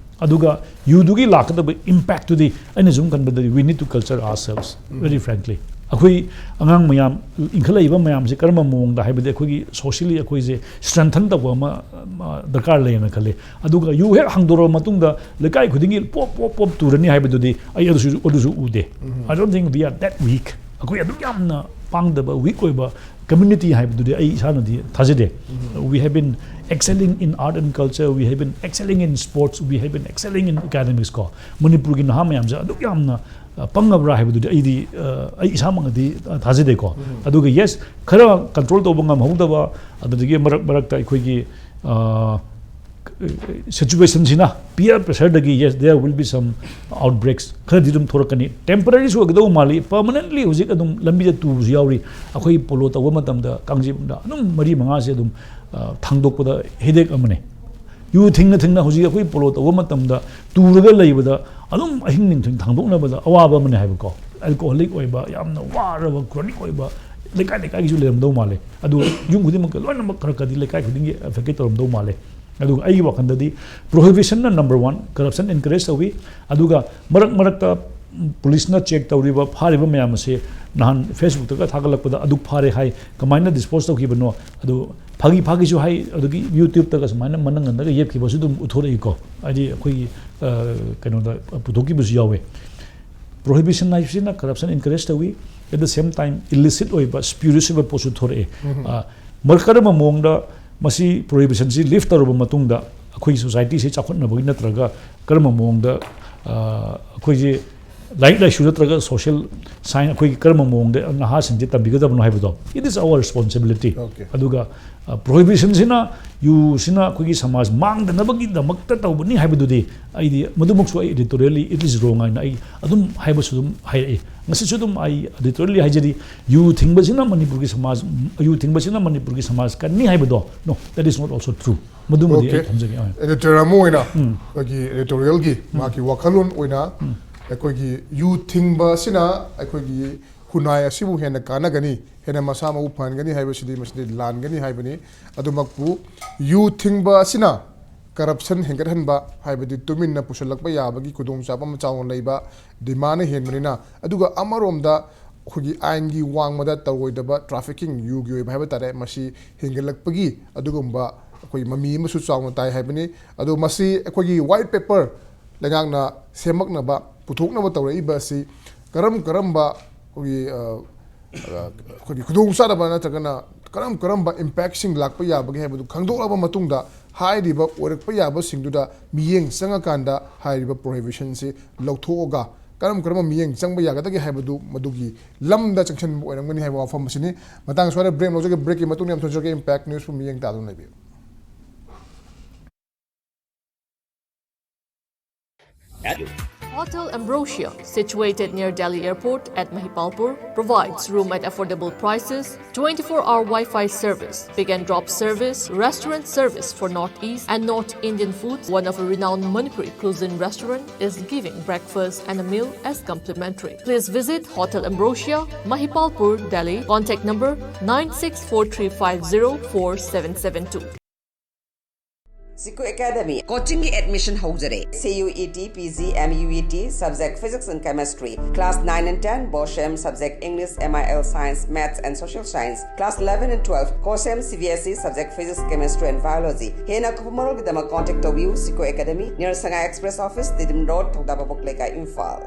ꯑꯗꯨꯒ ꯌꯨꯗꯨꯒꯤ ꯂꯥꯛꯀꯗꯕ impact ꯇꯨꯗꯤ ꯑꯩꯅ ꯁꯨꯝ ꯈꯟꯕꯗꯗꯤ we need to culture ourselves, very frankly. ꯑꯩꯈꯣꯏ ꯑꯉꯥꯡ ꯃꯌꯥꯝ, ꯏꯟꯈꯠꯂꯛꯏꯕ ꯃꯌꯥꯝꯁꯦ ꯀꯔꯝꯕ ꯃꯑꯣꯡꯗ, ꯍꯥꯏꯕꯗꯤ ꯑꯩꯈꯣꯏꯒꯤ socially ꯑꯩꯈꯣꯏꯁꯦ strengthen ꯇꯧꯕ ꯑꯃ, ꯑꯃ ꯗꯔꯀꯥꯔ ꯂꯩꯌꯦꯅ ꯈꯜꯂꯤ꯫ ꯑꯗꯨꯒ ꯌꯨ ꯍꯦꯛ ꯍꯥꯡꯗꯣꯔꯛꯑ ꯃꯇꯨꯡꯗ ꯂꯩꯀꯥꯏ ꯈꯨꯗꯤꯡꯒꯤ ꯄꯣꯞ ꯄꯣꯞ ꯄꯣꯞ ꯇꯨꯔꯅꯤ ꯍꯥꯏꯕꯗꯨꯗꯤ ꯑꯩ ꯑꯗꯨꯁꯨ, ꯑꯗꯨꯁꯨ ꯎꯗꯦ꯫ I don't think we are that weak. ꯑꯩꯈꯣꯏ ꯑꯗꯨꯛ ꯌꯥꯝꯅ ꯄꯥꯡꯗꯕ, weak ꯑꯣꯏꯕ community ꯍꯥꯏꯕꯗꯨꯗꯤ ꯑꯩ ꯏꯁꯥꯅꯗꯤ ꯊꯥꯖꯗꯦ꯫ We have been excelling in art and culture, we have been excelling in sports, we have been excelling in academics ꯀꯣ꯫ ꯃꯅꯤꯄꯨꯔꯒꯤ ꯅꯍꯥ ꯃꯌꯥꯝꯁꯦ ꯑꯗꯨꯛ ꯌꯥꯝꯅ, ꯑ, ꯄꯪꯉꯕ꯭ꯔꯥ ꯍꯥꯏꯕꯗꯨꯗꯤ ꯑꯩꯗꯤ, ꯑ, ꯑꯩ ꯏꯁꯥꯃꯛꯅꯗꯤ, ꯑ, ꯊꯥꯖꯗꯦꯀꯣ꯫ ꯑꯗꯨꯒ yes, ꯈꯔ control ꯇꯧꯕ ꯉꯝꯍꯧꯗꯕ, ꯑꯗꯨꯗꯒꯤ ꯃꯔꯛ ꯃꯔꯛꯇ ꯑꯩꯈꯣꯏꯒꯤ, ꯑ, situation ꯁꯤꯅ, peer pressure ꯗꯒꯤ, yes, there will be some outbreaks, ꯈꯔꯗꯤ ꯑꯗꯨꯝ ꯊꯣꯔꯛꯀꯅꯤ꯫ Temporary ꯁꯨ ꯑꯣꯏꯒꯗꯧꯕ ꯃꯥꯜꯂꯤ, permanently ꯍꯧꯖꯤꯛ ꯑꯗꯨꯝ ꯂꯝꯕꯤꯗ ꯇꯨꯕꯁꯨ ꯌꯥꯎꯔꯤ꯫ ꯑꯩꯈꯣꯏ ꯄꯣꯂꯣ ꯇꯧꯕ ꯃꯇꯝꯗ ꯀꯥꯡꯖꯩꯕꯨꯡꯗ ꯑꯗꯨꯝ ꯃꯔꯤ ꯃꯉꯥꯁꯦ ꯑꯗꯨꯝ, ꯑ, ꯊꯥꯡꯗꯣꯛꯄꯗ headache ꯑꯃꯅꯤ꯫ ꯌꯨ ꯊꯤꯡꯅ ꯊꯤꯡꯅ ꯍꯧꯖꯤꯛ ꯑꯩꯈꯣꯏ ꯄꯣꯂꯣ ꯇꯧꯕ ꯃꯇꯝꯗ ꯇꯨꯔꯒ ꯂꯩꯕꯗ ꯑꯗꯨꯝ ꯑꯍꯤꯡ ꯅꯨꯡꯊꯤꯜ ꯊꯥꯡꯗꯣꯛꯅꯕꯗ ꯑꯋꯥꯕ ꯑꯃꯅꯤ ꯍꯥꯏꯕꯀꯣ꯫ Alcoholic ꯑꯣꯏꯕ, ꯌꯥꯝꯅ ꯋꯥꯔꯕ, chronic ꯑꯣꯏꯕ ꯂꯩꯀꯥꯏ ꯂꯩꯀꯥꯏꯒꯤꯁꯨ ꯂꯩꯔꯝꯗꯧ ꯃꯥꯜꯂꯦ꯫ ꯑꯗꯨ ꯌꯨꯝ ꯈꯨꯗꯤꯡꯃꯛꯇ ꯂꯣꯏꯅꯃꯛ ꯈꯔ ꯈꯔꯗꯤ ꯂꯩꯀꯥꯏ ꯈꯨꯗꯤꯡꯒꯤ affect ꯇꯧꯔꯝꯗꯧ ꯃꯥꯜꯂꯦ꯫ ꯑꯗꯨꯒ ꯑꯩꯒꯤ ꯋꯥꯈꯜꯗꯗꯤ prohibition ꯅ number one, corruption encourage ꯇꯧꯏ꯫ ꯑꯗꯨꯒ ꯃꯔꯛ ꯃꯔꯛꯇ police ꯅ check ꯇꯧꯔꯤꯕ, ꯐꯥꯔꯤꯕ ꯃꯌꯥꯝ ꯑꯁꯦ ꯅꯍꯥꯟ Facebook ꯇꯒ ꯊꯥꯒꯠꯂꯛꯄꯗ ꯑꯗꯨꯛ ꯐꯥꯔꯦ ꯍꯥꯏ, ꯀꯃꯥꯏꯅ dispose ꯇꯧꯈꯤꯕꯅꯣ? ꯑꯗꯨ ꯐꯥꯒꯤ ꯐꯥꯒꯤꯁꯨ ꯍꯥꯏ, ꯑꯗꯨꯒꯤ YouTube ꯇꯒ ꯁꯨꯃꯥꯏꯅ ꯃꯅꯪꯒꯟꯗꯒ ꯌꯦꯞꯈꯤꯕꯁꯨ ꯑꯗꯨꯝ ꯎꯠꯊꯣꯔꯛꯏꯀꯣ꯫ ꯍꯥꯏꯗꯤ ꯑꯩꯈꯣꯏꯒꯤ, ꯑ, ꯀꯩꯅꯣꯗ ꯄꯨꯊꯣꯛꯈꯤꯕꯁꯨ ꯌꯥꯎꯋꯦ꯫ Prohibition ꯍꯥꯏꯕꯁꯤꯅ corruption encourage ꯇꯧꯏ, at the same time illicit ꯑꯣꯏꯕ, spurious ꯑꯣꯏꯕ ꯄꯣꯠꯁꯨ ꯊꯣꯔꯛꯑꯦ꯫ ꯑ, ꯃꯔ-, ꯀꯔꯝꯕ ꯃꯑꯣꯡꯗ ꯃꯁꯤ prohibition ꯁꯤ lift ꯇꯧꯔꯕ ꯃꯇꯨꯡꯗ ꯑꯩꯈꯣꯏꯒꯤ society ꯁꯤ ꯆꯥꯎꯈꯠꯅꯕꯒꯤ ꯅꯠꯇ꯭ꯔꯒ ꯀꯔꯝꯕ ꯃꯑꯣꯡꯗ, ꯑ, ꯑꯩꯈꯣꯏꯁꯦ ꯂꯥꯏꯔꯤꯛ ꯂꯥꯏꯁꯨ ꯅꯠꯇ꯭ꯔꯒ social science ꯑꯩꯈꯣꯏꯒꯤ ꯀꯔꯝꯕ ꯃꯑꯣꯡꯗ ꯅꯍꯥꯁꯤꯡꯁꯦ ꯇꯝꯕꯤꯒꯗꯕꯅꯣ ꯍꯥꯏꯕꯗꯣ, it is our responsibility. Okay. ꯑꯗꯨꯒ ꯄ꯭ꯔꯣꯍꯤꯕꯤꯁꯟꯁꯤꯅ, ꯌꯨꯁꯤꯅ ꯑꯩꯈꯣꯏꯒꯤ ꯁꯃꯥꯖ ꯃꯥꯡꯗꯅꯕꯒꯤꯗꯃꯛꯇ ꯇꯧꯕꯅꯤ ꯍꯥꯏꯕꯗꯨꯗꯤ ꯑꯩꯗꯤ ꯃꯗꯨꯃꯛꯁꯨ ꯑꯩ editorially it is wrong ꯍꯥꯏꯅ ꯑꯩ ꯑꯗꯨꯝ ꯍꯥꯏꯕꯁꯨ ꯑꯗꯨꯝ ꯍꯥꯏꯔꯛꯏ꯫ ꯉꯁꯤꯁꯨ ꯑꯗꯨꯝ ꯑꯩ editorially ꯍꯥꯏꯖꯔꯤ, ꯌꯨ ꯊꯤꯡꯕꯁꯤꯅ ꯃꯅꯤꯄꯨꯔꯒꯤ ꯁꯃꯥꯖ, ꯌꯨ ꯊꯤꯡꯕꯁꯤꯅ ꯃꯅꯤꯄꯨꯔꯒꯤ ꯁꯃꯥꯖ ꯀꯟꯅꯤ ꯍꯥꯏꯕꯗꯣ, no, that is not also true. ꯃꯗꯨꯃꯗꯤ ꯑꯩ Okay. ꯊꯝꯖꯒꯦ꯫ ꯑ꯫ Editor ꯑꯃ ꯑꯣꯏꯅ ꯑꯩꯈꯣꯏꯒꯤ editorialꯒꯤ ꯃꯥꯒꯤ ꯋꯥꯈꯜꯂꯣꯟ ꯑꯣꯏꯅ ꯑꯩꯈꯣꯏꯒꯤ ꯌꯨ ꯊꯤꯡꯕ ꯑꯁꯤꯅ ꯑꯩꯈꯣꯏꯒꯤ ꯈꯨꯟꯅꯥꯏ ꯑꯁꯤꯕꯨ ꯍꯦꯟꯅ ꯀꯥꯟꯅꯒꯅꯤ, ꯍꯦꯟꯅ ꯃꯁꯥ ꯃꯎ ꯐꯍꯟꯒꯅꯤ ꯍꯥꯏꯕꯁꯤꯗꯤ ꯃꯁꯤꯗꯤ ꯂꯥꯟꯒꯅꯤ ꯍꯥꯏꯕꯅꯤ꯫ ꯑꯗꯨꯃꯛꯄꯨ ꯌꯨ ꯊꯤꯡꯕ ꯑꯁꯤꯅ corruption ꯍꯦꯟꯒꯠꯍꯟꯕ ꯍꯥꯏꯕꯗꯤ ꯇꯨꯃꯤꯟꯅ ꯄꯨꯁꯤꯜꯂꯛꯄ ꯌꯥꯕꯒꯤ ꯈꯨꯗꯣꯡꯆꯥꯕ ꯑꯃ ꯆꯥꯎꯅ ꯂꯩꯕ, demandꯅ ꯍꯦꯟꯕꯅꯤꯅ꯫ ꯑꯗꯨꯒ ꯑꯃꯔꯣꯝꯗ ꯑꯩꯈꯣꯏꯒꯤ ꯑꯥꯏꯟꯒꯤ ꯋꯥꯡꯃꯗ ꯇꯧꯔꯣꯏꯗꯕ trafficking, ꯌꯨꯒꯤ ꯑꯣꯏꯕ ꯍꯥꯏꯕ ꯇꯥꯔꯦ, ꯃꯁꯤ ꯍꯦꯟꯒꯠꯂꯛꯄꯒꯤ ꯑꯗꯨꯒꯨꯝꯕ ꯑꯩꯈꯣꯏ ꯃꯃꯤ ꯑꯃꯁꯨ ꯆꯥꯎꯅ ꯇꯥꯏ ꯍꯥꯏꯕꯅꯤ꯫ ꯑꯗꯣ ꯃꯁꯤ ꯑꯩꯈꯣꯏꯒꯤ white paper ꯂꯩꯉꯥꯛꯅ ꯁꯦꯝꯃꯛꯅꯕ, ꯄꯨꯊꯣꯛꯅꯕ ꯇꯧꯔꯛꯏꯕ ꯑꯁꯤ ꯀꯔꯝ ꯀꯔꯝꯕ ꯑꯩꯈꯣꯏꯒꯤ, ꯑ, ꯑ, ꯑꯩꯈꯣꯏꯒꯤ ꯈꯨꯗꯣꯡꯆꯥꯗꯕ ꯅꯠꯇ꯭ꯔꯒꯅ ꯀꯔꯝ ꯀꯔꯝꯕ impactꯁꯤꯡ ꯂꯥꯛꯄ ꯌꯥꯕꯒꯦ ꯍꯥꯏꯕꯗꯨ ꯈꯪꯗꯣꯛꯂꯕ ꯃꯇꯨꯡꯗ, ꯍꯥꯏꯔꯤꯕ ꯑꯣꯏꯔꯛꯄ ꯌꯥꯕꯁꯤꯡꯗꯨꯗ ꯃꯤꯠꯌꯦꯡ ꯆꯪꯉꯀꯥꯟꯗ ꯍꯥꯏꯔꯤꯕ prohibitionꯁꯤ ꯂꯧꯊꯣꯛꯑꯒ ꯀꯔꯝ ꯀꯔꯝꯕ ꯃꯤꯠꯌꯦꯡ ꯆꯪꯕ ꯌꯥꯒꯗꯒꯦ ꯍꯥꯏꯕꯗꯨ ꯃꯗꯨꯒꯤ ꯂꯝꯗ ꯆꯪꯁꯤꯟꯕ ꯑꯣꯏꯔꯝꯒꯅꯤ ꯍꯥꯏꯕ ꯋꯥꯐꯝ ꯑꯁꯤꯅꯤ꯫ ꯃꯇꯥꯡ ꯁ꯭ꯋꯥꯏꯗ break ꯂꯧꯖꯒꯦ꯫ Breakꯀꯤ ꯃꯇꯨꯡꯗ ꯌꯥꯝ ꯊꯨꯖꯔꯒꯦ Impact Newsꯄꯨ ꯃꯤꯠꯌꯦꯡ ꯇꯥꯗꯨꯅ ꯂꯩꯕꯤꯌꯨ꯫ Hotel Ambrosia, situated near Delhi Airport at Mahipalpur, provides room at affordable prices, twenty-four hour Wi-Fi service, pick and drop service, restaurant service for Northeast and North Indian foods. One of a renowned Manipuri cuisine restaurant is giving breakfast and a meal as complimentary. Please visit Hotel Ambrosia, Mahipalpur, Delhi. Contact number nine six four three five zero four seven seven two. Sequoia Academy coachingꯒꯤ admission ꯍꯧꯖꯔꯦ꯫ C U E T, P G, M U E T, subject Physics and Chemistry, class nine and ten, BOSHEM, subject English, M I L Science, Maths and Social Science, class eleven and twelve, COSHEM, C B S E, subject Physics, Chemistry and Biology꯫ ꯍꯦꯟꯅ ꯑꯀꯨꯞꯄ ꯃꯔꯣꯜꯒꯤꯗꯃꯛ contact ꯇꯧꯕꯤꯌꯨ꯫ Sequoia Academy, near Sangai Express Office, Tiddim Road, ꯊꯧꯗꯥ ꯚꯥꯕꯣꯛ ꯂꯩꯀꯥꯏ, Imphal.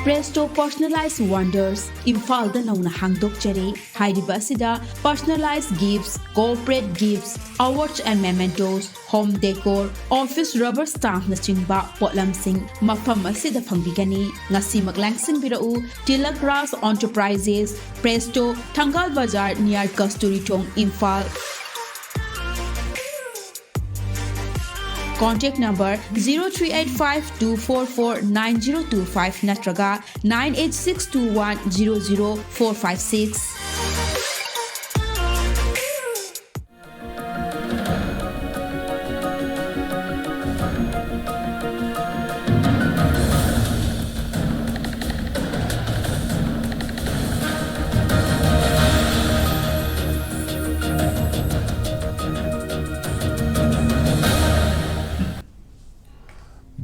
Presto Personalized Wonders, ꯏꯝꯐꯥꯜꯗ ꯅꯧꯅ ꯍꯥꯡꯗꯣꯛꯆꯔꯦ꯫ ꯍꯥꯏꯔꯤꯕ ꯑꯁꯤꯗ personalized gifts, corporate gifts, awards and mementos, home decor, office rubber stampꯅꯆꯤꯡꯕ ꯄꯣꯠꯂꯝꯁꯤꯡ ꯃꯐꯝ ꯑꯁꯤꯗ ꯐꯪꯕꯤꯒꯅꯤ꯫ ꯉꯁꯤꯃꯛ ꯂꯥꯡꯁꯤꯟꯕꯤꯔꯛꯎ꯫ Tilak Raj Enterprises, Presto, Thangal Bazar, near Kasturi Thong, Imphal. Contact number zero three eight five two four four nine zero two five ꯅꯠꯇ꯭ꯔꯒ nine eight six two one zero zero four five six꯫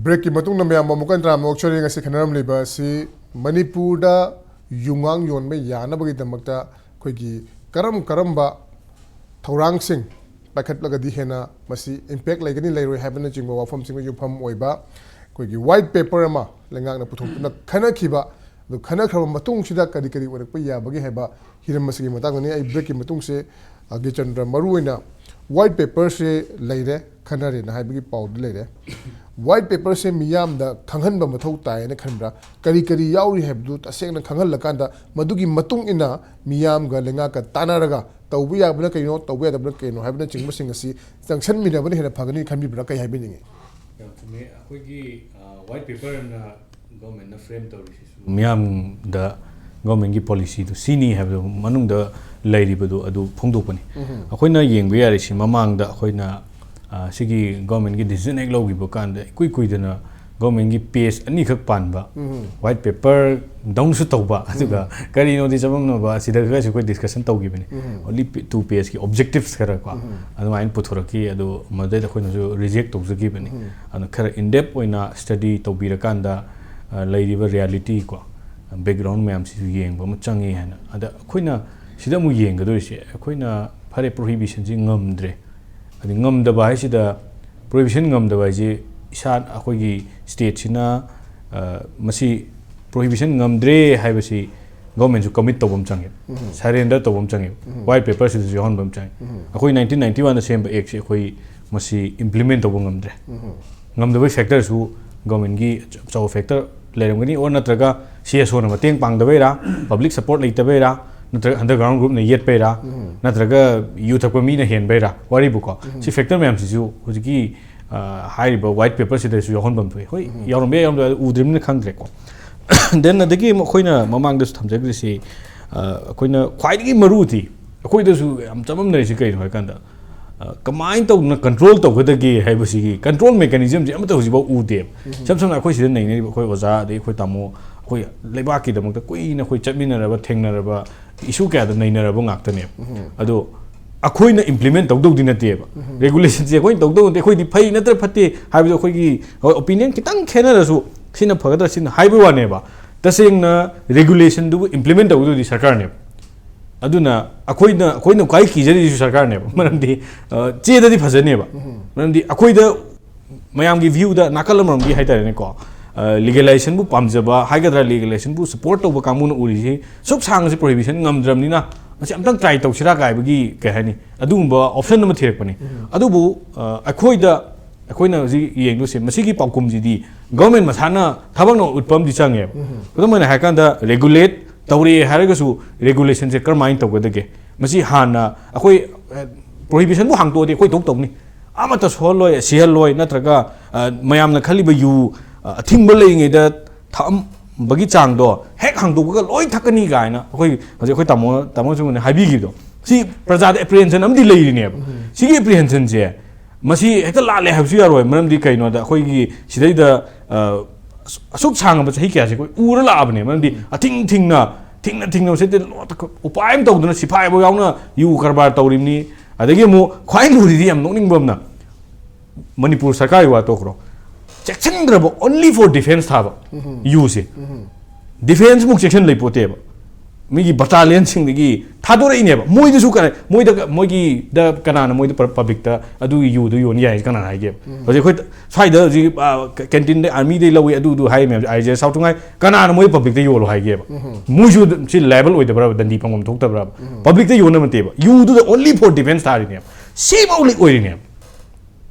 Breakꯀꯤ ꯃꯇꯨꯡꯗ ꯃꯌꯥꯝ ꯑꯃꯨꯛ ꯍꯟꯅ ꯇꯔꯥꯝꯅ ꯑꯣꯛꯆꯔꯤ꯫ ꯉꯁꯤ ꯈꯟꯅꯔꯝꯂꯤꯕ ꯑꯁꯤ ꯃꯅꯤꯄꯨꯔꯗ ꯌꯨꯉꯥꯡ ꯌꯣꯟꯕ ꯌꯥꯅꯕꯒꯤꯗꯃꯛꯇ ꯑꯩꯈꯣꯏꯒꯤ ꯀꯔꯝ ꯀꯔꯝꯕ ꯊꯧꯔꯥꯡꯁꯤꯡ ꯄꯥꯏꯈꯠꯂꯒꯗꯤ ꯍꯦꯟꯅ ꯃꯁꯤ impact ꯂꯩꯒꯅꯤ ꯂꯩꯔꯣꯏ ꯍꯥꯏꯕꯅꯆꯤꯡꯕ ꯋꯥꯐꯝꯁꯤꯡꯗ ꯌꯨꯝꯐꯝ ꯑꯣꯏꯕ ꯑꯩꯈꯣꯏꯒꯤ white paper ꯑꯃ ꯂꯩꯉꯥꯛꯅ ꯄꯨꯊꯣꯛꯇꯨꯅ ꯈꯟꯅꯈꯤꯕ, ꯑꯗꯨ ꯈꯟꯅꯈ꯭ꯔꯕ ꯃꯇꯨꯡꯁꯤꯗ ꯀꯔꯤ ꯀꯔꯤ ꯑꯣꯏꯔꯛꯄ ꯌꯥꯕꯒꯦ ꯍꯥꯏꯕ ꯍꯤꯔꯝ ꯑꯁꯤꯒꯤ ꯃꯇꯥꯡꯗꯅꯤ꯫ ꯑꯩ breakꯀꯤ ꯃꯇꯨꯡꯁꯦ, ꯑ, ꯒꯤꯆꯟꯗ꯭ꯔ, ꯃꯔꯨꯑꯣꯏꯅ white paperꯁꯦ ꯂꯩꯔꯦ, ꯈꯟꯅꯔꯦꯅ ꯍꯥꯏꯕꯒꯤ ꯄꯥꯎꯗꯤ ꯂꯩꯔꯦ꯫ White paperꯁꯦ ꯃꯤꯌꯥꯝꯗ ꯈꯪꯍꯟꯕ ꯃꯊꯧ ꯇꯥꯏꯌꯦꯅ ꯈꯟꯕ꯭ꯔꯥ? ꯀꯔꯤ ꯀꯔꯤ ꯌꯥꯎꯔꯤ ꯍꯥꯏꯕꯗꯨ ꯇꯁꯦꯡꯅ ꯈꯪꯍꯜꯂꯀꯥꯟꯗ ꯃꯗꯨꯒꯤ ꯃꯇꯨꯡ ꯏꯟꯅ ꯃꯤꯌꯥꯝꯒ ꯂꯩꯉꯥꯛꯀ ꯇꯥꯟꯅꯔꯒ ꯇꯧꯕ ꯌꯥꯕꯅ ꯀꯩꯅꯣ, ꯇꯧꯕ ꯌꯥꯗꯕꯅ ꯀꯩꯅꯣ ꯍꯥꯏꯕꯅꯆꯤꯡꯕꯁꯤꯡ ꯑꯁꯤ ꯆꯪꯁꯟꯃꯤꯟꯅꯕꯅ ꯍꯦꯟꯅ ꯐꯒꯅꯤ ꯈꯟꯕꯤꯕ꯭ꯔꯥ? ꯀꯩ ꯍꯥꯏꯕꯤꯅꯤꯡꯉꯤ? ꯌꯥꯝ ꯆꯨꯝꯃꯦ꯫ ꯑꯩꯈꯣꯏꯒꯤ, ꯑ, white paper ꯑꯅ governmentꯅ frame ꯇꯧꯔꯤꯁꯤꯁꯨ ꯃꯤꯌꯥꯝꯗ governmentꯀꯤ policyꯗꯨ ꯁꯤꯅꯤ ꯍꯥꯏꯕꯗꯨ ꯃꯅꯨꯡꯗ ꯂꯩꯔꯤꯕꯗꯨ ꯑꯗꯨ ꯐꯣꯡꯗꯣꯛꯄꯅꯤ꯫ ꯎꯝ꯫ ꯑꯩꯈꯣꯏꯅ ꯌꯦꯡꯕ ꯌꯥꯔꯤꯁꯤ ꯃꯃꯥꯡꯗ ꯑꯩꯈꯣꯏꯅ, ꯑ, ꯁꯤꯒꯤ governmentꯀꯤ decision ꯍꯦꯛ ꯂꯧꯈꯤꯕ ꯀꯥꯟꯗ ꯏꯀꯨꯏ ꯀꯨꯏꯗꯅ governmentꯀꯤ page ꯑꯅꯤꯈꯛ ꯄꯥꯟꯕ ꯎꯝ꯫ White paper ꯗꯧꯅꯁꯨ ꯇꯧꯕ, ꯑꯗꯨꯒ ꯎꯝ꯫ ꯀꯔꯤꯅꯣꯗꯤ ꯆꯃꯝꯅꯕ, ꯑꯁꯤꯗꯒꯁꯨ ꯑꯩꯈꯣꯏ discussion ꯇꯧꯈꯤꯕꯅꯤ꯫ ꯎꯝ꯫ Only ꯄꯦ-, two pageꯀꯤ objectives ꯈꯔ ꯀꯣ, ꯎꯝ꯫ ꯑꯗꯨꯃꯥꯏꯅ ꯄꯨꯊꯣꯔꯛꯈꯤ꯫ ꯑꯗꯨ ꯃꯗꯨꯗꯩꯗ ꯑꯩꯈꯣꯏꯅꯁꯨ reject ꯇꯧꯖꯈꯤꯕꯅꯤ꯫ ꯎꯝ꯫ ꯑꯗꯨꯅ ꯈꯔ in depth ꯑꯣꯏꯅ study ꯇꯧꯕꯤꯔꯀꯥꯟꯗ, ꯑ, ꯂꯩꯔꯤꯕ reality ꯀꯣ, background ꯃꯌꯥꯝꯁꯤꯁꯨ ꯌꯦꯡꯕ ꯑꯃ ꯆꯪꯉꯤ ꯍꯥꯏꯅ꯫ ꯑꯗ ꯑꯩꯈꯣꯏꯅ ꯁꯤꯗ ꯑꯃꯨꯛ ꯌꯦꯡꯒꯗꯣꯏꯁꯦ, ꯑꯩꯈꯣꯏꯅ ꯐꯔꯦ prohibitionꯁꯤ ꯉꯝꯗ꯭ꯔꯦ꯫ ꯑꯗꯩ ꯉꯝꯗꯕ ꯍꯥꯏꯁꯤꯗ, prohibition ꯉꯝꯗꯕ ꯍꯥꯏꯁꯦ ꯏꯁꯥ, ꯑꯩꯈꯣꯏꯒꯤ stateꯁꯤꯅ, ꯑ, ꯃꯁꯤ ꯄ꯭ꯔꯣꯍꯤꯕꯤꯁꯟ ꯉꯝꯗ꯭ꯔꯦ ꯍꯥꯏꯕꯁꯤ ꯒꯣꯔꯃꯦꯟꯁꯨ ꯀꯃꯤꯠ ꯇꯧꯕ ꯑꯃ ꯆꯪꯉꯦ, ꯁꯔꯦꯟꯗꯔ ꯇꯧꯕ ꯑꯃ ꯆꯪꯉꯦ, ꯋꯥꯏꯠ ꯄꯦꯄꯔꯁꯤꯗꯁꯨ ꯌꯥꯎꯍꯟꯕ ꯑꯃ ꯆꯪꯉꯦ꯫ ꯑꯩꯈꯣꯏ ꯅꯥꯏꯟꯇꯤꯟ ꯅꯥꯏꯟꯇꯤ ꯋꯥꯟꯗ ꯁꯦꯝꯕ ꯑꯦꯛꯁꯦ ꯑꯩꯈꯣꯏ ꯃꯁꯤ ꯏꯝꯄ꯭ꯂꯤꯃꯦꯟ ꯇꯧꯕ ꯉꯝꯗ꯭ꯔꯦ꯫ ꯉꯝꯗꯕꯩ ꯐꯦꯛꯇꯔꯁꯨ ꯒꯣꯔꯃꯦꯟꯒꯤ ꯑꯆꯧꯕ ꯐꯦꯛꯇꯔ ꯂꯩꯔꯝꯒꯅꯤ, ꯑꯣꯔ ꯅꯠꯇ꯭ꯔꯒ ꯁꯤ ꯑꯦꯁ ꯑꯣꯅ ꯃꯇꯦꯡ ꯄꯥꯡꯗꯕꯩꯔꯥ, ꯄꯕ꯭ꯂꯤꯛ ꯁꯄꯣꯔꯠ ꯂꯩꯇꯕꯩꯔꯥ, ꯅꯠꯇ꯭ꯔꯒ ꯑꯟꯗꯔꯒ꯭ꯔꯥꯎꯟ ꯒ꯭ꯔꯨꯞꯅ ꯌꯦꯠꯄꯩꯔꯥ, ꯅꯠꯇ꯭ꯔꯒ ꯌꯨ ꯊꯛꯄ ꯃꯤꯅ ꯍꯦꯟꯕꯩꯔꯥ, ꯋꯥꯔꯤꯕꯨꯀꯣ꯫ ꯁꯤ ꯐꯦꯛꯇꯔ ꯃꯌꯥꯝꯁꯤꯁꯨ ꯍꯧꯖꯤꯛꯀꯤ, ꯑ, ꯍꯥꯏꯔꯤꯕ ꯋꯥꯏꯠ ꯄꯦꯄꯔꯁꯤꯗꯁꯨ ꯌꯥꯎꯍꯟꯐꯝ ꯊꯣꯛꯏ꯫ ꯍꯣꯏ, ꯌꯥꯎꯔꯝꯕ ꯌꯥꯏ, ꯌꯥꯎꯔꯝꯗꯕ ꯌꯥꯏ, ꯎꯗ꯭ꯔꯤꯕꯅꯤꯅ ꯈꯪꯗ꯭ꯔꯦꯀꯣ꯫ ꯗꯦꯟ ꯑꯗꯒꯤ ꯑꯃꯨꯛ ꯑꯩꯈꯣꯏꯅ ꯃꯃꯥꯡꯗꯁꯨ ꯊꯝꯖꯈ꯭ꯔꯤꯁꯤ, ꯑ, ꯑꯩꯈꯣꯏꯅ ꯈ꯭ꯋꯥꯏꯗꯒꯤ ꯃꯔꯨꯗꯤ ꯑꯩꯈꯣꯏꯗꯁꯨ ꯌꯥꯝ ꯆꯃꯝꯅꯔꯤꯁꯤ ꯀꯩꯅꯣ ꯍꯥꯏꯀꯥꯟꯗ, ꯑ, ꯀꯃꯥꯏꯅ ꯇꯧꯗꯅ ꯀꯟꯇ꯭ꯔꯣꯜ ꯇꯧꯒꯗꯒꯦ ꯍꯥꯏꯕꯁꯤꯒꯤ ꯀꯟꯇ꯭ꯔꯣꯜ ꯃꯦꯀꯥꯅꯤꯖꯝꯁꯦ ꯑꯃꯠꯇ ꯍꯧꯖꯤꯛꯐꯥꯎ ꯎꯗꯦꯕ꯫ ꯏꯁꯝ ꯁꯝꯅ ꯑꯩꯈꯣꯏ ꯁꯤꯗ ꯅꯩꯅꯔꯤꯕ ꯑꯩꯈꯣꯏ ꯑꯣꯖꯥ, ꯑꯗꯩ ꯑꯩꯈꯣꯏ ꯇꯥꯃꯣ, ꯑꯩꯈꯣꯏ ꯂꯩꯕꯥꯛꯀꯤꯗꯃꯛꯇ ꯀꯨꯏꯅ ꯑꯩꯈꯣꯏ ꯆꯠꯃꯤꯟꯅꯔꯕ, ꯊꯦꯡꯅꯔꯕ ꯏꯁꯨ ꯀꯌꯥꯗ ꯅꯩꯅꯔꯕ ꯉꯥꯛꯇꯅꯦꯕ꯫ ꯑꯗꯣ ꯑꯩꯈꯣꯏꯅ ꯏꯝꯄ꯭ꯂꯤꯃꯦꯟ ꯇꯧꯗꯧꯗꯤ ꯅꯠꯇꯦꯕ꯫ ꯔꯦꯒꯨꯂꯦꯁꯟꯁꯦ ꯑꯩꯈꯣꯏꯅ ꯇꯧꯗꯧ ꯅꯠꯇꯦ, ꯑꯩꯈꯣꯏꯗꯤ ꯐꯩ ꯅꯠꯇ꯭ꯔ ꯐꯠꯇꯦ ꯍꯥꯏꯕꯗꯣ ꯑꯩꯈꯣꯏꯒꯤ, ꯍꯣꯏ, ꯑꯣꯄꯤꯅꯤꯌꯟ ꯈꯤꯇꯪ ꯈꯦꯠꯅꯔꯁꯨ ꯁꯤꯅ ꯐꯒꯗ꯭ꯔꯥ ꯁꯤꯅ ꯍꯥꯏꯕꯩ ꯋꯥꯅꯦꯕ꯫ ꯇꯁꯦꯡꯅ ꯔꯦꯒꯨꯂꯦꯁꯟꯗꯨꯕꯨ ꯏꯝꯄ꯭ꯂꯤꯃꯦꯟ ꯇꯧꯒꯗꯧꯗꯤ ꯁꯔꯀꯥꯔꯅꯦꯕ꯫ ꯑꯗꯨꯅ ꯑꯩꯈꯣꯏꯅ, ꯑꯩꯈꯣꯏꯅ ꯈ꯭ꯋꯥꯏ ꯀꯤꯖꯔꯤꯁꯨ ꯁꯔꯀꯥꯔꯅꯦꯕ꯫ ꯃꯔꯝꯗꯤ, ꯑ, ꯆꯦꯗꯗꯤ ꯐꯖꯅꯦꯕ꯫ ꯃꯔꯝꯗꯤ ꯑꯩꯈꯣꯏꯗ ꯃꯌꯥꯝꯒꯤ ꯚ꯭ꯌꯨꯗ ꯅꯥꯀꯜ ꯑꯃꯔꯣꯝꯒꯤ ꯍꯥꯏꯇꯥꯔꯦꯅꯦꯀꯣ, ꯑ, ꯂꯤꯒꯦꯂꯥꯏꯖꯦꯁꯟꯕꯨ ꯄꯥꯝꯖꯕ ꯍꯥꯏꯒꯗ꯭ꯔꯥ, ꯂꯤꯒꯦꯂꯥꯏꯖꯦꯁꯟꯕꯨ ꯁꯄꯣꯔꯠ ꯇꯧꯕ ꯀꯥꯡꯕꯨꯅ ꯎꯔꯤꯁꯤ ꯁꯨꯛ ꯁꯥꯡꯅꯁꯤ ꯄ꯭ꯔꯣꯍꯤꯕꯤꯁꯟ ꯉꯝꯗ꯭ꯔꯕꯅꯤꯅ ꯃꯁꯤ ꯑꯝꯇꯪ ꯇ꯭ꯔꯥꯏ ꯇꯧꯁꯤꯔꯥ ꯀꯥꯏꯕꯒꯤ, ꯀꯩ ꯍꯥꯏꯅꯤ, ꯑꯗꯨꯒꯨꯝꯕ ꯑꯣꯞꯁꯟ ꯑꯃ ꯊꯤꯔꯛꯄꯅꯤ꯫ ꯑꯗꯨꯕꯨ, ꯑ, ꯑꯩꯈꯣꯏꯗ, ꯑꯩꯈꯣꯏꯅ ꯍꯧꯖꯤꯛ ꯌꯦꯡꯗꯣꯏꯁꯦ ꯃꯁꯤꯒꯤ ꯄꯥꯎꯈꯨꯝꯁꯤꯗꯤ ꯒꯚꯔꯟꯃꯦꯟ ꯃꯁꯥꯅ ꯊꯕꯛꯅ ꯎꯠꯄ ꯑꯃꯗꯤ ꯆꯪꯉꯦꯕ꯫ ꯈꯨꯗꯝ ꯑꯣꯏꯅ ꯍꯥꯏꯔꯀꯥꯟꯗ ꯔꯦꯒꯨꯂꯦꯠ ꯇꯧꯔꯦ ꯍꯥꯏꯔꯒꯁꯨ ꯔꯦꯒꯨꯂꯦꯁꯟꯁꯦ ꯀꯔꯝꯍꯥꯏꯅ ꯇꯧꯒꯗꯒꯦ? ꯃꯁꯤ ꯍꯥꯟꯅ ꯑꯩꯈꯣꯏ, ꯑ, ꯄ꯭ꯔꯣꯍꯤꯕꯤꯁꯟꯕꯨ ꯍꯥꯡꯇꯣꯛꯑꯗꯤ ꯑꯩꯈꯣꯏ ꯊꯣꯛ ꯇꯧꯅꯤ꯫ ꯑꯃꯠꯇ ꯁꯣꯛꯍꯜꯂꯣꯏ, ꯁꯤꯍꯜꯂꯣꯏ, ꯅꯠꯇ꯭ꯔꯒ, ꯑ, ꯃꯌꯥꯝꯅ ꯈꯜꯂꯤꯕ ꯌꯨ, ꯑ, ꯑꯊꯤꯡꯕ ꯂꯩꯔꯤꯉꯩꯗ ꯊꯛꯑꯝꯕꯒꯤ ꯆꯥꯡꯗꯣ ꯍꯦꯛ ꯍꯥꯡꯗꯣꯛꯄꯒ ꯂꯣꯏ ꯊꯛꯀꯅꯤ ꯀꯥꯏꯅ ꯑꯩꯈꯣꯏ ꯍꯧꯖꯤꯛ ꯑꯩꯈꯣꯏ ꯇꯥꯃꯣ, ꯇꯥꯃꯣꯁꯤꯡꯅ ꯍꯥꯏꯕꯤꯈꯤꯕꯗꯣ, ꯁꯤ ꯄ꯭ꯔꯖꯥꯗ ꯑꯦꯄ꯭ꯔꯤꯍꯦꯟꯁꯟ ꯑꯃꯗꯤ ꯂꯩꯔꯤꯅꯦꯕ꯫ ꯁꯤꯒꯤ ꯑꯦꯄ꯭ꯔꯤꯍꯦꯟꯁꯟꯁꯦ ꯃꯁꯤ ꯍꯦꯛꯇ ꯂꯥꯜꯂꯦ ꯍꯥꯏꯕꯁꯨ ꯌꯥꯔꯣꯏ꯫ ꯃꯔꯝꯗꯤ ꯀꯩꯅꯣꯗ ꯑꯩꯈꯣꯏꯒꯤ ꯁꯤꯗꯩꯗ, ꯑ, ꯑꯁꯨꯛ ꯁꯥꯡꯉꯕ ꯆꯍꯤ ꯀꯌꯥꯁꯦ ꯑꯩꯈꯣꯏ ꯎꯔ ꯂꯥꯛꯑꯕꯅꯦ꯫ ꯃꯔꯝꯗꯤ ꯑꯊꯤꯡ ꯊꯤꯡꯅ, ꯊꯤꯡꯅ ꯊꯤꯡꯅ ꯃꯁꯤꯗ ꯎꯄꯥꯏ ꯑꯃ ꯇꯧꯗꯅ ꯁꯤꯐꯥꯏꯐꯥꯎ ꯌꯥꯎꯅ ꯌꯨ ꯀꯔꯕꯥꯔ ꯇꯧꯔꯤꯕꯅꯤ꯫ ꯑꯗꯒꯤ ꯑꯃꯨꯛ ꯈ꯭ꯋꯥꯏ ꯂꯨꯔꯤꯗꯤ ꯌꯥꯝ ꯅꯣꯛꯅꯤꯡꯕ ꯑꯃꯅ, ꯃꯅꯤꯄꯨꯔ ꯁꯔꯀꯥꯔꯒꯤ ꯋꯥ ꯇꯣꯛꯈ꯭ꯔꯣ, ꯆꯦꯛꯁꯤꯟꯗ꯭ꯔꯕ only for defense ꯊꯥꯕ ꯌꯨꯁꯦ꯫ ꯗꯤꯐꯦꯟꯁꯃꯨꯛ ꯆꯦꯛꯁꯤꯟ ꯂꯩꯄꯣꯠꯇꯦꯕ꯫ ꯃꯤꯒꯤ ꯕꯇꯥꯂꯤꯌꯟꯁꯤꯡꯗꯒꯤ ꯊꯥꯗꯣꯔꯛꯏꯅꯦꯕ꯫ ꯃꯣꯏꯗꯁꯨ ꯀꯅꯥ, ꯃꯣꯏꯗ, ꯃꯣꯏꯒꯤꯗ ꯀꯅꯥꯅ ꯃꯣꯏꯗ ꯄ-, ꯄꯕ꯭ꯂꯤꯛꯇ ꯑꯗꯨꯒꯤ ꯌꯨꯗꯨ ꯌꯣꯟ ꯌꯥꯏ ꯍꯥꯏꯁꯦ ꯀꯅꯥꯅ ꯍꯥꯏꯒꯦꯕ? ꯍꯧꯖꯤꯛ ꯑꯩꯈꯣꯏ ꯁ꯭ꯋꯥꯏꯗ ꯍꯧꯖꯤꯛ, ꯑ, ꯀ-, ꯀꯦꯟꯇꯤꯟꯗ ꯑꯥꯔꯃꯤꯗꯩ ꯂꯧꯏ, ꯑꯗꯨꯗꯨ ꯍꯥꯏ ꯃꯌꯥꯝꯁꯦ, ꯑꯥꯏ ꯖꯦ ꯑꯦꯁ ꯁꯥꯎ ꯊꯨꯡꯉꯥꯏ, ꯀꯅꯥꯅ ꯃꯣꯏ ꯄꯕ꯭ꯂꯤꯛꯇ ꯌꯣꯜꯂꯣ ꯍꯥꯏꯒꯦꯕ? ꯃꯣꯏꯁꯨ ꯑꯗꯨꯝ ꯁꯤ ꯂꯥꯏꯕꯜ ꯑꯣꯏꯗꯕ꯭ꯔꯕ? ꯗꯟꯗꯤ ꯐꯪꯐꯝ ꯊꯣꯛꯇꯕ꯭ꯔꯕ? ꯄꯕ꯭ꯂꯤꯛꯇ ꯌꯣꯟꯅꯕ ꯅꯠꯇꯦꯕ, ꯌꯨꯗꯨꯗ only for defense ꯊꯥꯔꯤꯅꯦꯕ꯫ ꯁꯤꯐꯥꯎ ꯂꯤꯛ ꯑꯣꯏꯔꯤꯅꯦꯕ꯫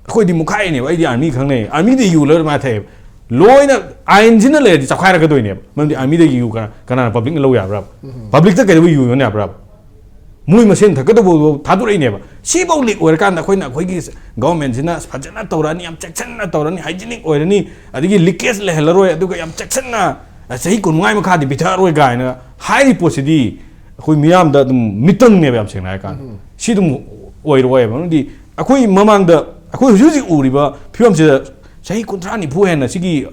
ꯑꯩꯈꯣꯏꯗꯤ ꯃꯨꯛꯈꯥꯏꯅꯦꯕ꯫ ꯑꯩꯗꯤ ꯑꯥꯔꯃꯤ ꯈꯪꯅꯩ, ꯑꯥꯔꯃꯤꯗ ꯌꯨ ꯂꯧꯔ ꯃꯥ ꯊꯛꯑꯦꯕ꯫ ꯂꯣꯏꯅ ꯑꯥꯏꯟꯁꯤꯅ ꯂꯩꯔꯗꯤ ꯆꯞꯈꯥꯏꯔꯛꯀꯗꯣꯏꯅꯦꯕ꯫ ꯃꯔꯝꯗꯤ ꯑꯥꯔꯃꯤꯗꯒꯤ ꯌꯨ ꯀꯅꯥ, ꯀꯅꯥꯅ ꯄꯕ꯭ꯂꯤꯛꯅ ꯂꯧ ꯌꯥꯕ꯭ꯔꯕ? ꯄꯕ꯭ꯂꯤꯛꯇ ꯀꯩꯗꯧꯕ ꯌꯨ ꯌꯣꯟ ꯌꯥꯕ꯭ꯔꯕ? ꯃꯣꯏ ꯃꯁꯦꯟ ꯊꯛꯀꯗꯧꯕ ꯊꯥꯗꯣꯔꯛꯏꯅꯦꯕ꯫ ꯁꯤꯐꯥꯎ ꯂꯤꯛ ꯑꯣꯏꯔꯀꯥꯟꯗ ꯑꯩꯈꯣꯏꯅ, ꯑꯩꯈꯣꯏꯒꯤ ꯒꯚꯔꯟꯃꯦꯟꯁꯤꯅ ꯐꯖꯅ ꯇꯧꯔꯅꯤ, ꯌꯥꯝ ꯆꯦꯛꯁꯤꯟꯅ ꯇꯧꯔꯅꯤ, ꯍꯥꯏꯖꯤꯅꯤꯛ ꯑꯣꯏꯔꯅꯤ, ꯑꯗꯒꯤ ꯂꯤꯀꯦꯖ ꯂꯩꯍꯜꯂꯔꯣꯏ, ꯑꯗꯨꯒ ꯌꯥꯝ ꯆꯦꯛꯁꯤꯟꯅ, ꯑ, ꯆꯍꯤ ꯀꯨꯟꯃꯉꯥꯒꯤ ꯃꯈꯥꯗꯤ ꯄꯤꯊꯛꯑꯔꯣꯏ ꯀꯥꯏꯅ ꯍꯥꯏꯔꯤ ꯄꯣꯠꯁꯤꯗꯤ ꯑꯩꯈꯣꯏ ꯃꯤꯌꯥꯝꯗ ꯑꯗꯨꯝ ꯃꯤꯇꯪꯅꯦꯕ, ꯌꯥꯝ ꯁꯦꯡꯅ ꯍꯥꯏꯔꯀꯥꯟꯗ꯫ ꯁꯤ ꯑꯗꯨꯝ ꯑꯣꯏꯔꯛꯑꯣꯏꯕ꯫ ꯃꯔꯝꯗꯤ ꯑꯩꯈꯣꯏ ꯃꯃꯥꯡꯗ, ꯑꯩꯈꯣꯏ ꯍꯧꯖꯤꯛ ꯍꯧꯖꯤꯛ ꯎꯔꯤꯕ ꯐꯤꯕꯝꯁꯤꯗ ꯆꯍꯤ ꯀꯨꯟꯊ꯭ꯔꯥ ꯅꯤꯐꯨ ꯍꯦꯟꯅ ꯁꯤꯒꯤ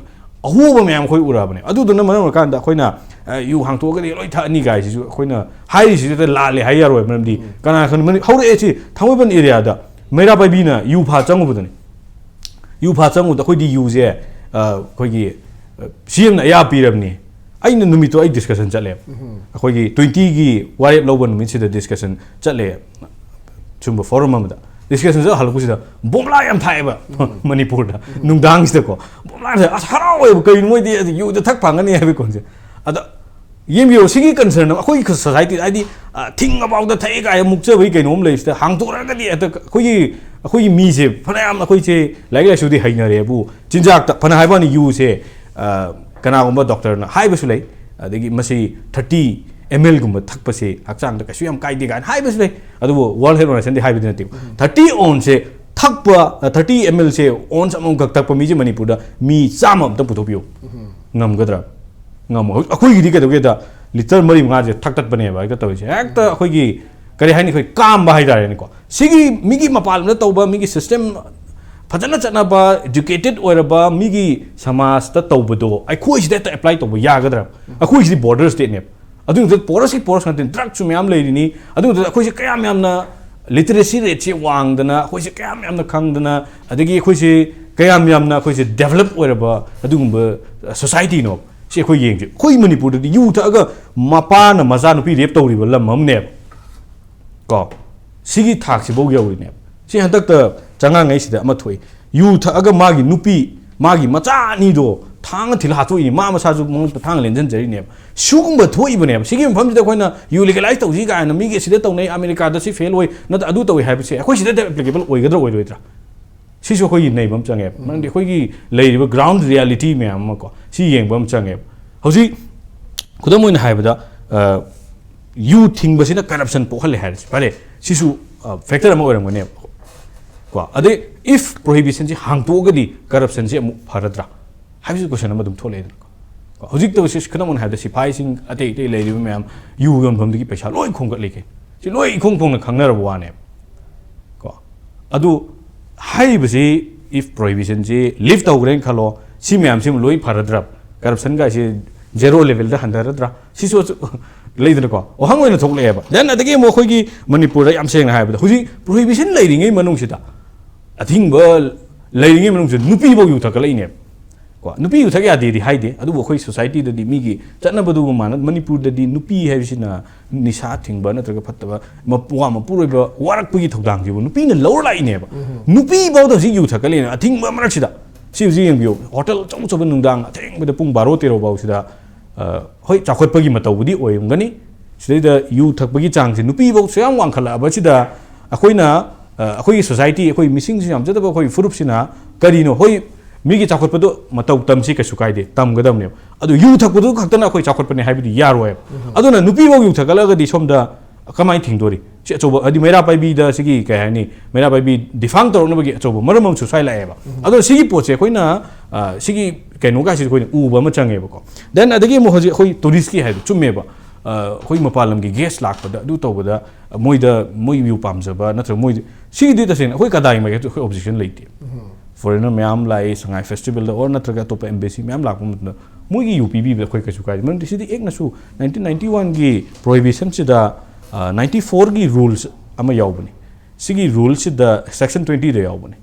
ꯑꯍꯣꯕ ꯃꯌꯥꯝ ꯑꯩꯈꯣꯏ ꯎꯔꯛꯑꯕꯅꯦ꯫ ꯑꯗꯨꯗꯨꯅ ꯃꯔꯝ ꯑꯣꯏꯔꯀꯥꯟꯗ ꯑꯩꯈꯣꯏꯅ, ꯑ, ꯌꯨ ꯍꯥꯡꯇꯣꯛꯑꯒꯗꯤ ꯂꯣꯏ ꯊꯛꯑꯅꯤ ꯀꯥꯏꯁꯤꯁꯨ ꯑꯩꯈꯣꯏꯅ ꯍꯥꯏꯔꯤꯁꯤꯗ ꯂꯥꯜꯂꯦ ꯍꯥꯏ ꯌꯥꯔꯣꯏ꯫ ꯃꯔꯝꯗꯤ ꯀꯅꯥ ꯈꯪꯅꯤ? ꯃꯅꯤ-, ꯍꯧꯔꯛꯑꯦ ꯁꯤ ꯊꯥꯡꯃꯩꯕꯟ ꯑꯦꯔꯤꯌꯥꯗ ꯃꯩꯔꯥ ꯄꯥꯏꯕꯤꯅ ꯌꯨ ꯐꯥ ꯆꯪꯉꯨꯕꯗꯅꯤ꯫ ꯌꯨ ꯐꯥ ꯆꯪꯉꯨꯕꯗ ꯑꯩꯈꯣꯏꯗꯤ ꯌꯨꯁꯦ, ꯑ, ꯑꯩꯈꯣꯏꯒꯤ, ꯑ, ꯁꯤ ꯑꯦꯝꯅ ꯑꯌꯥ ꯄꯤꯔꯕꯅꯤ꯫ ꯑꯩꯅ ꯅꯨꯃꯤꯠꯇꯣ ꯑꯩ ꯗꯤꯁꯀꯁꯟ ꯆꯠꯂꯦ꯫ ꯑꯩꯈꯣꯏꯒꯤ ꯇ꯭ꯋꯦꯟꯇꯤꯒꯤ ꯋꯥꯔꯦꯞ ꯂꯧꯕ ꯅꯨꯃꯤꯠꯁꯤꯗ ꯗꯤꯁꯀꯁꯟ ꯆꯠꯂꯦ꯫ ꯁꯨꯝꯕ ꯐꯣꯔꯝ ꯑꯃꯗ ꯗꯤꯁꯀꯁꯟ ꯆꯠ ꯍꯜꯂꯛꯄꯁꯤꯗ ꯕꯣꯝꯂꯥ ꯌꯥꯝ ꯊꯥꯛꯑꯦꯕ ꯃꯅꯤꯄꯨꯔꯗ꯫ ꯅꯨꯡꯗꯥꯡꯁꯤꯗꯀꯣ ꯕꯣꯝꯂꯥꯁꯦ ꯑꯁ ꯍꯔꯥꯎꯋꯦꯕ, ꯀꯩꯅꯣ ꯃꯣꯏꯗꯤ ꯌꯨꯗ ꯊꯛ ꯐꯪꯒꯅꯤ ꯍꯥꯏꯕꯒꯤ ꯀꯣꯟꯁꯦ꯫ ꯑꯗ ꯌꯦꯡꯕꯤꯌꯨ, ꯁꯤꯒꯤ ꯀꯟꯁꯔꯟ ꯑꯃ ꯑꯩꯈꯣꯏꯒꯤ ꯁꯣꯁꯥꯏꯇꯤ, ꯍꯥꯏꯗꯤ, ꯑ, ꯊꯤꯡꯉꯕꯥꯎꯗ ꯊꯛꯑꯦ ꯀꯥꯏ ꯃꯨꯛꯆꯕꯒꯤ ꯀꯩꯅꯣꯝ ꯂꯩꯁꯤꯗ ꯍꯥꯡꯗꯣꯔꯛꯑꯒꯗꯤ ꯍꯦꯛꯇ ꯑꯩꯈꯣꯏꯒꯤ, ꯑꯩꯈꯣꯏꯒꯤ ꯃꯤꯁꯦ ꯐꯅꯌꯥꯝ ꯑꯩꯈꯣꯏꯁꯦ ꯂꯥꯏꯔꯤꯛ ꯂꯥꯏꯁꯨꯗꯤ ꯍꯩꯅꯔꯦꯕꯨ ꯆꯤꯟꯖꯥꯛꯇ ꯐꯅ ꯍꯥꯏꯕ ꯋꯥꯅꯤ ꯌꯨꯁꯦ, ꯑ, ꯀꯅꯥꯒꯨꯝꯕ ꯗꯣꯛꯇꯔꯅ ꯍꯥꯏꯕꯁꯨ ꯂꯩ, ꯑꯗꯒꯤ ꯃꯁꯤ ꯊꯥꯔꯇꯤ ꯑꯦꯝ ꯑꯦꯜꯒꯨꯝꯕ ꯊꯛꯄꯁꯦ ꯍꯛꯆꯥꯡꯗ ꯀꯩꯁꯨ ꯌꯥꯝ ꯀꯥꯏꯗꯦ ꯀꯥꯏꯅ ꯍꯥꯏꯕꯁꯨ ꯂꯩ꯫ ꯑꯗꯨꯕꯨ ꯋꯥꯔꯜ ꯍꯦꯜꯊ ꯑꯣꯔꯒꯅꯥꯏꯖꯦꯁꯟꯗꯤ ꯍꯥꯏꯕꯗꯤ ꯅꯠꯇꯦ꯫ ꯊꯥꯔꯇꯤ ꯑꯣꯟꯁꯦ ꯊꯛꯄ, ꯊꯥꯔꯇꯤ ꯑꯦꯝ ꯑꯦꯜꯁꯦ ꯑꯣꯟꯁ ꯑꯃꯃꯝꯈꯛ ꯊꯛꯄ ꯃꯤꯁꯦ ꯃꯅꯤꯄꯨꯔꯗ ꯃꯤ ꯆꯥꯝꯃ ꯑꯝꯇ ꯄꯨꯊꯣꯛꯄꯤꯌꯨ꯫ ꯉꯝꯒꯗ꯭ꯔꯥ? ꯉꯝꯃꯣꯏ꯫ ꯍꯧꯖꯤꯛ ꯑꯩꯈꯣꯏꯒꯤꯗꯤ ꯀꯩꯗꯧꯒꯦꯗ, ꯂꯤꯇꯔ ꯃꯔꯤ ꯃꯉꯥꯁꯦ ꯊꯛꯇꯠꯄꯅꯦꯕ ꯍꯦꯛꯇ ꯇꯧꯔꯤꯁꯦ꯫ ꯍꯦꯛꯇ ꯑꯩꯈꯣꯏꯒꯤ, ꯀꯔꯤ ꯍꯥꯏꯅꯤ, ꯑꯩꯈꯣꯏ ꯀꯥꯝꯕ ꯍꯥꯏꯇꯥꯔꯦꯅꯦꯀꯣ꯫ ꯁꯤꯒꯤ ꯃꯤꯒꯤ ꯃꯄꯥꯟ ꯂꯝꯗ ꯇꯧꯕ, ꯃꯤꯒꯤ ꯁꯤꯁꯇꯦꯝ ꯐꯖꯅ ꯆꯠꯅꯕ, ꯏꯗꯨꯀꯦꯇꯦꯠ ꯑꯣꯏꯔꯕ ꯃꯤꯒꯤ ꯁꯃꯥꯖꯇ ꯇꯧꯕꯗꯣ ꯑꯩꯈꯣꯏꯁꯤꯗ ꯍꯦꯛꯇ ꯑꯦꯄ꯭ꯂꯥꯏ ꯇꯧꯕ ꯌꯥꯒꯗ꯭ꯔꯥ? ꯑꯩꯈꯣꯏꯁꯤꯗꯤ ꯕꯣꯔꯗꯔ ꯁ꯭ꯇꯦꯠꯅꯦꯕ꯫ ꯑꯗꯨ ꯃꯊꯛꯇ ꯄꯣꯔꯁꯀꯤ ꯄꯣꯔꯁ ꯉꯥꯛꯇꯅꯤ, ꯗ꯭ꯔꯒꯁꯨ ꯃꯌꯥꯝ ꯂꯩꯔꯤꯅꯤ꯫ ꯑꯗꯨ ꯃꯊꯛꯇ ꯑꯩꯈꯣꯏꯁꯦ ꯀꯌꯥꯝ ꯌꯥꯝꯅ ꯂꯤꯇꯔꯦꯁꯤ ꯔꯦꯠꯁꯦ ꯋꯥꯡꯗꯅ, ꯑꯩꯈꯣꯏꯁꯦ ꯀꯌꯥꯝ ꯌꯥꯝꯅ ꯈꯪꯗꯅ, ꯑꯗꯒꯤ ꯑꯩꯈꯣꯏꯁꯦ ꯀꯌꯥꯝ ꯌꯥꯝꯅ ꯑꯩꯈꯣꯏꯁꯦ ꯗꯦꯕꯂꯞ ꯑꯣꯏꯔꯕ ꯑꯗꯨꯒꯨꯝꯕ ꯁꯣꯁꯥꯏꯇꯤꯅꯣ? ꯁꯤ ꯑꯩꯈꯣꯏ ꯌꯦꯡꯁꯤ꯫ ꯑꯩꯈꯣꯏ ꯃꯅꯤꯄꯨꯔꯗꯗꯤ ꯌꯨ ꯊꯛꯑꯒ ꯃꯄꯥꯅ ꯃꯆꯥꯅꯨꯄꯤ ꯔꯦꯞ ꯇꯧꯔꯤꯕ ꯂꯝ ꯑꯃꯅꯦꯕ꯫ ꯀꯣ, ꯁꯤꯒꯤ ꯊꯥꯛꯁꯤꯐꯧ ꯌꯧꯔꯤꯅꯦꯕ꯫ ꯁꯤ ꯍꯟꯗꯛꯇ ꯆꯉꯥꯡꯉꯩꯁꯤꯗ ꯑꯃ ꯊꯣꯛꯏ꯫ ꯌꯨ ꯊꯛꯑꯒ ꯃꯥꯒꯤ ꯅꯨꯄꯤ, ꯃꯥꯒꯤ ꯃꯆꯥ ꯑꯅꯤꯗꯣ ꯊꯥꯡꯅ ꯊꯤꯜꯂ ꯍꯥꯠꯇꯣꯛꯏꯅꯦ꯫ ꯃꯥ ꯃꯁꯥꯁꯨ ꯃꯉꯛꯇ ꯊꯥꯡꯅ ꯂꯦꯟꯁꯤꯟꯖꯔꯤꯅꯦꯕ꯫ ꯁꯤꯒꯨꯝꯕ ꯊꯣꯛꯏꯕꯅꯦꯕ꯫ ꯁꯤꯒꯤ ꯃꯐꯝꯁꯤꯗ ꯑꯩꯈꯣꯏꯅ ꯌꯨ ꯂꯤꯒꯦꯂꯥꯏꯁ ꯇꯧꯁꯤ ꯀꯥꯏꯅ ꯃꯤꯒꯤ ꯑꯁꯤꯗ ꯇꯧꯅꯩ, ꯑꯃꯦꯔꯤꯀꯥꯗ ꯁꯤ ꯐꯦꯜ ꯑꯣꯏ, ꯅꯠꯇ꯭ꯔ ꯑꯗꯨ ꯇꯧꯏ ꯍꯥꯏꯕꯁꯦ ꯑꯩꯈꯣꯏ ꯁꯤꯗ ꯑꯦꯄ꯭ꯂꯤꯀꯦꯕꯜ ꯑꯣꯏꯒꯗ꯭ꯔꯥ ꯑꯣꯏꯔꯣꯏꯗ꯭ꯔꯥ? ꯁꯤꯁꯨ ꯑꯩꯈꯣꯏꯒꯤ ꯅꯩꯕ ꯑꯃ ꯆꯪꯉꯦꯕ꯫ ꯃꯔꯝꯗꯤ ꯑꯩꯈꯣꯏꯒꯤ ꯂꯩꯔꯤꯕ ꯒ꯭ꯔꯥꯎꯟ ꯔꯤꯌꯦꯂꯤꯇꯤ ꯃꯌꯥꯝ ꯑꯃ ꯀꯣ, ꯁꯤ ꯌꯦꯡꯕ ꯑꯃ ꯆꯪꯉꯦꯕ꯫ ꯍꯧꯖꯤꯛ ꯈꯨꯗꯝ ꯑꯣꯏꯅ ꯍꯥꯏꯕꯗ, ꯑ, ꯌꯨ ꯊꯤꯡꯕꯁꯤꯅ ꯀꯔꯞꯁꯟ ꯄꯣꯛꯍꯜꯂꯦ ꯍꯥꯏꯔꯁꯤ꯫ ꯐꯔꯦ, ꯁꯤꯁꯨ, ꯑ, ꯐꯦꯛꯇꯔ ꯑꯃ ꯑꯣꯏꯔꯝꯒꯅꯦꯕ꯫ ꯀꯣ, ꯑꯗꯩ ꯏꯐ ꯄ꯭ꯔꯣꯍꯤꯕꯤꯁꯟꯁꯤ ꯍꯥꯡꯇꯣꯛꯑꯒꯗꯤ ꯀꯔꯞꯁꯟꯁꯤ ꯑꯃꯨꯛ ꯐꯔꯗ꯭ꯔꯥ ꯍꯥꯏꯕꯁꯤ ꯀꯣꯏꯁꯟ ꯑꯃ ꯑꯗꯨꯝ ꯊꯣꯛꯂꯛꯑꯦꯗꯅꯀꯣ꯫ ꯀꯣ, ꯍꯧꯖꯤꯛꯇ ꯁꯤ ꯈꯨꯗꯝ ꯑꯣꯏꯅ ꯍꯥꯏꯕꯗ ꯁꯤꯐꯥꯏꯁꯤꯡ ꯑꯇꯩ ꯑꯇꯩ ꯂꯩꯔꯤꯕ ꯃꯌꯥꯝ ꯌꯨ ꯌꯣꯟꯐꯝꯗꯒꯤ ꯄꯩꯁꯥ ꯂꯣꯏ ꯈꯣꯝꯒꯠꯂꯤ ꯀꯩꯅꯣ꯫ ꯁꯤ ꯂꯣꯏ ꯏꯈꯣꯡ ꯈꯣꯡꯅ ꯈꯪꯅꯔꯕ ꯋꯥꯅꯦꯕ꯫ ꯀꯣ, ꯑꯗꯨ ꯍꯥꯏꯔꯤꯕꯁꯤ ꯏꯐ ꯄ꯭ꯔꯣꯍꯤꯕꯤꯁꯟꯁꯤ ꯂꯤꯐ ꯇꯧꯈ꯭ꯔꯦꯅ ꯈꯜꯂꯣ, ꯁꯤ ꯃꯌꯥꯝꯁꯤ ꯑꯃꯨꯛ ꯂꯣꯏ ꯐꯔꯗ꯭ꯔꯕ? ꯀꯔꯞꯁꯟꯒꯥꯏꯁꯤ ꯖꯦꯔꯣ ꯂꯦꯚꯦꯜꯗ ꯍꯟꯊꯔꯗ꯭ꯔꯥ? ꯁꯤꯁꯨ ꯑꯆꯨ-, ꯂꯩꯗꯅꯀꯣ, ꯋꯥꯍꯪ ꯑꯣꯏꯅ ꯊꯣꯛꯂꯛꯑꯦꯕ꯫ ꯗꯦꯟ ꯑꯗꯒꯤ ꯑꯃꯨꯛ ꯑꯩꯈꯣꯏꯒꯤ ꯃꯅꯤꯄꯨꯔꯗ ꯌꯥꯝ ꯁꯦꯡꯅ ꯍꯥꯏꯕꯗ ꯍꯧꯖꯤꯛ ꯄ꯭ꯔꯣꯍꯤꯕꯤꯁꯟ ꯂꯩꯔꯤꯉꯩ ꯃꯅꯨꯡꯁꯤꯗ ꯑꯊꯤꯡꯕ ꯂꯩꯔꯤꯉꯩ ꯃꯅꯨꯡꯁꯤꯗ ꯅꯨꯄꯤꯐꯧ ꯌꯨ ꯊꯛꯀꯠꯂꯛꯏꯅꯦꯕ꯫ ꯀꯣ, ꯅꯨꯄꯤ ꯌꯨ ꯊꯛ ꯌꯥꯗꯦꯗꯤ ꯍꯥꯏꯗꯦ, ꯑꯗꯨꯕꯨ ꯑꯩꯈꯣꯏ ꯁꯣꯁꯥꯏꯇꯤꯗꯗꯤ ꯃꯤꯒꯤ ꯆꯠꯅꯕꯗꯨꯒ ꯃꯥꯟꯅ ꯃꯅꯤꯄꯨꯔꯗꯗꯤ ꯅꯨꯄꯤ ꯍꯥꯏꯕꯁꯤꯅ ꯅꯤꯁꯥ ꯊꯤꯡꯕ ꯅꯠꯇ꯭ꯔꯒ ꯐꯠꯇꯕ ꯃꯄꯨ-, ꯋꯥ ꯃꯄꯨꯔꯣꯏꯕ ꯋꯥꯔꯛꯄꯒꯤ ꯊꯧꯗꯥꯡꯁꯤꯕꯨ ꯅꯨꯄꯤꯅ ꯂꯧꯔ ꯂꯥꯛꯏꯅꯦꯕ꯫ ꯅꯨꯄꯤꯐꯥꯎꯗ ꯍꯧꯖꯤꯛ ꯌꯨ ꯊꯛꯀꯠꯂꯤꯅꯦ ꯑꯊꯤꯡꯕ ꯃꯔꯛꯁꯤꯗ꯫ ꯁꯤ ꯍꯧꯖꯤꯛ ꯌꯦꯡꯕꯤꯌꯨ, ꯍꯣꯇꯦꯜ ꯑꯆꯧ ꯑꯆꯧꯕ ꯅꯨꯡꯗꯥꯡ ꯑꯊꯦꯡꯕꯗ ꯄꯨꯡ ꯕꯥꯔꯣ ꯇꯦꯔꯣ ꯐꯥꯎꯁꯤꯗ, ꯑ, ꯍꯣꯏ, ꯆꯥꯎꯈꯠꯄꯒꯤ ꯃꯇꯧꯕꯨꯗꯤ ꯑꯣꯏꯔꯝꯒꯅꯤ, ꯁꯤꯗꯩꯗ ꯌꯨ ꯊꯛꯄꯒꯤ ꯆꯥꯡꯁꯦ ꯅꯨꯄꯤꯐꯧ ꯁꯨꯛ ꯌꯥꯝ ꯋꯥꯡꯈꯠꯂꯛꯑꯕꯁꯤꯗ ꯑꯩꯈꯣꯏꯅ, ꯑ, ꯑꯩꯈꯣꯏꯒꯤ ꯁꯣꯁꯥꯏꯇꯤ, ꯑꯩꯈꯣꯏ ꯃꯤꯁꯤꯡꯁꯨ ꯌꯥꯝꯖꯗꯕ ꯑꯩꯈꯣꯏ ꯐꯨꯔꯨꯞꯁꯤꯅ ꯀꯔꯤꯅꯣ? ꯍꯣꯏ, ꯃꯤꯒꯤ ꯆꯥꯎꯈꯠꯄꯗꯣ ꯃꯇꯧ ꯇꯝꯁꯤ, ꯀꯩꯁꯨ ꯀꯥꯏꯗꯦ, ꯇꯝꯒꯗꯕꯅꯦꯕ꯫ ꯑꯗꯨ ꯌꯨ ꯊꯛꯄꯗꯨ ꯈꯛꯇꯅ ꯑꯩꯈꯣꯏ ꯆꯥꯎꯈꯠꯄꯅꯦ ꯍꯥꯏꯕꯗꯤ ꯌꯥꯔꯣꯏꯕ꯫ ꯑꯗꯨꯅ ꯅꯨꯄꯤꯐꯧ ꯌꯨ ꯊꯛꯀꯠꯂꯒꯗꯤ ꯁꯣꯝꯗ ꯀꯃꯥꯏꯅ ꯊꯤꯡꯗꯣꯔꯤ? ꯁꯤ ꯑꯆꯧꯕ, ꯍꯥꯏꯗꯤ ꯃꯩꯔꯥ ꯄꯥꯏꯕꯤꯗ ꯁꯤꯒꯤ ꯀꯩ ꯍꯥꯏꯅꯤ, ꯃꯩꯔꯥ ꯄꯥꯏꯕꯤ ꯗꯤꯐꯥꯝ ꯇꯧꯔꯛꯅꯕꯒꯤ ꯑꯆꯧꯕ ꯃꯔꯝ ꯑꯃꯁꯨ ꯁ꯭ꯋꯥꯏ ꯂꯥꯛꯑꯦꯕ꯫ ꯑꯗꯣ ꯁꯤꯒꯤ ꯄꯣꯠꯁꯦ ꯑꯩꯈꯣꯏꯅ, ꯑ, ꯁꯤꯒꯤ ꯀꯩꯅꯣꯒꯥꯁꯤꯗꯤ ꯑꯩꯈꯣꯏꯅ ꯎꯕ ꯑꯃ ꯆꯪꯉꯦꯕꯀꯣ꯫ ꯗꯦꯟ ꯑꯗꯒꯤ ꯑꯃꯨꯛ ꯍꯧꯖꯤꯛ ꯑꯩꯈꯣꯏ ꯇꯨꯔꯤꯁꯀꯤ ꯍꯥꯏꯗꯣ ꯆꯨꯝꯃꯦꯕ꯫ ꯑ, ꯑꯩꯈꯣꯏ ꯃꯄꯥꯟ ꯂꯝꯒꯤ ꯒꯦꯁ ꯂꯥꯛꯄꯗ ꯑꯗꯨ ꯇꯧꯕꯗ ꯃꯣꯏꯗ, ꯃꯣꯏ ꯌꯨ ꯄꯥꯝꯖꯕ ꯅꯠꯇ꯭ꯔꯒ ꯃꯣꯏ, ꯁꯤꯒꯤꯗꯤ ꯇꯁꯦꯡꯅ ꯑꯩꯈꯣꯏ ꯀꯗꯥꯏ ꯃꯥꯏꯀꯩꯗꯁꯨ ꯑꯩꯈꯣꯏ ꯑꯣꯕꯖꯦꯛꯁꯟ ꯂꯩꯇꯦ꯫ ꯐꯣꯔꯦꯅꯔ ꯃꯌꯥꯝ ꯂꯥꯛꯏ, ꯁꯉꯥꯏ ꯐꯦꯁꯇꯤꯚꯦꯜꯗ ꯑꯣꯔ ꯅꯠꯇ꯭ꯔꯒ ꯑꯇꯣꯞꯄ ꯑꯦꯝꯕꯦꯁꯤ ꯃꯌꯥꯝ ꯂꯥꯛꯄ ꯃꯇꯝꯗ ꯃꯣꯏꯒꯤ ꯌꯨ ꯄꯤꯕꯤꯕꯗ ꯑꯩꯈꯣꯏ ꯀꯩꯁꯨ ꯀꯥꯏꯗꯦ꯫ ꯃꯔꯝꯗꯤ ꯁꯤꯗꯤ ꯑꯦꯛꯅꯁꯨ ꯅꯥꯏꯟꯇꯤꯟ ꯅꯥꯏꯟꯇꯤ ꯋꯥꯟꯒꯤ ꯄ꯭ꯔꯣꯍꯤꯕꯤꯁꯟꯁꯤꯗ, ꯑ, ꯅꯥꯏꯟꯇꯤ ꯐꯣꯔꯒꯤ ꯔꯨꯜꯁ ꯑꯃ ꯌꯥꯎꯕꯅꯤ꯫ ꯁꯤꯒꯤ ꯔꯨꯜꯁꯤꯗ ꯁꯦꯛꯁꯟ ꯇ꯭ꯋꯦꯟꯇꯤꯗ ꯌꯥꯎꯕꯅꯤ꯫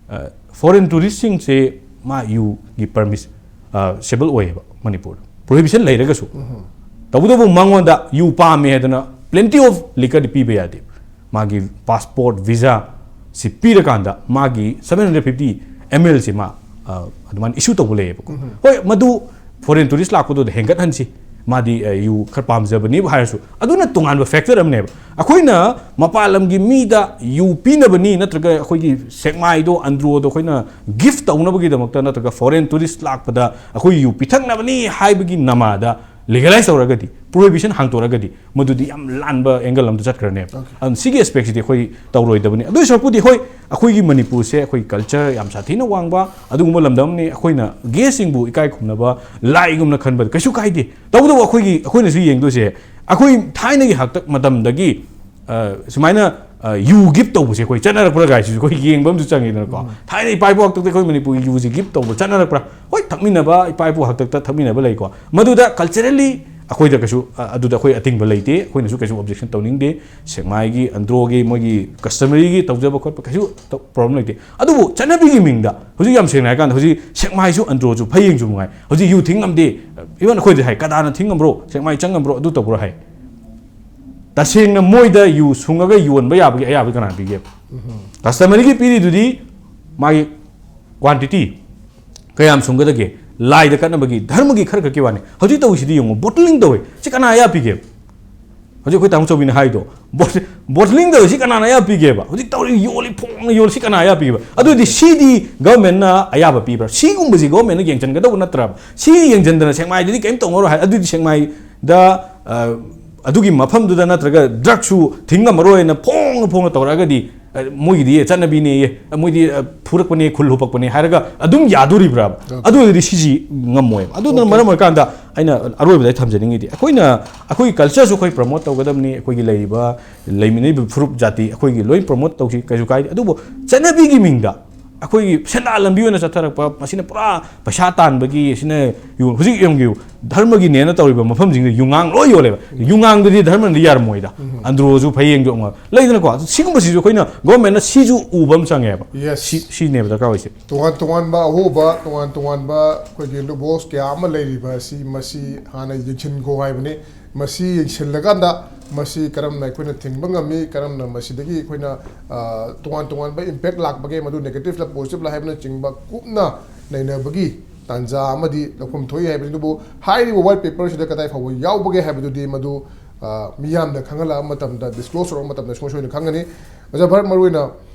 ꯑ, ꯐꯣꯔꯦꯟ ꯇꯨꯔꯤꯁꯁꯤꯡꯁꯦ ꯃꯥ ꯌꯨꯒꯤ ꯄꯔꯃꯤꯁ-, ꯁꯦꯕꯜ ꯑꯣꯏꯌꯦꯕ ꯃꯅꯤꯄꯨꯔꯗ, ꯄ꯭ꯔꯣꯍꯤꯕꯤꯁꯟ ꯂꯩꯔꯒꯁꯨ꯫ ꯇꯧꯕꯇꯕꯨ ꯃꯉꯣꯟꯗ ꯌꯨ ꯄꯥꯝꯃꯦ ꯍꯥꯏꯗꯅ plenty of liquorꯗꯤ ꯄꯤꯕ ꯌꯥꯗꯦ꯫ ꯃꯥꯒꯤ ꯄꯥꯁꯄꯣꯔꯠ ꯚꯤꯖꯥ ꯁꯤ ꯄꯤꯔꯀꯥꯟꯗ ꯃꯥꯒꯤ seven hundred fifty ml ꯁꯤ ꯃꯥ ꯑ, ꯑꯗꯨꯃꯥꯏꯅ ꯏꯁꯨ ꯇꯧꯕ ꯂꯩꯌꯦꯕꯀꯣ꯫ ꯍꯣꯏ, ꯃꯗꯨ ꯐꯣꯔꯦꯟ ꯇꯨꯔꯤꯁ ꯂꯥꯛꯄꯗꯨꯗ ꯍꯦꯟꯒꯠꯍꯟꯁꯤ, ꯃꯥꯗꯤ ꯑ, ꯌꯨ ꯈꯔ ꯄꯥꯝꯖꯕꯅꯦꯕꯨ ꯍꯥꯏꯔꯁꯨ, ꯑꯗꯨꯅ ꯇꯣꯉꯥꯟꯕ ꯐꯦꯛꯇꯔ ꯑꯃꯅꯦꯕ꯫ ꯑꯩꯈꯣꯏꯅ ꯃꯄꯥꯟ ꯂꯝꯒꯤ ꯃꯤꯗ ꯌꯨ ꯄꯤꯅꯕꯅꯤ ꯅꯠꯇ꯭ꯔꯒ ꯑꯩꯈꯣꯏꯒꯤ ꯁꯦꯛꯃꯥꯏꯗꯣ, ꯑꯟꯗ꯭ꯔꯣꯗꯣ ꯑꯩꯈꯣꯏꯅ ꯒꯤꯐ ꯇꯧꯅꯕꯒꯤꯗꯃꯛꯇ ꯅꯠꯇ꯭ꯔꯒ ꯐꯣꯔꯦꯟ ꯇꯨꯔꯤꯁ ꯂꯥꯛꯄꯗ ꯑꯩꯈꯣꯏ ꯌꯨ ꯄꯤꯊꯛꯅꯕꯅꯤ ꯍꯥꯏꯕꯒꯤ ꯅꯃꯥꯗ ꯂꯤꯒꯦꯂꯥꯏꯁ ꯇꯧꯔꯒꯗꯤ, ꯄ꯭ꯔꯣꯍꯤꯕꯤꯁꯟ ꯍꯥꯡꯇꯣꯔꯒꯗꯤ, ꯃꯗꯨꯗꯤ ꯌꯥꯝ ꯂꯥꯟꯕ ꯑꯦꯡꯒꯜ ꯑꯃꯗ ꯆꯠꯈ꯭ꯔꯅꯦꯕ꯫ ꯑꯗꯨꯅ ꯁꯤꯒꯤ ꯑꯦꯁꯄꯦꯛꯁꯤꯗꯤ ꯑꯩꯈꯣꯏ ꯇꯧꯔꯣꯏꯗꯕꯅꯤ꯫ ꯑꯗꯨ ꯁꯔꯨꯛꯄꯨꯗꯤ, ꯍꯣꯏ, ꯑꯩꯈꯣꯏꯒꯤ ꯃꯅꯤꯄꯨꯔꯁꯦ ꯑꯩꯈꯣꯏ ꯀꯜꯆꯔ ꯌꯥꯝ ꯁꯥꯊꯤꯅ ꯋꯥꯡꯕ ꯑꯗꯨꯒꯨꯝꯕ ꯂꯝꯗꯝ ꯑꯃꯅꯤ꯫ ꯑꯩꯈꯣꯏꯅ ꯒꯦꯁꯁꯤꯡꯕꯨ ꯏꯀꯥꯏ ꯈꯨꯝꯅꯕ, ꯂꯥꯏꯒꯨꯝꯅ ꯈꯟꯕꯗ ꯀꯩꯁꯨ ꯀꯥꯏꯗꯦ꯫ ꯇꯧꯕꯇꯕꯨ ꯑꯩꯈꯣꯏꯒꯤ, ꯑꯩꯈꯣꯏꯅꯁꯨ ꯌꯦꯡꯗꯣꯏꯁꯦ, ꯑꯩꯈꯣꯏ ꯊꯥꯏꯅꯒꯤ ꯍꯥꯛꯇꯛ ꯃꯇꯝꯗꯒꯤ ꯑ, ꯁꯨꯃꯥꯏꯅ, ꯑ, ꯌꯨ ꯒꯤꯐ ꯇꯧꯕꯁꯦ ꯑꯩꯈꯣꯏ ꯆꯠꯅꯔꯛꯄ꯭ꯔꯥ ꯀꯥꯏꯁꯤꯁꯨ ꯑꯩꯈꯣꯏ ꯌꯦꯡꯕ ꯑꯃꯁꯨ ꯆꯪꯉꯤꯗꯅꯀꯣ꯫ ꯊꯥꯏꯅ ꯏꯄꯥ ꯏꯄꯨ ꯍꯥꯛꯇꯛꯇ ꯑꯩꯈꯣꯏ ꯃꯅꯤꯄꯨꯔꯒꯤ ꯌꯨꯁꯦ ꯒꯤꯐ ꯇꯧꯕ ꯆꯠꯅꯔꯛꯄ꯭ꯔꯥ? ꯍꯣꯏ, ꯊꯛꯃꯤꯟꯅꯕ, ꯏꯄꯥ ꯏꯄꯨ ꯍꯥꯛꯇꯛꯇ ꯊꯛꯃꯤꯟꯅꯕ ꯂꯩꯀꯣ꯫ ꯃꯗꯨꯗ ꯀꯜꯆꯔꯦꯜꯂꯤ ꯑꯩꯈꯣꯏꯗ ꯀꯩꯁꯨ, ꯑ, ꯑꯗꯨꯗ ꯑꯩꯈꯣꯏ ꯑꯇꯤꯡꯕ ꯂꯩꯇꯦ, ꯑꯩꯈꯣꯏꯅꯁꯨ ꯀꯩꯁꯨ ꯑꯣꯕꯖꯦꯛꯁꯟ ꯇꯧꯅꯤꯡꯗꯦ꯫ ꯁꯦꯛꯃꯥꯏꯒꯤ, ꯑꯟꯗ꯭ꯔꯣꯒꯤ ꯃꯣꯏꯒꯤ ꯀꯁꯇꯃꯔꯤꯒꯤ ꯇꯧꯖꯕ ꯈꯣꯠꯄ ꯀꯩꯁꯨ ꯄ꯭ꯔꯣꯕ꯭ꯂꯦꯝ ꯂꯩꯇꯦ꯫ ꯑꯗꯨꯕꯨ ꯆꯠꯅꯕꯤꯒꯤ ꯃꯤꯡꯗ ꯍꯧꯖꯤꯛ ꯌꯥꯝ ꯁꯦꯡꯅ ꯍꯥꯏꯔꯀꯥꯟꯗ ꯍꯧꯖꯤꯛ ꯁꯦꯛꯃꯥꯏꯁꯨ, ꯑꯟꯗ꯭ꯔꯣꯁꯨ, ꯐꯌꯦꯡꯁꯨ ꯃꯉꯥꯏ, ꯍꯧꯖꯤꯛ ꯌꯨ ꯊꯤꯡ ꯉꯝꯗꯦ꯫ ꯏꯚꯟ ꯑꯩꯈꯣꯏꯗ ꯍꯥꯏ, "ꯀꯗꯥꯅ ꯊꯤꯡ ꯉꯝꯕ꯭ꯔꯣ? ꯁꯦꯛꯃꯥꯏ ꯆꯪ ꯉꯝꯕ꯭ꯔꯣ? ꯑꯗꯨ ꯇꯧꯕ꯭ꯔꯣ?" ꯍꯥꯏ꯫ ꯇꯁꯦꯡꯅ ꯃꯣꯏꯗ ꯌꯨ ꯁꯨꯡꯉꯒ ꯌꯣꯟꯕ ꯌꯥꯕꯒꯤ ꯑꯌꯥꯕ ꯀꯅꯥ ꯄꯤꯒꯦꯕ? ꯀꯁꯇꯃꯔꯤꯒꯤ ꯄꯤꯔꯤꯗꯨꯗꯤ ꯃꯥꯒꯤ ꯀ꯭ꯋꯥꯟꯇꯤꯇꯤ ꯀꯌꯥꯝ ꯁꯨꯡꯒꯗꯒꯦ? ꯂꯥꯏꯗ ꯀꯠꯅꯕꯒꯤ, ꯙꯔꯃꯒꯤ ꯈꯔ ꯈꯛꯀꯤ ꯋꯥꯅꯤ꯫ ꯍꯧꯖꯤꯛ ꯇꯧꯔꯤꯁꯤꯗꯤ ꯌꯦꯡꯉꯨ, ꯕꯣꯇꯂꯤꯡ ꯇꯧꯋꯦ꯫ ꯁꯤ ꯀꯅꯥ ꯑꯌꯥ ꯄꯤꯒꯦꯕ? ꯍꯧꯖꯤꯛ ꯑꯩꯈꯣꯏ ꯇꯥꯃꯣ ꯆꯧꯕꯤꯅ ꯍꯥꯏꯗꯣ, ꯕꯣꯇ-, ꯕꯣꯇꯂꯤꯡ ꯇꯧꯋꯦ, ꯁꯤ ꯀꯅꯥꯅ ꯑꯌꯥ ꯄꯤꯒꯦꯕ? ꯍꯧꯖꯤꯛ ꯇꯧꯔꯤ ꯌꯣꯜꯂꯤ, ꯐꯣꯡꯅ ꯌꯣꯜꯂꯤ, ꯁꯤ ꯀꯅꯥ ꯑꯌꯥ ꯄꯤꯒꯦꯕ? ꯑꯗꯨꯗꯤ ꯁꯤꯗꯤ ꯒꯚꯔꯟꯃꯦꯟꯠꯅ ꯑꯌꯥꯕ ꯄꯤꯕ꯭ꯔꯥ? ꯁꯤꯒꯨꯝꯕꯁꯤ ꯒꯚꯔꯟꯃꯦꯟꯠꯅ ꯌꯦꯡꯁꯤꯟꯒꯗꯧꯕ ꯅꯠꯇ꯭ꯔꯕ? ꯁꯤ ꯌꯦꯡꯁꯤꯟꯗꯅ ꯁꯦꯛꯃꯥꯏꯗꯗꯤ ꯀꯔꯤꯝ ꯇꯧꯅꯔꯣꯏ ꯍꯥꯏ, ꯑꯗꯨꯗꯤ ꯁꯦꯛꯃꯥꯏꯗ, ꯑ, ꯑꯗꯨꯒꯤ ꯃꯐꯝꯗꯨꯗ ꯅꯠꯇ꯭ꯔꯒ ꯗ꯭ꯔꯒꯁꯨ ꯊꯤꯡ ꯉꯝꯃꯔꯣꯏꯅ ꯐꯣꯡꯅ ꯐꯣꯡꯅ ꯇꯧꯔꯛꯑꯒꯗꯤ, ꯑ, ꯃꯣꯏꯒꯤꯗꯤ ꯆꯠꯅꯕꯤꯅꯦꯌꯦ, ꯃꯣꯏꯗꯤ, ꯑ, ꯐꯨꯔꯛꯄꯅꯦ, ꯈꯨꯜ ꯍꯨꯞꯄꯛꯄꯅꯦ ꯍꯥꯏꯔꯒ ꯑꯗꯨꯝ ꯌꯥꯗꯣꯔꯤꯕ꯭ꯔꯥꯕ? ꯑꯗꯨ ꯑꯣꯏꯔꯗꯤ ꯁꯤꯁꯤ ꯉꯝꯃꯣꯏꯕ꯫ ꯑꯗꯨꯅ ꯃꯔꯝ ꯑꯣꯏꯔꯀꯥꯟꯗ ꯑꯩꯅ ꯑꯔꯣꯏꯕꯗ ꯑꯩ ꯊꯝꯖꯅꯤꯡꯉꯤꯗꯤ, ꯑꯩꯈꯣꯏꯅ ꯑꯩꯈꯣꯏꯒꯤ ꯀꯜꯆꯔꯁꯨ ꯑꯩꯈꯣꯏ ꯄ꯭ꯔꯃꯣꯠ ꯇꯧꯒꯗꯕꯅꯤ, ꯑꯩꯈꯣꯏꯒꯤ ꯂꯩꯔꯤꯕ, ꯂꯩꯃꯤꯟꯅꯔꯤꯕ ꯐꯨꯔꯨꯞ ꯖꯥꯇꯤ ꯑꯩꯈꯣꯏꯒꯤ ꯂꯣꯏ ꯄ꯭ꯔꯃꯣꯠ ꯇꯧꯁꯤ, ꯀꯩꯁꯨ ꯀꯥꯏꯗꯦ꯫ ꯑꯗꯨꯕꯨ ꯆꯠꯅꯕꯤꯒꯤ ꯃꯤꯡꯗ ꯑꯩꯈꯣꯏꯒꯤ ꯁꯦꯟꯗꯥꯟ ꯂꯝꯕꯤ ꯑꯣꯏꯅ ꯆꯠꯊꯔꯛꯄ, ꯃꯁꯤꯅ ꯄꯨꯔꯥ ꯄꯩꯁꯥ ꯇꯥꯟꯕꯒꯤ, ꯁꯤꯅ ꯌꯨ-, ꯍꯧꯖꯤꯛ ꯌꯦꯡꯕꯤꯌꯨ, ꯙꯔꯃꯒꯤꯅꯦꯅ ꯇꯧꯔꯤꯕ ꯃꯐꯝꯁꯤꯡꯗ ꯌꯨꯉꯥꯡ ꯂꯣꯏ ꯌꯣꯜꯂꯦꯕ꯫ ꯌꯨꯉꯥꯡꯗꯨꯗꯤ ꯙꯔꯃꯅꯗꯤ ꯌꯥꯔꯝꯃꯣꯏꯗ꯫ ꯑꯟꯗ꯭ꯔꯣꯁꯨ ꯐꯌꯦꯡꯁꯨ ꯑꯃ ꯂꯩꯗꯅꯀꯣ꯫ ꯑꯗꯨ ꯁꯤꯒꯨꯝꯕꯁꯤꯁꯨ ꯑꯩꯈꯣꯏꯅ ꯒꯣꯔꯃꯦꯟꯅ ꯁꯤꯁꯨ ꯎꯕ ꯑꯃ ꯆꯪꯉꯦꯕ꯫ Yes. ꯁꯤ-, ꯁꯤꯅꯦꯕ ꯗꯔꯀꯥꯔ ꯑꯣꯏꯁꯦ꯫ ꯇꯣꯉꯥꯟ ꯇꯣꯉꯥꯟꯕ ꯑꯍꯣꯕ, ꯇꯣꯉꯥꯟ ꯇꯣꯉꯥꯟꯕ ꯑꯩꯈꯣꯏꯒꯤ ꯂꯨꯞ ꯍꯣꯜꯁ ꯀꯌꯥ ꯑꯃ ꯂꯩꯔꯤꯕ ꯑꯁꯤ, ꯃꯁꯤ ꯍꯥꯟꯅ ꯌꯦꯡꯁꯤꯟꯈꯣ ꯍꯥꯏꯕꯅꯤ꯫ ꯃꯁꯤ ꯌꯦꯡꯁꯤꯜꯂꯀꯥꯟꯗ ꯃꯁꯤ ꯀꯔꯝꯅ ꯑꯩꯈꯣꯏꯅ ꯊꯤꯡꯕ ꯉꯝꯃꯤ, ꯀꯔꯝꯅ ꯃꯁꯤꯗꯒꯤ ꯑꯩꯈꯣꯏꯅ, ꯑ, ꯇꯣꯉꯥꯟ ꯇꯣꯉꯥꯟꯕ ꯏꯝꯄꯦꯛ ꯂꯥꯛꯄꯒꯦ, ꯃꯗꯨ ꯅꯦꯒꯦꯇꯤꯞꯂ ꯄꯣꯖꯤꯇꯤꯞꯂ ꯍꯥꯏꯕꯅꯆꯤꯡꯕ ꯀꯨꯞꯅ ꯅꯩꯅꯕꯒꯤ ꯇꯥꯟꯖꯥ ꯑꯃꯗꯤ ꯂꯧꯐꯝ ꯊꯣꯛꯏ ꯍꯥꯏꯕꯅꯤ꯫ ꯑꯗꯨꯕꯨ ꯍꯥꯏꯔꯤꯕ ꯋꯥꯏꯠ ꯄꯦꯄꯔꯁꯤꯗ ꯀꯗꯥꯏ ꯐꯥꯎꯕ ꯌꯥꯎꯕꯒꯦ ꯍꯥꯏꯕꯗꯨꯗꯤ ꯃꯗꯨ, ꯑ, ꯃꯤꯌꯥꯝꯅ ꯈꯪꯍꯜꯂꯛꯑꯕ ꯃꯇꯝꯗ, ꯗꯤꯁꯀ꯭ꯂꯣꯁ ꯇꯧꯔꯛꯄ ꯃꯇꯝꯗ ꯁꯨꯡꯁꯣꯏ ꯁꯣꯏꯗꯅ ꯈꯪꯒꯅꯤ꯫ ꯑꯣꯖꯥ ꯚꯥꯔꯠ, ꯃꯔꯨꯑꯣꯏꯅ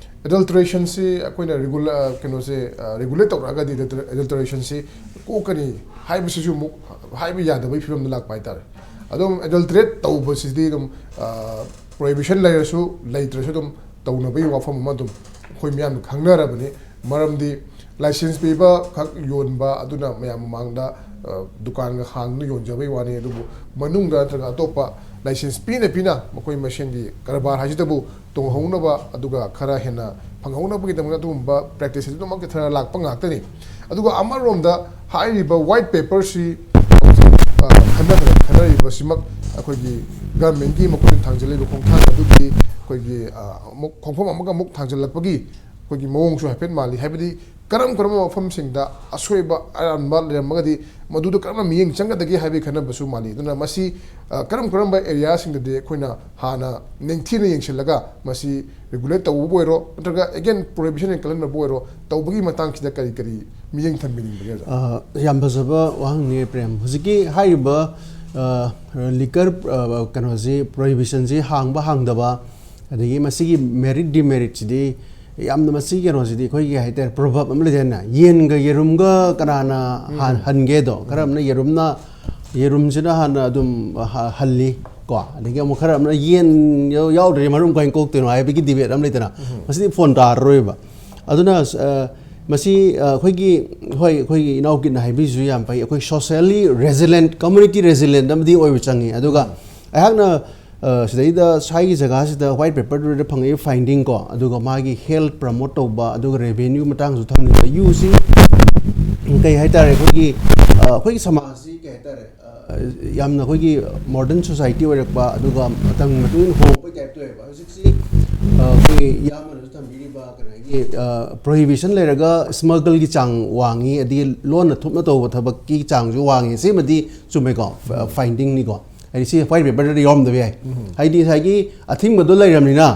ꯑꯦꯗꯜꯇꯔꯦꯁꯟꯁꯤ ꯑꯩꯈꯣꯏꯅ ꯔꯤꯒꯨꯂꯔ, ꯀꯩꯅꯣꯁꯦ, ꯔꯤꯒꯨꯂꯦꯠ ꯇꯧꯔꯛꯑꯒꯗꯤ ꯑꯦꯗꯜꯇꯔꯦꯁꯟꯁꯤ ꯀꯣꯛꯀꯅꯤ ꯍꯥꯏꯕꯁꯤꯁꯨ ꯑꯃꯨꯛ ꯍꯥꯏꯕ ꯌꯥꯗꯕꯒꯤ ꯐꯤꯕꯝꯗ ꯂꯥꯛꯄ ꯍꯥꯏꯇꯥꯔꯦ꯫ ꯑꯗꯨꯝ ꯑꯦꯗꯜꯇꯔꯦꯠ ꯇꯧꯕꯁꯤꯗꯤ ꯑꯗꯨꯝ ꯄ꯭ꯔꯣꯍꯤꯕꯤꯁꯟ ꯂꯩꯔꯁꯨ ꯂꯩꯇ꯭ꯔꯁꯨ ꯑꯗꯨꯝ ꯇꯧꯅꯕꯒꯤ ꯋꯥꯐꯝ ꯑꯃ ꯑꯗꯨꯝ ꯑꯩꯈꯣꯏ ꯃꯤꯌꯥꯝꯅ ꯈꯪꯅꯔꯕꯅꯤ꯫ ꯃꯔꯝꯗꯤ ꯂꯥꯏꯁꯦꯟꯁ ꯄꯤꯕ ꯈꯛ ꯌꯣꯟꯕ ꯑꯗꯨꯅ ꯃꯌꯥꯝ ꯃꯃꯥꯡꯗ, ꯑ, ꯗꯨꯀꯥꯟꯒ ꯍꯥꯡꯗꯨꯅ ꯌꯣꯟꯖꯕꯩ ꯋꯥꯅꯤ꯫ ꯑꯗꯨꯕꯨ ꯃꯅꯨꯡꯗ ꯅꯠꯇ꯭ꯔꯒ ꯑꯇꯣꯞꯄ ꯂꯥꯏꯁꯦꯟꯁ ꯄꯤꯅ ꯄꯤꯅ ꯃꯈꯣꯏ ꯃꯁꯦꯟꯒꯤ ꯀꯔꯕꯥꯔ ꯍꯥꯏꯁꯤꯗꯕꯨ ꯇꯣꯡꯍꯧꯅꯕ, ꯑꯗꯨꯒ ꯈꯔ ꯍꯦꯟꯅ ꯐꯪꯍꯧꯅꯕꯒꯤꯗꯃꯛꯇ ꯑꯗꯨꯒꯨꯝꯕ ꯄ꯭ꯔꯦꯛꯇꯤꯁ ꯑꯗꯨꯃꯛꯇꯤ ꯈꯔ ꯂꯥꯛꯄ ꯉꯥꯛꯇꯅꯤ꯫ ꯑꯗꯨꯒ ꯑꯃꯔꯣꯝꯗ ꯍꯥꯏꯔꯤꯕ ꯋꯥꯏꯠ ꯄꯦꯄꯔꯁꯤ, ꯑ, ꯈꯟꯅ-, ꯈꯟꯅꯔꯤꯕꯁꯤꯃꯛ ꯑꯩꯈꯣꯏꯒꯤ ꯒꯔꯃꯦꯟꯒꯤ ꯃꯈꯣꯏꯅ ꯊꯥꯡꯖꯜꯂꯤꯕ ꯈꯣꯡꯊꯥꯡ ꯑꯗꯨꯒꯤ ꯑꯩꯈꯣꯏꯒꯤ, ꯑ, ꯑꯃꯨꯛ ꯈꯣꯡꯐꯝ ꯑꯃꯒ ꯑꯃꯨꯛ ꯊꯥꯡꯖꯜꯂꯛꯄꯒꯤ ꯑꯩꯈꯣꯏꯒꯤ ꯃꯑꯣꯡꯁꯨ ꯍꯥꯏꯐꯦꯠ ꯃꯥꯜꯂꯤ꯫ ꯍꯥꯏꯕꯗꯤ ꯀꯔꯝ ꯀꯔꯝꯕ ꯃꯐꯝꯁꯤꯡꯗ ꯑꯁꯣꯏꯕ ꯑꯔꯥꯟꯕ ꯂꯩꯔꯝꯃꯒꯗꯤ ꯃꯗꯨꯗ ꯀꯔꯝꯅ ꯃꯤꯠꯌꯦꯡ ꯆꯪꯒꯗꯒꯦ ꯍꯥꯏꯕꯒꯤ ꯈꯟꯅꯕꯁꯨ ꯃꯥꯜꯂꯤ꯫ ꯑꯗꯨꯅ ꯃꯁꯤ, ꯑ, ꯀꯔꯝ ꯀꯔꯝꯕ ꯑꯦꯔꯤꯌꯥꯁꯤꯡꯗꯗꯤ ꯑꯩꯈꯣꯏꯅ ꯍꯥꯟꯅ ꯅꯤꯡꯊꯤꯅ ꯌꯦꯡꯁꯤꯜꯂꯒ ꯃꯁꯤ ꯔꯤꯒꯨꯂꯦꯠ ꯇꯧꯕꯕꯨ ꯑꯣꯏꯔꯣ, ꯅꯠꯇ꯭ꯔꯒ, again, ꯄ꯭ꯔꯣꯍꯤꯕꯤꯁꯟ ꯀꯜꯍꯟꯕꯕꯨ ꯑꯣꯏꯔꯣ, ꯇꯧꯕꯒꯤ ꯃꯇꯥꯡꯁꯤꯗ ꯀꯔꯤ ꯀꯔꯤ ꯃꯤꯠꯌꯦꯡ ꯊꯝꯕꯤꯅꯤꯡꯕꯒꯦ, ꯑꯣꯖꯥ? ꯑ, ꯌꯥꯝ ꯐꯖꯕ ꯋꯥꯍꯪꯅꯤ, ꯄ꯭ꯔꯦꯝ꯫ ꯍꯧꯖꯤꯛꯀꯤ ꯍꯥꯏꯔꯤꯕ, ꯑ, ꯂꯤꯀꯔ, ꯑ, ꯀꯩꯅꯣꯁꯤ, ꯄ꯭ꯔꯣꯍꯤꯕꯤꯁꯟꯁꯤ ꯍꯥꯡꯕ ꯍꯥꯡꯗꯕ, ꯑꯗꯒꯤ ꯃꯁꯤꯒꯤ ꯃꯦꯔꯤꯠ ꯗꯤꯃꯦꯔꯤꯠꯁꯤꯗꯤ ꯌꯥꯝꯅ, ꯃꯁꯤꯒꯤ ꯀꯩꯅꯣꯁꯤꯗꯤ ꯑꯩꯈꯣꯏꯒꯤ ꯍꯥꯏꯇꯥꯔꯦ, ꯄ꯭ꯔꯣꯚꯔꯕ ꯑꯃ ꯂꯩꯗꯥꯏꯅꯦ, "ꯌꯦꯟꯒ ꯌꯦꯔꯨꯝꯒ ꯀꯅꯥꯅ ꯍꯥꯟ-, ꯍꯟꯒꯦꯗꯣ?" ꯈꯔ ꯑꯃꯅ ꯌꯦꯔꯨꯝꯅ, ꯌꯦꯔꯨꯝꯁꯤꯅ ꯍꯥꯟꯅ ꯑꯗꯨꯝ ꯍ-, ꯍꯜꯂꯤ ꯀꯣ, ꯑꯗꯒꯤ ꯑꯃꯨꯛ ꯈꯔ ꯑꯃꯅ ꯌꯦꯟ ꯌꯥꯎ-, ꯌꯥꯎꯗ꯭ꯔꯗꯤ ꯃꯔꯨꯝ ꯀꯃꯥꯏꯅ ꯀꯣꯛꯇꯣꯏꯅꯣ ꯍꯥꯏꯕꯒꯤ ꯗꯤꯕꯦꯠ ꯑꯃ ꯂꯩꯗꯅ, ꯃꯁꯤꯗꯤ ꯐꯣꯟ ꯇꯥꯔꯔꯣꯏꯕ꯫ ꯑꯗꯨꯅ, ꯑ, ꯃꯁꯤ, ꯑ, ꯑꯩꯈꯣꯏꯒꯤ, ꯍꯣꯏ, ꯑꯩꯈꯣꯏꯒꯤ ꯏꯅꯥꯎꯀꯤꯠꯅ ꯍꯥꯏꯕꯤꯔꯤꯁꯨ ꯌꯥꯝ ꯐꯩ꯫ ꯑꯩꯈꯣꯏ ꯁꯣꯁꯦꯜꯂꯤ ꯔꯦꯖꯤꯂꯦꯟꯠ, ꯀꯝꯃ꯭ꯌꯨꯅꯤꯇꯤ ꯔꯦꯖꯤꯂꯦꯟꯠ ꯑꯃꯗꯤ ꯑꯣꯏꯕ ꯆꯪꯉꯤ꯫ ꯑꯗꯨꯒ ꯑꯩꯍꯥꯛꯅ ꯑ, ꯁꯤꯗꯩꯗ ꯁ꯭ꯋꯥꯏꯒꯤ ꯖꯒꯥꯁꯤꯗ white paperꯗꯨꯗ ꯐꯪꯉꯛꯏꯕ finding ꯀꯣ, ꯑꯗꯨꯒ ꯃꯥꯒꯤ health promote ꯇꯧꯕ, ꯑꯗꯨꯒ revenue ꯃꯇꯥꯡꯁꯨ ꯊꯝꯃꯤꯕ꯫ ꯌꯨꯁꯤ ꯀꯩ ꯍꯥꯏꯇꯥꯔꯦ, ꯑꯩꯈꯣꯏꯒꯤ, ꯑ, ꯑꯩꯈꯣꯏꯒꯤ ꯁꯃꯥꯖꯁꯤ ꯀꯩ ꯍꯥꯏꯇꯥꯔꯦ, ꯑ, ꯌꯥꯝꯅ ꯑꯩꯈꯣꯏꯒꯤ modern society ꯑꯣꯏꯔꯛꯄ, ꯑꯗꯨꯒ ꯃꯇꯝꯒꯤ ꯃꯇꯨꯡ ꯏꯟꯅ ꯍꯣꯡꯉꯛꯄꯩ type ꯇꯧꯋꯦꯕ꯫ ꯍꯧꯖꯤꯛꯁꯤ, ꯑ, ꯑꯩꯈꯣꯏꯒꯤ ꯏꯌꯥꯝꯕꯅꯁꯨ ꯊꯝꯕꯤꯔꯤꯕ ꯀꯩꯅꯣꯒꯤ, ꯑ, prohibition ꯂꯩꯔꯒ smuggleꯒꯤ ꯆꯥꯡ ꯋꯥꯡꯉꯤ, ꯑꯗꯒꯤ ꯂꯣꯟꯅ ꯊꯨꯞꯅ ꯇꯧꯕ ꯊꯕꯛꯀꯤ ꯆꯥꯡꯁꯨ ꯋꯥꯡꯉꯤ꯫ ꯁꯤꯃꯗꯤ ꯆꯨꯝꯃꯦꯀꯣ, ꯑ, findingꯅꯤꯀꯣ꯫ ꯍꯥꯏꯗꯤ ꯁꯤ white paperꯗꯗꯤ ꯌꯥꯎꯔꯝꯗꯕ ꯌꯥꯏ꯫ ꯍꯥꯏꯗꯤ ꯉꯁꯥꯏꯒꯤ ꯑꯊꯤꯡꯕꯗꯣ ꯂꯩꯔꯕꯅꯤꯅ,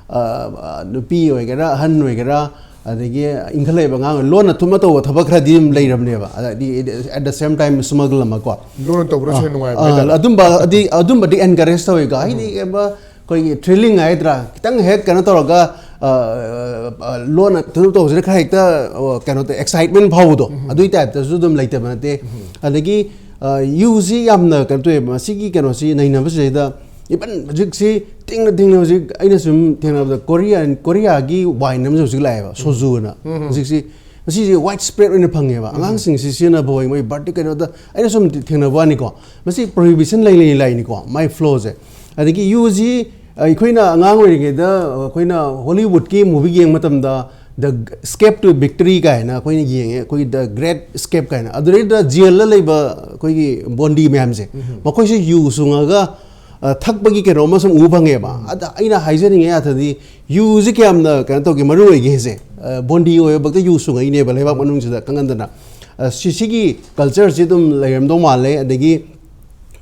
ꯑ, ꯑ, ꯅꯨꯄꯤ ꯑꯣꯏꯒꯦꯔꯥ, ꯑꯍꯟ ꯑꯣꯏꯒꯦꯔꯥ, ꯑꯗꯒꯤ ꯏꯟꯈꯠꯂꯛꯏꯕ ꯑꯉꯥꯡ ꯑꯣꯏ-, ꯂꯣꯟꯅ ꯊꯨꯞꯅ ꯇꯧꯕ ꯊꯕꯛ ꯈꯔꯗꯤ ꯑꯗꯨꯝ ꯂꯩꯔꯕꯅꯦꯕ꯫ ꯑꯗꯩꯗꯤ at the same time smuggle ꯑꯃ ꯀꯣ꯫ ꯂꯣꯟꯅ ꯇꯧꯕꯅꯁꯨ ꯍꯦꯟꯅ ꯅꯨꯡꯉꯥꯏꯕ ꯑ, ꯍꯥꯏꯇꯥꯔꯦ꯫ ꯑꯗꯨꯝꯕ ꯑꯗꯤ, ꯑꯗꯨꯝꯕꯗꯤ encourage ꯇꯧꯋꯤꯀꯣ꯫ ꯍꯥꯏꯗꯤ ꯑꯃ ꯑꯩꯈꯣꯏꯒꯤ thrilling ꯍꯥꯏꯒꯗ꯭ꯔꯥ, ꯈꯤꯇꯪ ꯍꯦꯛ ꯀꯩꯅꯣ ꯇꯧꯔꯒ, ꯑ, ꯑ, ꯂꯣꯟꯅ ꯊꯨꯞꯅ ꯇꯧꯕꯁꯤꯅ ꯈꯔ ꯍꯦꯛꯇ, ꯑ, ꯀꯩꯅꯣ ꯇꯧ-, excitement ꯐꯥꯎꯕꯗꯣ, ꯑꯗꯨꯒꯤ typeꯇꯁꯨ ꯑꯗꯨꯝ ꯂꯩꯇꯕ ꯅꯠꯇꯦ꯫ ꯑꯗꯒꯤ, ꯑ, ꯌꯨꯁꯤ ꯌꯥꯝꯅ ꯀꯩꯅꯣ ꯇꯧꯋꯦꯕ꯫ ꯃꯁꯤꯒꯤ ꯀꯩꯅꯣꯁꯤ ꯅꯩꯅꯕꯁꯤꯗꯩꯗ even ꯍꯧꯖꯤꯛꯁꯤ ꯊꯦꯡꯅ ꯊꯦꯡꯅ ꯍꯧꯖꯤꯛ ꯑꯩꯅ ꯁꯨꯝ ꯊꯦꯡꯅꯕꯗ ꯀꯣꯔꯤꯌꯥ, ꯀꯣꯔꯤꯌꯥꯒꯤ wine ꯑꯃꯁꯨ ꯍꯧꯖꯤꯛ ꯂꯥꯛꯑꯦꯕ, sojuꯅ꯫ ꯍꯧꯖꯤꯛꯁꯤ, ꯃꯁꯤꯁꯦ widespread ꯑꯣꯏꯅ ꯐꯪꯉꯦꯕ꯫ ꯑꯉꯥꯡꯁꯤꯡꯁꯤ ꯁꯤꯖꯤꯟꯅꯕ ꯍꯣꯏ, ꯃꯣꯏ birthday ꯀꯩꯅꯣꯗ ꯑꯩꯅ ꯁꯨꯝ ꯊꯦꯡꯅꯕ ꯋꯥꯅꯤꯀꯣ꯫ ꯃꯁꯤ prohibition ꯂꯩ ꯂꯩ ꯂꯥꯛꯏꯅꯤꯀꯣ, ꯃꯥꯏ flowꯁꯦ꯫ ꯑꯗꯒꯤ ꯌꯨꯁꯤ ꯑꯩꯈꯣꯏꯅ ꯑꯉꯥꯡ ꯑꯣꯏꯔꯤꯉꯩꯗ ꯑꯩꯈꯣꯏꯅ Hollywoodꯀꯤ movie ꯌꯦꯡꯕ ꯃꯇꯝꯗ The Escape to Victory ꯀꯥꯏꯅ ꯑꯩꯈꯣꯏꯅ ꯌꯦꯡꯉꯦ, ꯑꯩꯈꯣꯏꯒꯤ The Great Escape ꯀꯥꯏꯅ꯫ ꯑꯗꯨꯗꯩꯗ jailꯗ ꯂꯩꯕ ꯑꯩꯈꯣꯏꯒꯤ ꯕꯣꯟꯗꯤ ꯃꯌꯥꯝꯁꯦ, ꯃꯈꯣꯏꯁꯦ ꯌꯨ ꯁꯨꯡꯉꯒ, ꯑ, ꯊꯛꯄꯒꯤ ꯀꯩꯅꯣ ꯑꯃ ꯁꯨꯝ ꯎꯕ ꯐꯪꯉꯦꯕ꯫ ꯑꯗ ꯑꯩꯅ ꯍꯥꯏꯖꯅꯤꯡꯉꯦ ꯑꯗꯨꯗꯤ ꯌꯨꯁꯤ ꯀꯌꯥꯝꯅ ꯀꯩꯅꯣ ꯇꯧꯒꯦ, ꯃꯔꯨ ꯑꯣꯏꯒꯦ ꯍꯥꯏꯁꯦ꯫ ꯑ, ꯕꯣꯟꯗꯤ ꯑꯣꯏꯕ ꯚꯥꯎꯗ ꯌꯨ ꯁꯨꯡꯉꯛꯏꯅꯦꯕ ꯂꯩꯕꯥꯛ ꯃꯅꯨꯡꯁꯤꯗ ꯈꯪꯍꯟꯗꯅ꯫ ꯑ, ꯁꯤ-, ꯁꯤꯒꯤ cultureꯁꯤ ꯑꯗꯨꯝ ꯂꯩꯔꯝꯗꯧ ꯃꯥꯜꯂꯦ꯫ ꯑꯗꯒꯤ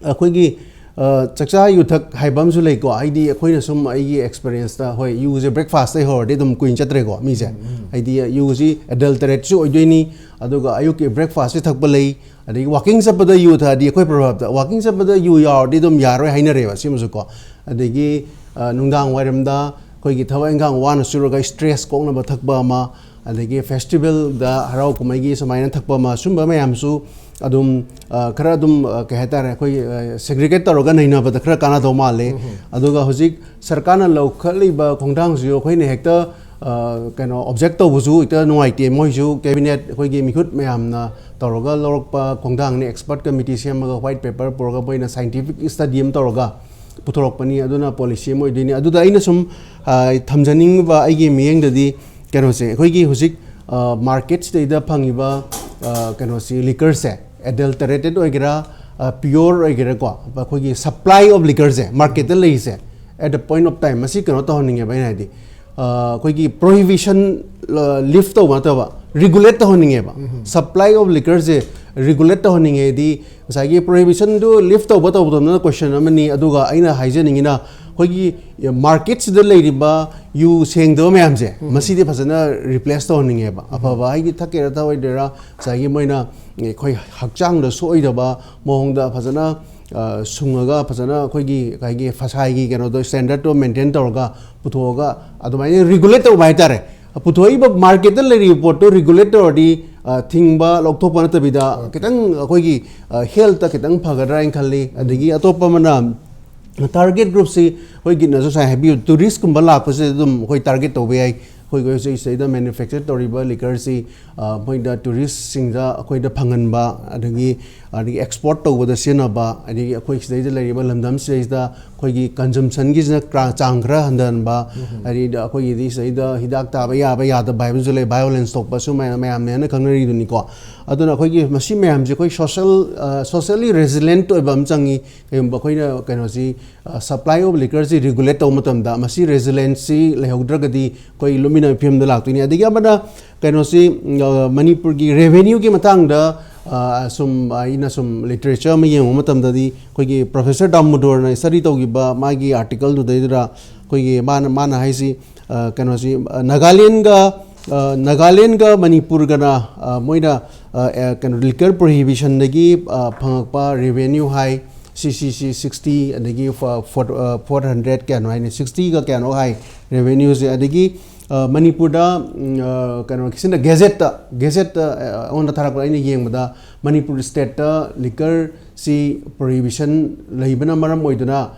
ꯑꯩꯈꯣꯏꯒꯤ, ꯑ, ꯆꯥꯛꯆꯥ ꯌꯨꯊꯛ ꯍꯥꯏꯕ ꯑꯃꯁꯨ ꯂꯩꯀꯣ꯫ ꯍꯥꯏꯗꯤ ꯑꯩꯈꯣꯏꯅ ꯁꯨꯝ, ꯑꯩꯒꯤ experienceꯇ, ꯍꯣꯏ, ꯌꯨꯁꯦ breakfastꯇꯩ ꯍꯧꯔꯗꯤ ꯑꯗꯨꯝ ꯀꯨꯏꯅ ꯆꯠꯇ꯭ꯔꯦꯀꯣ ꯃꯤꯁꯦ꯫ ꯍꯥꯏꯗꯤ ꯌꯨꯁꯤ adulterateꯁꯨ ꯑꯣꯏꯗꯣꯏꯅꯤ, ꯑꯗꯨꯒ ꯑꯌꯨꯛꯀꯤ breakfastꯁꯤ ꯊꯛꯄ ꯂꯩ, ꯑꯗꯒꯤ walking ꯆꯠꯄꯗ ꯌꯨ ꯊꯛꯑꯗꯤ ꯑꯩꯈꯣꯏ ꯄ꯭ꯔꯣꯚꯥꯕꯇ walking ꯆꯠꯄꯗ ꯌꯨ ꯌꯥꯎꯔꯗꯤ ꯑꯗꯨꯝ ꯌꯥꯔꯣꯏ ꯍꯥꯏꯅꯔꯦꯕ ꯁꯤꯃꯁꯨꯀꯣ꯫ ꯑꯗꯒꯤ, ꯑ, ꯅꯨꯡꯗꯥꯡ ꯋꯥꯏꯔꯝꯗ ꯑꯩꯈꯣꯏꯒꯤ ꯊꯕꯛ ꯏꯟꯈꯥꯡ ꯋꯥꯅ ꯁꯨꯔꯒ stress ꯀꯣꯛꯅꯕ ꯊꯛꯄ ꯑꯃ, ꯑꯗꯒꯤ festivalꯗ ꯍꯔꯥꯎ ꯀꯨꯝꯍꯩꯒꯤ ꯁꯨꯃꯥꯏꯅ ꯊꯛꯄ ꯑꯃ, ꯁꯨꯝꯕ ꯃꯌꯥꯝꯁꯨ ꯑꯗꯨꯝ, ꯑ, ꯈꯔ ꯑꯗꯨꯝ, ꯑ, ꯀꯩ ꯍꯥꯏꯇꯥꯔꯦ, ꯑꯩꯈꯣꯏ, ꯑ, segregate ꯇꯧꯔꯒ ꯅꯩꯅꯕꯗ ꯈꯔ ꯀꯥꯟꯅꯗꯧ ꯃꯥꯜꯂꯦ꯫ ꯑꯗꯨꯒ ꯍꯧꯖꯤꯛ ꯁꯔꯀꯥꯔꯅ ꯂꯧꯈꯠꯂꯤꯕ ꯈꯣꯡꯊꯥꯡꯁꯤꯁꯨ ꯑꯩꯈꯣꯏꯅ ꯍꯦꯛꯇ, ꯑ, ꯀꯩꯅꯣ, object ꯇꯧꯕꯁꯨ ꯍꯦꯛꯇ ꯅꯨꯡꯉꯥꯏꯇꯦ꯫ ꯃꯣꯏꯁꯨ cabinet, ꯑꯩꯈꯣꯏꯒꯤ ꯃꯤꯍꯨꯠ ꯃꯌꯥꯝꯅ ꯇꯧꯔꯒ ꯂꯧꯔꯛꯄ ꯈꯣꯡꯊꯥꯡꯅꯤ, expert committee ꯁꯦꯝꯃꯒ white paper ꯄꯨꯔꯒ ꯃꯣꯏꯅ scientific study ꯑꯃ ꯇꯧꯔꯒ ꯄꯨꯊꯣꯔꯛꯄꯅꯤ꯫ ꯑꯗꯨꯅ ꯄꯣꯂꯤꯁꯤ ꯑꯃ ꯑꯣꯏꯗꯣꯏꯅꯤ꯫ ꯑꯗꯨꯗ ꯑꯩꯅ ꯁꯨꯝ ꯊꯝꯖꯅꯤꯡꯕ ꯑꯩꯒꯤ ꯃꯤꯠꯌꯦꯡꯗꯗꯤ ꯀꯩꯅꯣꯁꯦ, ꯑꯩꯈꯣꯏꯒꯤ ꯍꯧꯖꯤꯛ ꯃꯥꯔꯀꯦꯠꯁꯤꯗꯩꯗ ꯐꯪꯉꯤꯕ ꯀꯩꯅꯣꯁꯤ, ꯂꯤꯀꯔꯁꯦ, ꯑꯦꯗꯜꯇꯔꯦꯇꯦꯠ ꯑꯣꯏꯒꯦꯔꯥ, ꯄꯤꯌꯣꯔ ꯑꯣꯏꯒꯦꯔꯥꯀꯣ, ꯑꯩꯈꯣꯏꯒꯤ ꯁꯄ꯭ꯂꯥꯏ ꯑꯣꯐ ꯂꯤꯀꯔꯁꯦ ꯃꯥꯔꯀꯦꯠꯇ ꯂꯩꯔꯤꯁꯦ, at the point of time, ꯃꯁꯤ ꯀꯩꯅꯣ ꯇꯧꯍꯟꯅꯤꯡꯉꯦꯕ ꯑꯩꯅ ꯍꯥꯏꯗꯤ꯫ ꯑꯩꯈꯣꯏꯒꯤ ꯄ꯭ꯔꯣꯍꯤꯕꯤꯁꯟ ꯂꯤꯐ ꯇꯧꯕ ꯅꯠꯇꯕ, ꯔꯤꯒꯨꯂꯦꯠ ꯇꯧꯍꯟꯅꯤꯡꯉꯦꯕ꯫ ꯁꯄ꯭ꯂꯥꯏ ꯑꯣꯐ ꯂꯤꯀꯔꯁꯦ ꯔꯤꯒꯨꯂꯦꯠ ꯇꯧꯍꯟꯅꯤꯡꯉꯦꯗꯤ, ꯉꯁꯥꯏꯒꯤ ꯄ꯭ꯔꯣꯍꯤꯕꯤꯁꯟꯗꯨ ꯂꯤꯐ ꯇꯧꯕ ꯇꯧꯗꯕꯅ ꯀꯣꯏꯁꯟ ꯑꯃꯅꯤ꯫ ꯑꯗꯨꯒ ꯑꯩꯅ ꯍꯥꯏꯖꯅꯤꯡꯉꯤꯅ, ꯑꯩꯈꯣꯏꯒꯤ ꯃꯥꯔꯀꯦꯠꯁꯤꯗ ꯂꯩꯔꯤꯕ ꯌꯨ ꯁꯦꯡꯗꯕ ꯃꯌꯥꯝꯁꯦ, ꯃꯁꯤꯗꯤ ꯐꯖꯅ ꯔꯤꯄ꯭ꯂꯦꯁ ꯇꯧꯍꯟꯅꯤꯡꯉꯦꯕ꯫ ꯑꯐꯕ ꯍꯥꯏꯗꯤ ꯊꯛꯀꯦꯔꯥ ꯊꯛꯑꯣꯏꯗꯣꯏꯔꯥ, ꯉꯁꯥꯏꯒꯤ ꯃꯣꯏꯅ ꯑꯩꯈꯣꯏ ꯍꯛꯆꯥꯡꯗ ꯁꯣꯛꯑꯣꯏꯗꯕ ꯃꯑꯣꯡꯗ ꯐꯖꯅ ꯁꯨꯡꯉꯒ, ꯐꯖꯅ ꯑꯩꯈꯣꯏꯒꯤ ꯉꯁꯥꯏꯒꯤ ꯐꯁꯥꯏꯒꯤ ꯀꯩꯅꯣꯗꯣ, ꯁ꯭ꯇꯦꯟꯗꯔꯠꯇꯣ ꯃꯦꯟꯇꯦꯟ ꯇꯧꯔꯒ ꯄꯨꯊꯣꯛꯑꯒ, ꯑꯗꯨꯃꯥꯏꯅ ꯔꯤꯒꯨꯂꯦꯠ ꯇꯧꯕ ꯍꯥꯏꯇꯥꯔꯦ꯫ ꯄꯨꯊꯣꯛꯏꯕ ꯃꯥꯔꯀꯦꯠꯇ ꯂꯩꯔꯤꯕ ꯄꯣꯠꯇꯣ ꯔꯤꯒꯨꯂꯦꯠ ꯇꯧꯔꯗꯤ, ꯊꯤꯡꯕ, ꯂꯧꯊꯣꯛꯄ ꯅꯠꯇꯕꯤꯗ, ꯈꯤꯇꯪ ꯑꯩꯈꯣꯏꯒꯤ ꯍꯦꯜꯠꯇ ꯈꯤꯇꯪ ꯐꯒꯗ꯭ꯔꯥ ꯍꯥꯏꯅ ꯈꯜꯂꯤ꯫ ꯑꯗꯒꯤ ꯑꯇꯣꯞꯄ ꯑꯃꯅ, ꯇꯥꯔꯒꯦꯠ ꯒ꯭ꯔꯨꯞꯁꯤ ꯑꯩꯈꯣꯏ ꯒꯤꯠꯅꯁꯨ ꯉꯁꯥꯏ ꯍꯥꯏꯕꯤꯌꯨ, ꯇꯨꯔꯤꯁꯀꯨꯝꯕ ꯂꯥꯛꯄꯁꯤꯗ ꯑꯗꯨꯝ ꯑꯩꯈꯣꯏ ꯇꯥꯔꯒꯦꯠ ꯇꯧꯕ ꯌꯥꯏ꯫ ꯑꯩꯈꯣꯏ ꯍꯧꯖꯤꯛ ꯁꯤꯗꯩꯗ ꯃꯦꯅꯨꯐꯦꯛꯆꯔ ꯇꯧꯔꯤꯕ ꯂꯤꯀꯔꯁꯤ, ꯃꯣꯏꯗ, ꯇꯨꯔꯤꯁꯁꯤꯡꯗ ꯑꯩꯈꯣꯏꯗ ꯐꯪꯍꯟꯕ, ꯑꯗꯒꯤ, ꯑꯗꯒꯤ ꯑꯦꯛꯁꯄꯣꯔꯠ ꯇꯧꯕꯗ ꯁꯤꯖꯤꯟꯅꯕ, ꯑꯗꯒꯤ ꯑꯩꯈꯣꯏ ꯁꯤꯗꯩꯗ ꯂꯩꯔꯤꯕ ꯂꯝꯗꯝꯁꯤꯗꯩꯁꯤꯗ ꯑꯩꯈꯣꯏꯒꯤ ꯀꯟꯖꯨꯝꯁꯟꯒꯤꯁꯤꯅ ꯆꯥꯡ ꯈꯔ ꯍꯟꯊꯍꯟꯕ, ꯍꯥꯏꯗꯤ ꯑꯩꯈꯣꯏꯒꯤꯗꯤ ꯁꯤꯗꯩꯗ ꯍꯤꯗꯥꯛ ꯊꯥꯕ ꯌꯥꯕ ꯌꯥꯗꯕ ꯍꯥꯏꯕꯁꯨ ꯂꯩ, ꯚꯥꯏꯑꯣꯂꯦꯟꯁ ꯊꯣꯛꯄꯁꯨ ꯃꯌꯥꯝ, ꯃꯌꯥꯝꯅ ꯍꯦꯟꯅ ꯈꯪꯅꯔꯤꯗꯨꯅꯤꯀꯣ꯫ ꯑꯗꯨꯅ ꯑꯩꯈꯣꯏꯒꯤ ꯃꯁꯤ ꯃꯌꯥꯝꯁꯦ ꯑꯩꯈꯣꯏ ꯁꯣꯁꯦꯜ, ꯁꯣꯁꯦꯜꯂꯤ ꯔꯦꯖꯤꯂꯦꯟꯠ ꯑꯣꯏꯕ ꯑꯃ ꯆꯪꯉꯤ꯫ ꯀꯩꯒꯨꯝꯕ ꯑꯩꯈꯣꯏꯅ ꯀꯩꯅꯣꯁꯤ, ꯁꯄ꯭ꯂꯥꯏ ꯑꯣꯐ ꯂꯤꯀꯔꯁꯤ ꯔꯤꯒꯨꯂꯦꯠ ꯇꯧꯕ ꯃꯇꯝꯗ ꯃꯁꯤ ꯔꯦꯖꯤꯂꯦꯟꯁꯁꯤ ꯂꯩꯍꯧꯗ꯭ꯔꯒꯗꯤ ꯑꯩꯈꯣꯏ ꯂꯨꯞꯃꯤꯟꯅꯕ ꯐꯤꯕꯝꯗ ꯂꯥꯛꯇꯣꯏꯅꯤ꯫ ꯑꯗꯒꯤ ꯑꯃꯅ ꯀꯩꯅꯣꯁꯤ, ꯃꯅꯤꯄꯨꯔꯒꯤ ꯔꯦꯚꯦꯅ꯭ꯌꯨꯒꯤ ꯃꯇꯥꯡꯗ, ꯁꯨꯝ ꯑꯩꯅ ꯁꯨꯝ ꯂꯤꯇꯔꯦꯆꯔ ꯑꯃ ꯌꯦꯡꯕ ꯃꯇꯝꯗꯗꯤ, ꯑꯩꯈꯣꯏꯒꯤ ꯄ꯭ꯔꯣꯐꯦꯁꯔ ꯗꯥꯃꯣꯗꯣꯔꯅ ꯁ꯭ꯇꯗꯤ ꯇꯧꯈꯤꯕ ꯃꯥꯒꯤ ꯑꯥꯔꯇꯤꯀꯜꯗꯨꯗꯩꯗꯨꯗ ꯑꯩꯈꯣꯏꯒꯤ ꯃꯥꯅ, ꯃꯥꯅ ꯍꯥꯏꯁꯤ, ꯀꯩꯅꯣꯁꯤ, ꯅꯥꯒꯥꯂꯦꯟꯒ, ꯅꯥꯒꯥꯂꯦꯟꯒ ꯃꯅꯤꯄꯨꯔꯒꯅ, ꯃꯣꯏꯅ, ꯀꯩꯅꯣ, ꯂꯤꯀꯔ ꯄ꯭ꯔꯣꯍꯤꯕꯤꯁꯟꯗꯒꯤ ꯐꯪꯉꯛꯄ ꯔꯦꯚꯦꯅ꯭ꯌꯨ ꯍꯥꯏ, ꯁꯤ ꯁꯤ ꯁꯤ ꯁꯤꯛꯁꯇꯤ, ꯑꯗꯒꯤ ꯐꯣꯔ ꯍꯟꯗ꯭ꯔꯦꯠ ꯀꯌꯥꯅꯣ ꯍꯥꯏꯅꯤ, ꯁꯤꯛꯁꯇꯤꯒ ꯀꯌꯥꯅꯣ ꯍꯥꯏ ꯔꯦꯚꯦꯅ꯭ꯌꯨꯁꯦ꯫ ꯑꯗꯒꯤ ꯃꯅꯤꯄꯨꯔꯗ, ꯀꯩꯅꯣ, ꯁꯤꯅ ꯒꯦꯖꯦꯠꯇ, ꯒꯦꯖꯦꯠꯇ ꯑꯩꯉꯣꯟꯗ ꯊꯥꯔꯛꯄꯗ ꯑꯩꯅ ꯌꯦꯡꯕꯗ, ꯃꯅꯤꯄꯨꯔ ꯁ꯭ꯇꯦꯠꯇ ꯂꯤꯀꯔꯁꯤ ꯄ꯭ꯔꯣꯍꯤꯕꯤꯁꯟ ꯂꯩꯕꯅ ꯃꯔꯝ ꯑꯣꯏꯗꯨꯅ,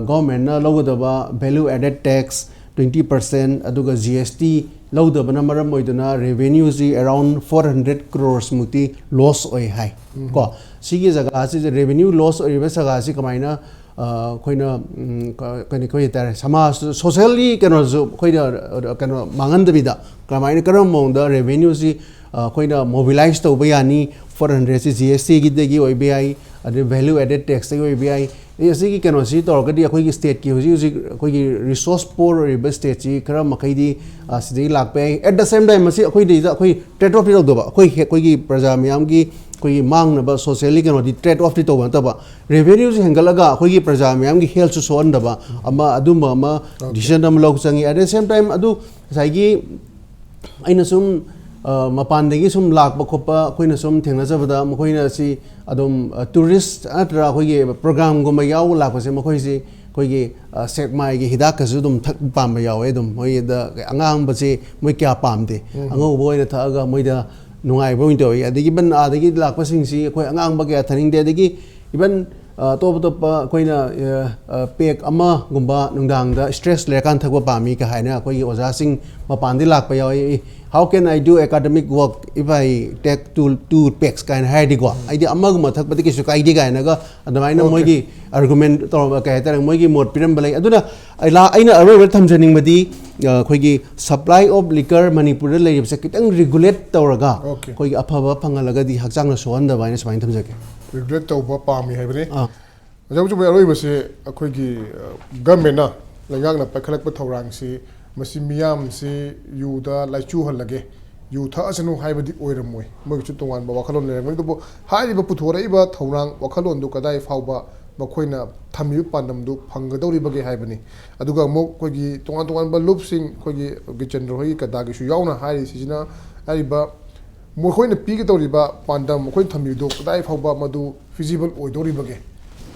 ꯒꯣꯔꯃꯦꯟꯅ ꯂꯧꯒꯗꯕ value added tax twenty percent, ꯑꯗꯨꯒ ꯖꯤ ꯑꯦꯁ ꯇꯤ ꯂꯧꯗꯕꯅ ꯃꯔꯝ ꯑꯣꯏꯗꯨꯅ ꯔꯦꯚꯦꯅ꯭ꯌꯨꯁꯤ ꯑꯦꯔꯥꯎꯟ ꯐꯣꯔ ꯍꯟꯗ꯭ꯔꯦꯠ ꯀ꯭ꯔꯣꯔꯁ ꯃꯨꯛꯇꯤ ꯂꯣꯁ ꯑꯣꯏ ꯍꯥꯏ꯫ ꯀꯣ, ꯁꯤꯒꯤ ꯖꯒꯥꯁꯤꯗ, ꯔꯦꯚꯦꯅ꯭ꯌꯨ ꯂꯣꯁ ꯑꯣꯏꯔꯤꯕ ꯖꯒꯥꯁꯤ ꯀꯃꯥꯏꯅ ꯑꯩꯈꯣꯏꯅ ꯎꯝ, ꯀ- ꯀꯩꯅꯣ ꯑꯩꯈꯣꯏ ꯍꯥꯏꯇꯥꯔꯦ, ꯁꯃꯥꯖ, ꯁꯣꯁꯦꯜꯒꯤ ꯀꯩꯅꯣꯁꯨ ꯑꯩꯈꯣꯏꯅ ꯑ, ꯀꯩꯅꯣ ꯃꯥꯡꯍꯟꯗꯕꯤꯗ ꯀꯔꯝꯍꯥꯏꯅ, ꯀꯔꯝꯕ ꯃꯑꯣꯡꯗ ꯔꯦꯚꯦꯅ꯭ꯌꯨꯁꯤ ꯑꯩꯈꯣꯏꯅ ꯃꯣꯕꯤꯂꯥꯏꯁ ꯇꯧꯕ ꯌꯥꯅꯤ? ꯐꯣꯔ ꯍꯟꯗ꯭ꯔꯦꯠꯁꯤ ꯖꯤ ꯑꯦꯁ ꯇꯤꯒꯤꯗꯒꯤ ꯑꯣꯏꯕ ꯌꯥꯏ, ꯑꯗꯩ ꯚꯦꯂꯨ ꯑꯦꯗꯦꯠ ꯇꯦꯛꯁꯇꯒꯤ ꯑꯣꯏꯕ ꯌꯥꯏ꯫ ꯑꯗꯩ ꯑꯁꯤꯒꯤ ꯀꯩꯅꯣꯁꯤ ꯇꯧꯔꯒꯗꯤ ꯑꯩꯈꯣꯏꯒꯤ ꯁ꯭ꯇꯦꯠꯀꯤ ꯍꯧꯖꯤꯛ ꯍꯧꯖꯤꯛ ꯑꯩꯈꯣꯏꯒꯤ ꯔꯤꯁꯣꯔꯁ ꯄꯣꯔ ꯑꯣꯏꯔꯤꯕ ꯁ꯭ꯇꯦꯠꯁꯤ ꯈꯔ ꯃꯈꯩꯗꯤ ꯑ, ꯁꯤꯗꯒꯤ ꯂꯥꯛꯄ ꯌꯥꯏ꯫ ꯑꯦꯠ ꯗ ꯁꯦꯝ ꯇꯥꯏꯝ ꯃꯁꯤ ꯑꯩꯈꯣꯏꯗꯩꯗ ꯑꯩꯈꯣꯏ ꯇ꯭ꯔꯦꯠ ꯑꯣꯐꯇꯤ ꯇꯧꯗꯕ, ꯑꯩꯈꯣꯏ ꯍꯦꯛ ꯑꯩꯈꯣꯏꯒꯤ ꯄ꯭ꯔꯖꯥ ꯃꯤꯌꯥꯝꯒꯤ ꯑꯩꯈꯣꯏꯒꯤ ꯃꯥꯡꯅꯕ ꯁꯣꯁꯤꯌꯦꯜꯂꯤ ꯀꯩꯅꯣꯗꯤ ꯇ꯭ꯔꯦꯠ ꯑꯣꯐꯇꯤ ꯇꯧꯕ ꯅꯠꯇꯕ, ꯔꯦꯚꯦꯅ꯭ꯌꯨꯁꯤ ꯍꯦꯟꯒꯠꯂꯒ ꯑꯩꯈꯣꯏꯒꯤ ꯄ꯭ꯔꯖꯥ ꯃꯤꯌꯥꯝꯒꯤ ꯍꯦꯜꯠꯁꯨ ꯁꯣꯛꯍꯟꯗꯕ ꯑꯃ, ꯑꯗꯨꯝꯕ ꯑꯃ ꯗꯤꯁꯤꯖꯟ ꯑꯃ ꯂꯧ ꯆꯪꯉꯤ꯫ ꯑꯦꯠ ꯗ ꯁꯦꯝ ꯇꯥꯏꯝ ꯑꯗꯨ ꯉꯁꯥꯏꯒꯤ ꯑꯩꯅ ꯁꯨꯝ ꯑ, ꯃꯄꯥꯟꯗꯒꯤ ꯁꯨꯝ ꯂꯥꯛꯄ ꯈꯣꯠꯄ ꯑꯩꯈꯣꯏꯅ ꯁꯨꯝ ꯊꯦꯡꯅꯖꯕꯗ, ꯃꯈꯣꯏꯅ ꯁꯤ ꯑꯗꯨꯝ ꯇꯨꯔꯤꯁ ꯅꯠꯇ꯭ꯔꯒ ꯑꯩꯈꯣꯏꯒꯤ ꯄ꯭ꯔꯣꯒ꯭ꯔꯥꯝꯒꯨꯝꯕ ꯌꯥꯎꯕ ꯂꯥꯛꯄꯁꯦ, ꯃꯈꯣꯏꯁꯤ ꯑꯩꯈꯣꯏꯒꯤ ꯑ, ꯁꯦꯛꯃꯥꯏꯒꯤ ꯍꯤꯗꯥꯛꯀꯁꯨ ꯑꯗꯨꯝ ꯊꯛ ꯄꯥꯝꯕ ꯌꯥꯎꯋꯦ꯫ ꯑꯗꯨꯝ ꯃꯣꯏꯗ ꯑꯉꯥꯡꯕꯁꯦ ꯃꯣꯏ ꯀꯌꯥ ꯄꯥꯝꯗꯦ, ꯑꯉꯧꯕ ꯑꯣꯏꯅ ꯊꯛꯑꯒ ꯃꯣꯏꯗ ꯅꯨꯡꯉꯥꯏꯕ ꯑꯣꯏꯅ ꯇꯧꯋꯤ꯫ ꯑꯗꯒꯤ ꯏꯚꯟ ꯑꯥꯗꯒꯤ ꯂꯥꯛꯄꯁꯤꯡꯁꯤ ꯑꯩꯈꯣꯏ ꯑꯉꯥꯡꯕ ꯀꯌꯥ ꯊꯛꯅꯤꯡꯗꯦ꯫ ꯑꯗꯒꯤ ꯏꯚꯟ ꯑ, ꯑꯇꯣꯞ ꯑꯇꯣꯞꯄ ꯑꯩꯈꯣꯏꯅ ꯄꯦꯛ ꯑꯃꯒꯨꯝꯕ ꯅꯨꯡꯗꯥꯡꯗ ꯁ꯭ꯇ꯭ꯔꯦꯁ ꯂꯩꯔꯀꯥꯟꯗ ꯊꯛꯄ ꯄꯥꯝꯃꯤ ꯀ ꯍꯥꯏꯅ ꯑꯩꯈꯣꯏꯒꯤ ꯑꯣꯖꯥꯁꯤꯡ ꯃꯄꯥꯟꯗꯒꯤ ꯂꯥꯛꯄ ꯌꯥꯎꯋꯤ꯫ "How can I do academic work if I take two two packs?" ꯀꯥꯏꯅ ꯍꯥꯏꯔꯗꯤꯀꯣ, ꯑꯩꯗꯤ ꯑꯃꯒꯨꯝꯕ ꯊꯛꯄꯗꯤ ꯀꯩꯁꯨ ꯀꯥꯏꯗꯦ ꯀꯥꯏꯅꯒ ꯑꯗꯨꯃꯥꯏꯅ ꯃꯣꯏꯒꯤ ꯑꯥꯔꯒꯨꯃꯦꯟ ꯇꯧꯔꯒ, ꯀꯩ ꯍꯥꯏꯇꯥꯔꯦ, ꯃꯣꯏꯒꯤ ꯃꯣꯠ ꯄꯤꯔꯝꯕ ꯂꯩ꯫ ꯑꯗꯨꯅ ꯑꯩ ꯂꯥ-, ꯑꯩꯅ ꯑꯔꯣꯏꯕꯗ ꯊꯝꯖꯅꯤꯡꯕꯗꯤ, ꯑ, ꯑꯩꯈꯣꯏꯒꯤ supply of liquor ꯃꯅꯤꯄꯨꯔꯗ ꯂꯩꯔꯤꯕꯁꯦ ꯈꯤꯇꯪ ꯔꯤꯒꯨꯂꯦꯠ ꯇꯧꯔꯒ ꯑꯩꯈꯣꯏꯒꯤ ꯑꯐꯕ ꯐꯪꯍꯜꯂꯒꯗꯤ ꯍꯛꯆꯥꯡꯅ ꯁꯣꯛꯍꯟꯗꯕ ꯍꯥꯏꯅ ꯁꯨꯃꯥꯏꯅ ꯊꯝꯖꯒꯦ꯫ ꯔꯤꯒꯨꯂꯦꯠ ꯇꯧꯕ ꯄꯥꯝꯃꯤ ꯍꯥꯏꯕꯅꯤ꯫ ꯑꯥ꯫ ꯑꯣꯖꯥ ꯃꯨꯆꯨꯕꯩ, ꯑꯔꯣꯏꯕꯁꯦ ꯑꯩꯈꯣꯏꯒꯤ ꯒꯃꯦꯟꯅ, ꯂꯩꯉꯥꯛꯅ ꯄꯥꯏꯈꯠꯂꯛꯄ ꯊꯧꯔꯥꯡꯁꯤ ꯃꯁꯤ ꯃꯤꯌꯥꯝꯁꯤ ꯌꯨꯗ ꯂꯥꯏꯆꯨꯍꯜꯂꯒꯦ, ꯌꯨ ꯊꯛꯑꯁꯅꯨ ꯍꯥꯏꯕꯗꯤ ꯑꯣꯏꯔꯝꯃꯣꯏ꯫ ꯃꯣꯏꯒꯤꯁꯨ ꯇꯣꯉꯥꯟꯕ ꯋꯥꯈꯜꯂꯣꯟ ꯂꯩꯔꯝꯒꯅꯤ꯫ ꯑꯗꯨꯕꯨ ꯍꯥꯏꯔꯤꯕ ꯄꯨꯊꯣꯔꯛꯏꯕ ꯊꯧꯔꯥꯡ ꯋꯥꯈꯜꯂꯣꯟꯗꯨ ꯀꯗꯥꯏ ꯐꯥꯎꯕ ꯃꯈꯣꯏꯅ ꯊꯝꯃꯤꯕ ꯄꯥꯟꯗꯝꯗꯨ ꯐꯪꯒꯗꯧꯔꯤꯕꯒꯦ ꯍꯥꯏꯕꯅꯤ꯫ ꯑꯗꯨꯒ ꯑꯃꯨꯛ ꯑꯩꯈꯣꯏꯒꯤ ꯇꯣꯉꯥꯟ ꯇꯣꯉꯥꯟꯕ ꯂꯨꯞꯁꯤꯡ, ꯑꯩꯈꯣꯏꯒꯤ ꯒꯤꯆꯟꯗ꯭ꯔ ꯍꯣꯏꯒꯤ ꯀꯗꯥꯒꯤꯁꯨ ꯌꯥꯎꯅ ꯍꯥꯏꯔꯤꯁꯤꯅ, ꯍꯥꯏꯔꯤꯕ ꯃꯈꯣꯏꯅ ꯄꯤꯒꯗꯧꯔꯤꯕ ꯄꯥꯟꯗꯝ, ꯃꯈꯣꯏꯅ ꯊꯝꯕꯤꯕꯗꯨ ꯀꯗꯥꯏ ꯐꯥꯎꯕ ꯃꯗꯨ ꯐꯤꯖꯤꯕꯜ ꯑꯣꯏꯗꯧꯔꯤꯕꯒꯦ?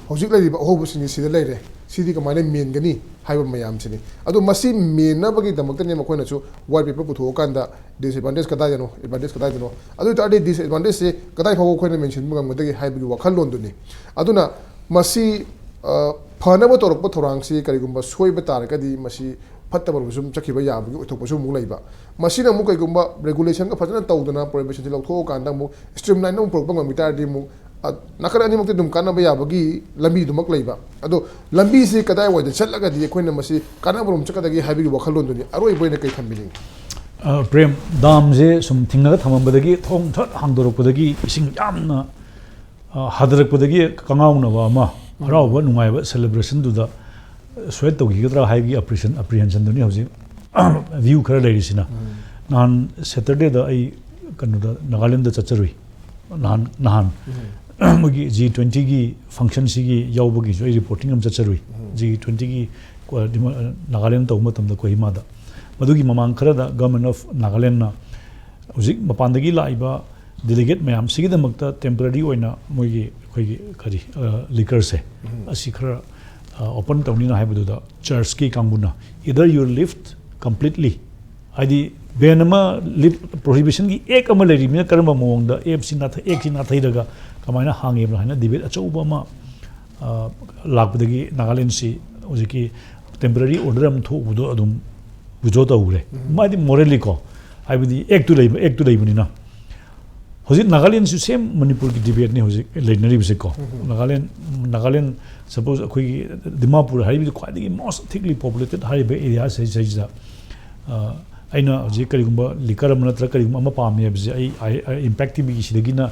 ꯍꯧꯖꯤꯛ ꯂꯩꯔꯤꯕ ꯑꯍꯧꯕꯁꯤꯡꯁꯤ ꯁꯤꯗ ꯂꯩꯔꯦ, ꯁꯤꯗꯤ ꯀꯃꯥꯏꯅ ꯃꯦꯟꯒꯅꯤ ꯍꯥꯏꯕ ꯃꯌꯥꯝꯁꯤꯅꯤ꯫ ꯑꯗꯣ ꯃꯁꯤ ꯃꯦꯟꯅꯕꯒꯤꯗꯃꯛꯇꯅꯦ ꯃꯈꯣꯏꯅꯁꯨ ꯋꯥꯏꯠ ꯄꯦꯄꯔ ꯄꯨꯊꯣꯛꯑꯀꯥꯟꯗ ꯗꯤꯁꯑꯦꯗꯚꯥꯟꯇꯦꯖ ꯀꯗꯥꯏꯗꯅꯣ, ꯑꯦꯗꯚꯥꯟꯇꯦꯖ ꯀꯗꯥꯏꯗꯅꯣ? ꯑꯗꯨ ꯑꯣꯏ ꯇꯥꯔꯗꯤ ꯗꯤꯁꯑꯦꯗꯚꯥꯟꯇꯦꯖꯁꯤ ꯀꯗꯥꯏ ꯐꯥꯎꯕ ꯑꯩꯈꯣꯏꯅ ꯃꯦꯟꯁꯤꯟꯕ ꯉꯝꯒꯗꯒꯦ ꯍꯥꯏꯕꯒꯤ ꯋꯥꯈꯜꯂꯣꯟꯗꯨꯅꯤ꯫ ꯑꯗꯨꯅ ꯃꯁꯤ, ꯑ, ꯐꯅꯕ ꯇꯧꯔꯛꯄ ꯊꯧꯔꯥꯡꯁꯤ ꯀꯔꯤꯒꯨꯝꯕ ꯁꯣꯏꯕ ꯇꯥꯔꯒꯗꯤ ꯃꯁꯤ ꯐꯠꯇꯕꯔꯣꯝꯗ ꯁꯨꯝ ꯆꯠꯈꯤꯕ ꯌꯥꯕꯒꯤ ꯑꯣꯏꯊꯣꯛꯄꯁꯨ ꯑꯃꯨꯛ ꯂꯩꯕ꯫ ꯃꯁꯤꯅ ꯑꯃꯨꯛ ꯀꯩꯒꯨꯝꯕ ꯔꯦꯒꯨꯂꯦꯁꯟꯒ ꯐꯖꯅ ꯇꯧꯗꯅ ꯄ꯭ꯔꯣꯍꯤꯕꯤꯁꯟꯁꯤ ꯂꯧꯊꯣꯛꯑꯀꯥꯟꯗ ꯑꯃꯨꯛ ꯁ꯭ꯇ꯭ꯔꯤꯝꯂꯥꯏꯟ ꯑꯃꯨꯛ ꯄꯨꯔꯛꯄ ꯉꯝꯈꯤ ꯇꯥꯔꯗꯤ ꯑꯃꯨꯛ ꯑ, ꯅꯥꯀꯟ ꯑꯅꯤꯃꯛꯇ ꯑꯗꯨꯝ ꯀꯥꯟꯅꯕ ꯌꯥꯕꯒꯤ ꯂꯝꯕꯤꯗꯨꯃꯛ ꯂꯩꯕ꯫ ꯑꯗꯣ ꯂꯝꯕꯤꯁꯤ ꯀꯗꯥꯏꯋꯥꯏꯗ ꯆꯠꯂꯒꯗꯤ ꯑꯩꯈꯣꯏꯅ ꯃꯁꯤ ꯀꯥꯟꯅꯕꯔꯣꯝ ꯆꯠꯀꯗꯒꯦ ꯍꯥꯏꯕꯒꯤ ꯋꯥꯈꯜꯂꯣꯟꯗꯨꯅꯤ꯫ ꯑꯔꯣꯏꯕ ꯑꯣꯏꯅ ꯀꯩ ꯊꯝꯕꯤꯅꯤꯡꯉꯤ? ꯑ, ꯄ꯭ꯔꯦꯝ, ꯗꯥꯝꯁꯦ ꯁꯨꯝ ꯊꯤꯡꯉꯒ ꯊꯝꯃꯝꯕꯗꯒꯤ, ꯊꯣꯡ ꯊꯠ ꯍꯥꯡꯗꯣꯔꯛꯄꯗꯒꯤ ꯏꯁꯤꯡ ꯌꯥꯝꯅ, ꯑ, ꯍꯥꯗꯔꯛꯄꯗꯒꯤ ꯀꯉꯥꯎꯅꯕ ꯑꯃ, ꯍꯔꯥꯎꯕ ꯅꯨꯡꯉꯥꯏꯕ celebrationꯗꯨꯗ ꯁꯣꯏ ꯇꯧꯈꯤꯒꯗ꯭ꯔꯥ ꯍꯥꯏꯕꯒꯤ apprehension, apprehensionꯗꯨꯅꯤ ꯍꯧꯖꯤꯛ view ꯈꯔ ꯂꯩꯔꯤꯁꯤꯅ꯫ ꯅꯍꯥꯟ Saturdayꯗ ꯑꯩ ꯀꯩꯅꯣꯗ, ꯅꯥꯒꯥꯂꯦꯟꯗ ꯆꯠꯆꯔꯨꯏ꯫ ꯅꯍꯥꯟ, ꯅꯍꯥꯟ ꯃꯣꯏꯒꯤ G twentyꯒꯤ functionꯁꯤꯒꯤ ꯌꯥꯎꯕꯒꯤꯁꯨ ꯑꯩ reporting ꯑꯃ ꯆꯠꯆꯔꯨꯏ꯫ G twentyꯒꯤ ꯀꯣ-, ꯗꯤꯃꯥ-, ꯅꯥꯒꯥꯂꯦꯟ ꯇꯧꯕ ꯃꯇꯝꯗ ꯀꯣꯍꯤꯃꯥꯗ꯫ ꯃꯗꯨꯒꯤ ꯃꯃꯥꯡ ꯈꯔꯗ Government of Nagalandꯅ ꯍꯧꯖꯤꯛ ꯃꯄꯥꯟꯗꯒꯤ ꯂꯥꯛꯏꯕ delegate ꯃꯌꯥꯝꯁꯤꯒꯤꯗꯃꯛꯇ temporary ꯑꯣꯏꯅ ꯃꯣꯏꯒꯤ, ꯑꯩꯈꯣꯏꯒꯤ ꯀꯔꯤ, ꯑ, liquorꯁꯦ ꯑꯁꯤ ꯈꯔ, ꯑ, open ꯇꯧꯅꯤꯅ ꯍꯥꯏꯕꯗꯨꯗ churchꯀꯤ ꯀꯥꯡꯕꯨꯅ, "Either you lift completely", ꯍꯥꯏꯗꯤ ban ꯑꯃ, lift prohibitionꯒꯤ act ꯑꯃ ꯂꯩꯔꯤꯕꯅꯤꯅ ꯀꯔꯝꯕ ꯃꯑꯣꯡꯗ actꯁꯤ ꯅꯥꯊꯩ-, actꯁꯤ ꯅꯥꯊꯩꯔꯒ ꯀꯃꯥꯏꯅ ꯍꯥꯡꯉꯤꯕꯅꯣ ꯍꯥꯏꯅ debate ꯑꯆꯧꯕ ꯑꯃ, ꯑ, ꯂꯥꯛꯄꯗꯒꯤ ꯅꯥꯒꯥꯂꯦꯟꯁꯤ ꯍꯧꯖꯤꯛꯀꯤ temporary order ꯑꯃ ꯊꯣꯛꯎꯕꯗꯣ ꯑꯗꯨꯝ withdraw ꯇꯧꯈ꯭ꯔꯦ꯫ ꯃꯥꯗꯤ morallyꯀꯣ, ꯍꯥꯏꯕꯗꯤ actꯇꯨ ꯂꯩꯕ, actꯇꯨ ꯂꯩꯕꯅꯤꯅ꯫ ꯍꯧꯖꯤꯛ ꯅꯥꯒꯥꯂꯦꯟꯁꯨ same ꯃꯅꯤꯄꯨꯔꯒꯤ debateꯅꯤ ꯍꯧꯖꯤꯛ ꯂꯩꯅꯔꯤꯕꯁꯦꯀꯣ꯫ ꯅꯥꯒꯥꯂꯦꯟ, ꯅꯥꯒꯥꯂꯦꯟ, suppose ꯑꯩꯈꯣꯏꯒꯤ ꯗꯤꯃꯥꯄꯨꯔ ꯍꯥꯏꯔꯤꯕꯗꯤ ꯈ꯭ꯋꯥꯏꯗꯒꯤ most thickly populated ꯍꯥꯏꯔꯤꯕ areaꯁꯤꯗꯩꯁꯤꯗ, ꯑ, ꯑꯩꯅ ꯍꯧꯖꯤꯛ ꯀꯔꯤꯒꯨꯝꯕ liquor ꯑꯃ ꯅꯠꯇ꯭ꯔꯒ ꯀꯔꯤꯒꯨꯝꯕ ꯑꯃ ꯄꯥꯝꯃꯦ ꯍꯥꯏꯕꯁꯦ ꯑꯩ, ꯑꯩ, ꯑꯩ Impact TVꯒꯤ ꯁꯤꯗꯒꯤꯅ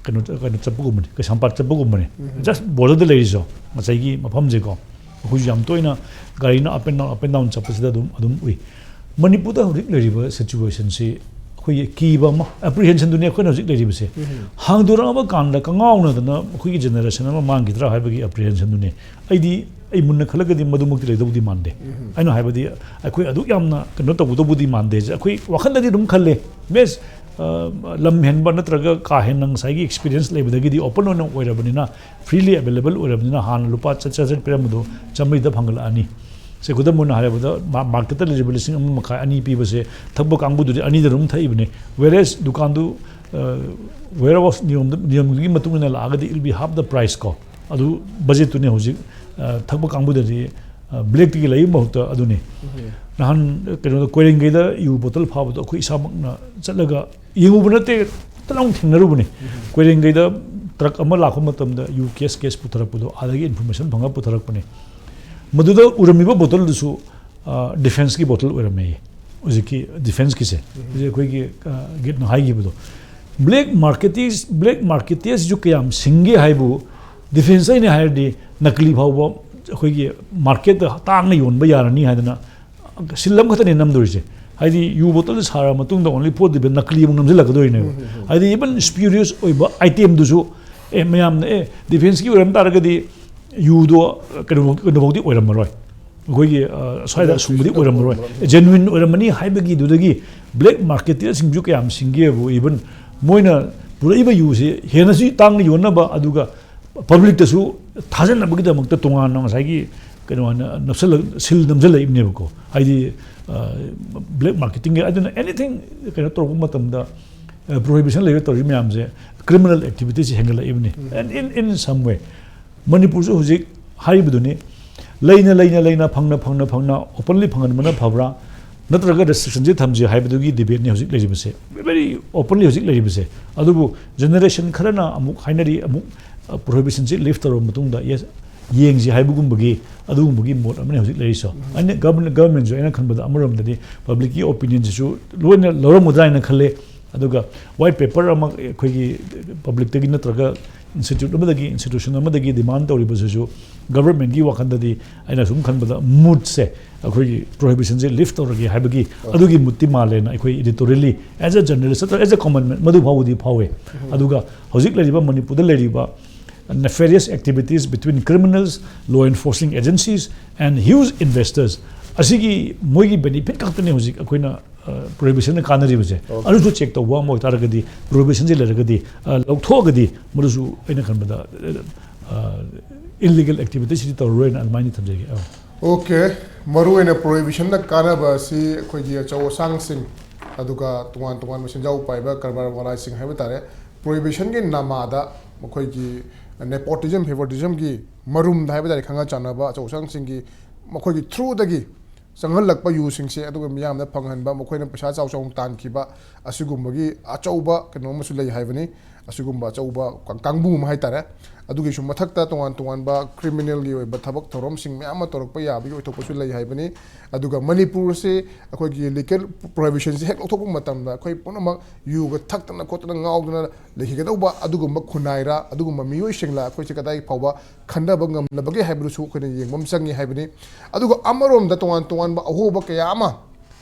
ꯀꯩꯅꯣ, ꯀꯩꯅꯣ ꯆꯠꯄꯒꯨꯝꯕꯅꯤ, ꯀꯩꯁꯥꯝꯄꯥꯠ ꯆꯠꯄꯒꯨꯝꯕꯅꯤ꯫ Just borderꯗ ꯂꯩꯔꯤꯁꯨ ꯉꯁꯥꯏꯒꯤ ꯃꯐꯝꯁꯦꯀꯣ, ꯑꯩꯈꯣꯏꯁꯨ ꯌꯥꯝ ꯇꯣꯏꯅ ꯒꯥꯔꯤꯅ up and down, up and down ꯆꯠꯄꯁꯤꯗ ꯑꯗꯨꯝ, ꯑꯗꯨꯝ ꯎꯏ꯫ ꯃꯅꯤꯄꯨꯔꯗ ꯍꯧꯖꯤꯛ ꯂꯩꯔꯤꯕ situationꯁꯤ ꯑꯩꯈꯣꯏꯒꯤ ꯀꯤꯕ ꯑꯃ, apprehensionꯗꯨꯅꯤ ꯑꯩꯈꯣꯏꯅ ꯍꯧꯖꯤꯛ ꯂꯩꯔꯤꯕꯁꯦ꯫ ꯍꯥꯡꯗꯣꯔꯛꯑꯕ ꯀꯥꯟꯗ ꯀꯉꯥꯎꯅꯗꯅ ꯑꯩꯈꯣꯏꯒꯤ generation ꯑꯃ ꯃꯥꯡꯈꯤꯗ꯭ꯔꯥ ꯍꯥꯏꯕꯒꯤ apprehensionꯗꯨꯅꯤ꯫ ꯑꯩꯗꯤ, ꯑꯩ ꯃꯨꯟꯅ ꯈꯜꯂꯒꯗꯤ ꯃꯗꯨꯃꯛꯇꯤ ꯂꯩꯗꯧꯗꯤ ꯃꯥꯟꯗꯦ꯫ ꯑꯩꯅ ꯍꯥꯏꯕꯗꯤ, ꯑꯩꯈꯣꯏ ꯑꯗꯨꯛ ꯌꯥꯝꯅ ꯀꯩꯅꯣ ꯇꯧꯒꯗꯧꯕꯗꯤ ꯃꯥꯟꯗꯦ꯫ ꯑꯩꯈꯣꯏ ꯋꯥꯈꯜꯗꯗꯤ ꯑꯗꯨꯝ ꯈꯜꯂꯦ, ꯃꯦꯁ, ꯑ, ꯂꯝ ꯍꯦꯟꯕ ꯅꯠꯇ꯭ꯔꯒ ꯀꯥ ꯍꯦꯟꯅ ꯉꯁꯥꯏꯒꯤ experience ꯂꯩꯕꯗꯒꯤꯗꯤ open ꯑꯣꯏꯅ ꯑꯣꯏꯔꯕꯅꯤꯅ, freely available ꯑꯣꯏꯔꯕꯅꯤꯅ ꯍꯥꯟꯅ ꯂꯨꯄꯥ ꯆꯥꯇ꯭ꯔꯦꯠ ꯄꯤꯔꯝꯕꯗꯣ ꯆꯥꯃꯔꯤꯗ ꯐꯪꯒꯠꯂꯛꯑꯅꯤ꯫ ꯁꯦ, ꯈꯨꯗꯝ ꯑꯣꯏꯅ ꯍꯥꯏꯔꯕꯗ, ꯃꯥ-, marketꯇ ꯂꯩꯔꯤꯕ ꯂꯤꯁꯤꯡ ꯑꯃ ꯃꯈꯥꯏ, ꯑꯅꯤ ꯄꯤꯕꯁꯦ ꯊꯛꯄ ꯀꯥꯡꯕꯨꯗꯨꯗꯤ ꯑꯅꯤꯗ ꯑꯗꯨꯝ ꯊꯛꯏꯕꯅꯤ꯫ Whereas ꯗꯨꯀꯥꯟꯗꯨ, ꯑ, warehouse ꯅꯤꯌꯣꯝꯗ, ꯅꯤꯌꯣꯝꯗꯨꯒꯤ ꯃꯇꯨꯡ ꯏꯟꯅ ꯂꯥꯛꯑꯒꯗꯤ it will be half the price ꯀꯣ꯫ ꯑꯗꯨ budgetꯇꯨꯅꯤ ꯍꯧꯖꯤꯛ, ꯑ, ꯊꯛꯄ ꯀꯥꯡꯕꯨꯗꯗꯤ, ꯑ, blackꯇꯒꯤ ꯂꯩꯕ ꯃꯍꯨꯠꯇ ꯑꯗꯨꯅꯤ꯫ ꯅꯍꯥꯟ, ꯑ, ꯀꯩꯅꯣꯗ, ꯀꯣꯏꯔꯦꯡꯒꯩꯗ ꯌꯨ bottle ꯐꯥꯕꯗꯣ ꯑꯩꯈꯣꯏ ꯏꯁꯥꯃꯛꯅ ꯆꯠꯂꯒ ꯌꯦꯡꯉꯨꯕ ꯅꯠꯇꯦ, ꯇꯂꯥꯎ ꯊꯦꯡꯅꯔꯨꯕꯅꯤ꯫ ꯀꯣꯏꯔꯦꯡꯒꯩꯗ ꯇ꯭ꯔꯛ ꯑꯃ ꯂꯥꯛꯄ ꯃꯇꯝꯗ ꯌꯨ ꯀꯦꯁ ꯀꯦꯁ ꯄꯨꯊꯔꯛꯄꯗꯣ ꯑꯥꯗꯒꯤ ꯏꯟꯐꯣꯔꯃꯦꯁꯟ ꯐꯪꯉ ꯄꯨꯊꯔꯛꯄꯅꯦ꯫ ꯃꯗꯨꯗ ꯎꯔꯝꯃꯤꯕ ꯕꯣꯇꯜꯗꯨꯁꯨ ꯗꯤꯐꯦꯟꯁꯀꯤ ꯕꯣꯇꯜ ꯑꯣꯏꯔꯝꯃꯦ꯫ ꯍꯧꯖꯤꯛꯀꯤ ꯗꯤꯐꯦꯟꯁꯀꯤꯁꯦ, ꯍꯧꯖꯤꯛ ꯑꯩꯈꯣꯏꯒꯤ ꯒꯤꯠꯅ ꯍꯥꯏꯈꯤꯕꯗꯣ, ꯕ꯭ꯂꯦꯛ ꯃꯥꯔꯀꯦꯇꯤꯁ ꯕ꯭ꯂꯦꯛ ꯃꯥꯔꯀꯦꯇꯤꯁꯁꯨ ꯀꯌꯥꯝ ꯁꯤꯡꯒꯦ ꯍꯥꯏꯕꯨ, ꯗꯤꯐꯦꯟꯁ ꯑꯩꯅ ꯍꯥꯏꯔꯗꯤ ꯅꯀꯂꯤ ꯐꯥꯎꯕ ꯑꯩꯈꯣꯏꯒꯤ ꯃꯥꯔꯀꯦꯠꯇ ꯇꯥꯡꯅ ꯌꯣꯟꯕ ꯌꯥꯔꯅꯤ ꯍꯥꯏꯗꯅ ꯁꯤꯜ ꯑꯃꯈꯛꯇꯅꯦ ꯅꯝꯗꯣꯔꯤꯁꯦ꯫ ꯍꯥꯏꯗꯤ ꯌꯨ ꯕꯣꯇꯜꯗ ꯁꯥꯔ ꯃꯇꯨꯡꯗ ꯑꯣꯟꯂꯤ ꯐꯣꯔ ꯗꯤꯐꯦꯟꯁ ꯅꯀꯂꯤ ꯑꯃꯨꯛ ꯅꯝꯁꯤꯜꯂꯛꯀꯗꯣꯏꯅꯦꯕ꯫ ꯍꯥꯏꯗꯤ ꯏꯚꯟ ꯁ꯭ꯄꯤꯔꯤꯌꯁ ꯑꯣꯏꯕ ꯑꯥꯏꯇꯦꯝꯗꯨꯁꯨ, ꯑꯦ, ꯃꯌꯥꯝꯅ, ꯑꯦ, ꯗꯤꯐꯦꯟꯁꯀꯤ ꯑꯣꯏꯔꯝ ꯇꯥꯔꯒꯗꯤ ꯌꯨꯗꯣ ꯀꯩꯅꯣ, ꯀꯩꯅꯣꯐꯥꯎꯗꯤ ꯑꯣꯏꯔꯝꯃꯔꯣꯏ꯫ ꯑꯩꯈꯣꯏꯒꯤ, ꯑ, ꯁ꯭ꯋꯥꯏꯗ ꯑꯁꯨꯝꯕꯗꯤ ꯑꯣꯏꯔꯝꯃꯔꯣꯏ꯫ ꯖꯦꯅꯨꯏꯟ ꯑꯣꯏꯔꯝꯃꯅꯤ ꯍꯥꯏꯕꯒꯤꯗꯨꯗꯒꯤ ꯕ꯭ꯂꯦꯛ ꯃꯥꯔꯀꯦꯇꯤꯌꯔꯁꯤꯡꯁꯨ ꯀꯌꯥꯝ ꯁꯤꯡꯒꯦꯕꯨ, ꯏꯚꯟ ꯃꯣꯏꯅ ꯄꯨꯔꯛꯏꯕ ꯌꯨꯁꯦ ꯍꯦꯟꯅꯁꯨ ꯇꯥꯡꯅ ꯌꯣꯟꯅꯕ, ꯑꯗꯨꯒ ꯄꯕ꯭ꯂꯤꯛꯇꯁꯨ ꯊꯥꯖꯅꯕꯒꯤꯗꯃꯛꯇ ꯇꯣꯉꯥꯟꯅ ꯉꯁꯥꯏꯒꯤ ꯀꯩꯅꯣ ꯍꯥꯏꯅ ꯅꯞꯁꯜꯂ-, ꯁꯤꯜ ꯅꯝꯁꯤꯜꯂꯛꯏꯕꯅꯦꯕꯀꯣ꯫ ꯍꯥꯏꯗꯤ, ꯑ, ꯕ꯭ꯂꯦꯛ ꯃꯥꯔꯀꯦꯇꯤꯡꯒꯤ, ꯑꯗꯨꯅ ꯑꯦꯅꯤꯊꯤꯡ ꯀꯩꯅꯣ ꯇꯧꯔꯛꯄ ꯃꯇꯝꯗ, ꯑ, ꯄ꯭ꯔꯣꯍꯤꯕꯤꯁꯟ ꯂꯩꯕ ꯇꯧꯔꯤ ꯃꯌꯥꯝꯁꯦ ꯀ꯭ꯔꯤꯃꯤꯅꯦꯜ ꯑꯦꯛꯇꯤꯚꯤꯇꯤꯁꯁꯦ ꯍꯦꯟꯒꯠꯂꯛꯏꯕꯅꯤ꯫ And in, in some way, ꯃꯅꯤꯄꯨꯔꯁꯨ ꯍꯧꯖꯤꯛ ꯍꯥꯏꯔꯤꯕꯗꯨꯅꯤ, ꯂꯩꯅ, ꯂꯩꯅ, ꯂꯩꯅ, ꯐꯪꯅ, ꯐꯪꯅ, ꯐꯪꯅ, ꯑꯣꯄꯟꯂꯤ ꯐꯪꯍꯟꯕꯅ ꯐꯕ꯭ꯔꯥ, ꯅꯠꯇ꯭ꯔꯒ ꯔꯦꯁꯇ꯭ꯔꯤꯛꯁꯟꯁꯦ ꯊꯝꯁꯤ ꯍꯥꯏꯕꯗꯨꯒꯤ ꯗꯤꯕꯦꯠꯅꯤ ꯍꯧꯖꯤꯛ ꯂꯩꯔꯤꯕꯁꯦ, ꯚꯦꯔꯤ ꯑꯣꯄꯟꯂꯤ ꯍꯧꯖꯤꯛ ꯂꯩꯔꯤꯕꯁꯦ꯫ ꯑꯗꯨꯕꯨ ꯖꯦꯅꯦꯔꯦꯁꯟ ꯈꯔꯅ ꯑꯃꯨꯛ ꯍꯥꯏꯅꯔꯤ, ꯑꯃꯨꯛ, ꯑ, ꯄ꯭ꯔꯣꯍꯤꯕꯤꯁꯟꯁꯦ ꯂꯤꯐ ꯇꯧꯔꯕ ꯃꯇꯨꯡꯗ, ꯌꯦꯁ, ꯌꯦꯡꯁꯤ ꯍꯥꯏꯕꯒꯨꯝꯕꯒꯤ, ꯑꯗꯨꯒꯨꯝꯕꯒꯤ ꯃꯣꯠ ꯑꯃꯅꯤ ꯍꯧꯖꯤꯛ ꯂꯩꯔꯤꯁꯦ꯫ ꯑꯩꯅ ꯒꯚꯔꯟꯃꯦꯟ, ꯒꯚꯔꯟꯃꯦꯟꯁꯨ ꯑꯩꯅ ꯈꯟꯕꯗ ꯑꯃꯔꯣꯝꯗꯗꯤ ꯄꯕ꯭ꯂꯤꯛꯀꯤ ꯑꯣꯄꯤꯅꯤꯌꯟꯁꯤꯁꯨ ꯂꯣꯏꯅ ꯂꯧꯔꯝꯒꯗ꯭ꯔꯥ ꯍꯥꯏꯅ ꯈꯜꯂꯦ꯫ ꯑꯗꯨꯒ ꯋꯥꯏꯠ ꯄꯦꯄꯔ ꯑꯃ ꯑꯩꯈꯣꯏꯒꯤ ꯄꯕ꯭ꯂꯤꯛꯇꯒꯤ ꯅꯠꯇ꯭ꯔꯒ ꯏꯟꯁꯇꯤꯇ꯭ꯌꯨꯠ ꯑꯃꯗꯒꯤ, ꯏꯟꯁꯇꯤꯇ꯭ꯌꯨꯁꯟ ꯑꯃꯗꯒꯤ ꯗꯤꯃꯥꯟ ꯇꯧꯔꯤꯕꯁꯤꯁꯨ ꯒꯚꯔꯟꯃꯦꯟꯒꯤ ꯋꯥꯈꯜꯗꯗꯤ ꯑꯩꯅ ꯁꯨꯝ ꯈꯟꯕꯗ ꯃꯨꯠꯁꯦ ꯑꯩꯈꯣꯏꯒꯤ ꯄ꯭ꯔꯣꯍꯤꯕꯤꯁꯟꯁꯦ ꯂꯤꯐ ꯇꯧꯔꯒꯦ ꯍꯥꯏꯕꯒꯤ ꯑꯗꯨꯒꯤ ꯃꯨꯠꯇꯤ ꯃꯥꯜꯂꯦꯅ ꯑꯩꯈꯣꯏ ꯏꯗꯤꯇꯣꯔꯤꯌꯦꯜꯂꯤ, as a journalist, as a common man, ꯃꯗꯨ ꯐꯥꯎꯕꯗꯤ ꯐꯥꯎꯋꯦ꯫ ꯑꯗꯨꯒ ꯍꯧꯖꯤꯛ ꯂꯩꯔꯤꯕ ꯃꯅꯤꯄꯨꯔꯗ ꯂꯩꯔꯤꯕ nefarious activities between criminals, law enforcing agencies and huge investors, ꯑꯁꯤꯒꯤ ꯃꯣꯏꯒꯤ ꯕꯦꯅꯤꯐꯤꯠ ꯈꯛꯇꯅꯦ ꯍꯧꯖꯤꯛ ꯑꯩꯈꯣꯏꯅ, ꯑ, ꯄ꯭ꯔꯣꯍꯤꯕꯤꯁꯟꯅ ꯀꯥꯟꯅꯔꯤꯕꯁꯦ꯫ ꯑꯣꯀꯦ꯫ ꯑꯗꯨꯁꯨ ꯆꯦꯛ ꯇꯧꯕ ꯑꯃ ꯑꯣꯏꯇꯥꯔꯒꯗꯤ, ꯄ꯭ꯔꯣꯍꯤꯕꯤꯁꯟꯁꯦ ꯂꯩꯔꯒꯗꯤ, ꯑ, ꯂꯧꯊꯣꯛꯑꯒꯗꯤ ꯃꯗꯨꯁꯨ ꯑꯩꯅ ꯈꯟꯕꯗ, ꯑ, ꯏꯜꯂꯤꯒꯦꯜ ꯑꯦꯛꯇꯤꯚꯤꯇꯤꯁꯇꯤ ꯇꯧꯔꯔꯣꯏꯅ ꯑꯗꯨꯃꯥꯏꯅ ꯊꯝꯖꯒꯦ꯫ ꯑ꯫ ꯑꯣꯀꯦ, ꯃꯔꯨꯑꯣꯏꯅ ꯄ꯭ꯔꯣꯍꯤꯕꯤꯁꯟꯅ ꯀꯥꯟꯅꯕ ꯑꯁꯤ ꯑꯩꯈꯣꯏꯒꯤ ꯑꯆꯧ ꯑꯁꯥꯡꯁꯤꯡ, ꯑꯗꯨꯒ ꯇꯣꯉꯥꯟ ꯇꯣꯉꯥꯟꯕ ꯁꯦꯟꯖꯥꯎ ꯄꯥꯏꯕ ꯀꯔꯕꯥꯔ ꯋꯥꯂꯥꯁꯤꯡ ꯍꯥꯏꯕ ꯇꯥꯔꯦ, ꯄ꯭ꯔꯣꯍꯤꯕꯤꯁꯟꯒꯤ ꯅꯃꯥꯗ ꯃꯈꯣꯏꯒꯤ nepotism, favoritismꯒꯤ ꯃꯔꯨꯝꯗ ꯍꯥꯏꯕ ꯇꯥꯔꯦ, ꯈꯪꯅ ꯆꯥꯟꯅꯕ ꯑꯆꯧ ꯑꯁꯥꯡꯁꯤꯡꯒꯤ ꯃꯈꯣꯏꯒꯤ throughꯗꯒꯤ ꯆꯪꯍꯜꯂꯛꯄ ꯌꯨꯁꯤꯡꯁꯦ, ꯑꯗꯨꯒ ꯃꯤꯌꯥꯝꯗ ꯐꯪꯍꯟꯕ, ꯃꯈꯣꯏꯅ ꯄꯩꯁꯥ ꯆꯥꯎ ꯆꯥꯎꯅ ꯇꯥꯟꯈꯤꯕ, ꯑꯁꯤꯒꯨꯝꯕꯒꯤ ꯑꯆꯧꯕ ꯀꯩꯅꯣ ꯑꯃꯁꯨ ꯂꯩ ꯍꯥꯏꯕꯅꯤ꯫ ꯑꯁꯤꯒꯨꯝꯕ ꯑꯆꯧꯕ ꯀꯥꯡꯕꯨ ꯑꯃ ꯍꯥꯏꯇꯥꯔꯦ꯫ ꯑꯗꯨꯒꯤꯁꯨ ꯃꯊꯛꯇ ꯇꯣꯉꯥꯟ ꯇꯣꯉꯥꯟꯕ criminalꯒꯤ ꯑꯣꯏꯕ ꯊꯕꯛ ꯊꯧꯔꯝꯁꯤꯡ ꯃꯌꯥꯝ ꯑꯃ ꯇꯧꯔꯛꯄ ꯌꯥꯕꯒꯤ ꯑꯣꯏꯊꯣꯛꯄꯁꯨ ꯂꯩ ꯍꯥꯏꯕꯅꯤ꯫ ꯑꯗꯨꯒ ꯃꯅꯤꯄꯨꯔꯁꯤ ꯑꯩꯈꯣꯏꯒꯤ liquor prohibitionꯁꯤ ꯍꯦꯛ ꯂꯧꯊꯣꯛꯄ ꯃꯇꯝꯗ ꯑꯩꯈꯣꯏ ꯄꯨꯝꯅꯃꯛ ꯌꯨꯒ ꯊꯛꯇꯅ ꯈꯣꯠꯇꯅ ꯉꯥꯎꯗꯅ ꯂꯩꯈꯤꯒꯗꯧꯕ ꯑꯗꯨꯒꯨꯝꯕ ꯈꯨꯟꯅꯥꯏꯔ, ꯑꯗꯨꯒꯨꯝꯕ ꯃꯤꯑꯣꯏꯁꯤꯡꯂ ꯑꯩꯈꯣꯏꯁꯦ ꯀꯗꯥꯏ ꯐꯥꯎꯕ ꯈꯟꯊꯕ ꯉꯝꯂꯕꯒꯦ ꯍꯥꯏꯕꯗꯨꯁꯨ ꯑꯩꯈꯣꯏꯅ ꯌꯦꯡꯕ ꯑꯃ ꯆꯪꯉꯤ ꯍꯥꯏꯕꯅꯤ꯫ ꯑꯗꯨꯒ ꯑꯃꯔꯣꯝꯗ ꯇꯣꯉꯥꯟ ꯇꯣꯉꯥꯟꯕ ꯑꯍꯣꯕ ꯀꯌꯥ ꯑꯃ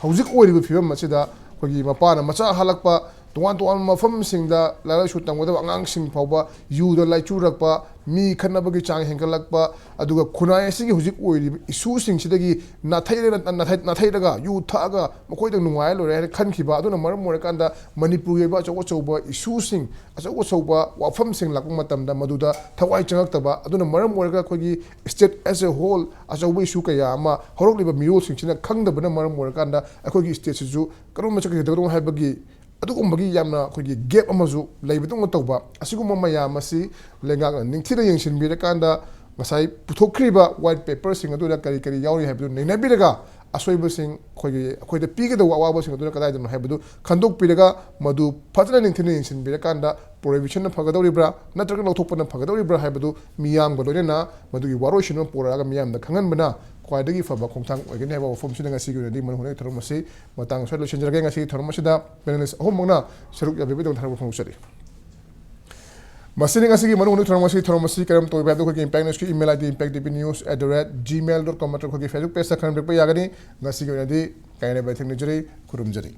ꯍꯧꯖꯤꯛ ꯑꯣꯏꯔꯤꯕ ꯐꯤꯕꯝ ꯑꯁꯤꯗ ꯑꯩꯈꯣꯏꯒꯤ ꯃꯄꯥꯅ ꯃꯆꯥ ꯍꯜꯂꯛꯄ, ꯇꯣꯉꯥꯟ ꯇꯣꯉꯥꯟꯕ ꯃꯐꯝꯁꯤꯡꯗ ꯂꯥꯏꯔꯤꯛ ꯂꯥꯏꯁꯨ ꯇꯝꯒꯗꯕ ꯑꯉꯥꯡꯁꯤꯡ ꯐꯥꯎꯕ ꯌꯨꯗ ꯂꯥꯏꯆꯨꯔꯛꯄ, ꯃꯤ ꯈꯠꯅꯕꯒꯤ ꯆꯥꯡ ꯍꯦꯟꯒꯠꯂꯛꯄ, ꯑꯗꯨꯒ ꯈꯨꯟꯅꯥꯏ ꯑꯁꯤꯒꯤ ꯍꯧꯖꯤꯛ ꯑꯣꯏꯔꯤꯕ ꯏꯁꯨꯁꯤꯡꯁꯤꯗꯒꯤ ꯅꯥꯊꯩꯔꯒ, ꯅꯥꯊꯩ-, ꯅꯥꯊꯩꯔꯒ ꯌꯨ ꯊꯛꯑꯒ ꯃꯈꯣꯏꯗ ꯅꯨꯡꯉꯥꯏꯔ ꯂꯣꯏꯔꯦ ꯍꯥꯏꯅ ꯈꯟꯈꯤꯕ, ꯑꯗꯨꯅ ꯃꯔꯝ ꯑꯣꯏꯔꯀꯥꯟꯗ ꯃꯅꯤꯄꯨꯔꯒꯤ ꯑꯣꯏꯕ ꯑꯆꯧ ꯑꯆꯧꯕ ꯏꯁꯨꯁꯤꯡ, ꯑꯆꯧ ꯑꯆꯧꯕ ꯋꯥꯐꯝꯁꯤꯡ ꯂꯥꯛꯄ ꯃꯇꯝꯗ ꯃꯗꯨꯗ ꯊꯋꯥꯏ ꯆꯪꯉꯛꯇꯕ, ꯑꯗꯨꯅ ꯃꯔꯝ ꯑꯣꯏꯔꯒ ꯑꯩꯈꯣꯏꯒꯤ state as a whole ꯑꯆꯧꯕ ꯏꯁꯨ ꯀꯌꯥ ꯑꯃ ꯍꯧꯔꯛꯂꯤꯕ ꯃꯤꯔꯣꯜꯁꯤꯡꯁꯤꯅ ꯈꯪꯗꯕꯅ ꯃꯔꯝ ꯑꯣꯏꯔꯀꯥꯟꯗ ꯑꯩꯈꯣꯏꯒꯤ stateꯁꯤꯁꯨ ꯀꯔꯣꯝꯗ ꯆꯠꯀꯗꯧꯅꯣ ꯍꯥꯏꯕꯒꯤ ꯑꯗꯨꯒꯨꯝꯕꯒꯤ ꯌꯥꯝꯅ ꯑꯩꯈꯣꯏꯒꯤ gap ꯑꯃꯁꯨ ꯂꯩꯕꯗꯧꯅ ꯇꯧꯕ꯫ ꯑꯁꯤꯒꯨꯝꯕ ꯃꯌꯥꯝ ꯑꯁꯤ ꯂꯩꯉꯥꯛꯅ ꯅꯤꯡꯊꯤꯅ ꯌꯦꯡꯁꯤꯟꯕꯤꯔꯀꯥꯟꯗ ꯉꯁꯥꯏ ꯄꯨꯊꯣꯛꯈ꯭ꯔꯤꯕ white paperꯁꯤꯡ ꯑꯗꯨꯗ ꯀꯔꯤ ꯀꯔꯤ ꯌꯥꯎꯔꯤ ꯍꯥꯏꯕꯗꯨ ꯅꯩꯅꯕꯤꯔꯒ ꯑꯁꯣꯏꯕꯁꯤꯡ ꯑꯩꯈꯣꯏꯒꯤ, ꯑꯩꯈꯣꯏꯗ ꯄꯤꯒꯗꯧꯕ ꯑꯋꯥꯕꯁꯤꯡ ꯑꯗꯨꯅ ꯀꯗꯥꯏꯗꯅꯣ ꯍꯥꯏꯕꯗꯨ ꯈꯟꯗꯣꯛꯄꯤꯔꯒ ꯃꯗꯨ ꯐꯖꯅ ꯅꯤꯡꯊꯤꯅ ꯌꯦꯡꯁꯤꯟꯕꯤꯔꯀꯥꯟꯗ prohibitionꯅ ꯐꯒꯗꯧꯔꯤꯕ꯭ꯔꯥ ꯅꯠꯇ꯭ꯔꯒ ꯂꯧꯊꯣꯛꯄꯅ ꯐꯒꯗꯧꯔꯤꯕ꯭ꯔꯥ ꯍꯥꯏꯕꯗꯨ ꯃꯤꯌꯥꯝꯒ ꯂꯣꯏꯅꯅ ꯃꯗꯨꯒꯤ ꯋꯥꯔꯣꯏꯁꯤꯟ ꯑꯃ ꯄꯨꯔꯛꯑꯒ ꯃꯤꯌꯥꯝꯗ ꯈꯪꯍꯟꯕꯅ ꯈ꯭ꯋꯥꯏꯗꯒꯤ ꯐꯕ ꯈꯣꯡꯊꯥꯡ ꯑꯣꯏꯒꯅꯤ ꯍꯥꯏꯕ ꯋꯥꯐꯝꯁꯤꯅ ꯉꯁꯤꯒꯤ ꯑꯣꯏꯅꯗꯤ ꯃꯔꯨ ꯑꯣꯏꯅ ꯊꯧꯔꯝ ꯑꯁꯤ ꯃꯇꯥꯡ ꯑꯁ꯭ꯋꯥꯏꯗ ꯂꯣꯏꯁꯤꯟꯖꯔꯒꯦ꯫ ꯉꯁꯤꯒꯤ ꯊꯧꯔꯝ ꯑꯁꯤꯗ panelist ꯑꯍꯨꯝꯃꯛꯅ ꯁꯔꯨꯛ ꯌꯥꯕꯤꯕꯒꯤꯗꯃꯛ ꯊꯥꯒꯠꯄ ꯐꯣꯡꯗꯣꯛꯆꯔꯤ꯫ ꯃꯁꯤꯅꯤ ꯉꯁꯤꯒꯤ ꯃꯔꯨ ꯑꯣꯏꯕ ꯊꯧꯔꯝ꯫ ꯉꯁꯤꯒꯤ ꯊꯧꯔꯝ ꯑꯁꯤ ꯀꯔꯝ ꯇꯧꯕ ꯍꯥꯏꯕꯗꯨ ꯑꯩꯈꯣꯏꯒꯤ Impact Newsꯀꯤ email ID impacttvnews at the rate gmail dot com ꯅꯠꯇ꯭ꯔꯒ ꯑꯩꯈꯣꯏꯒꯤ Facebook pageꯇ ꯈꯪꯍꯟꯕꯤꯔꯛꯄ ꯌꯥꯒꯅꯤ꯫ ꯉꯁꯤꯒꯤ ꯑꯣꯏꯅꯗꯤ ꯀꯥꯏꯅꯕ ꯊꯦꯡꯅꯖꯔꯤ꯫ ꯈꯨꯔꯨꯝꯖꯔꯤ꯫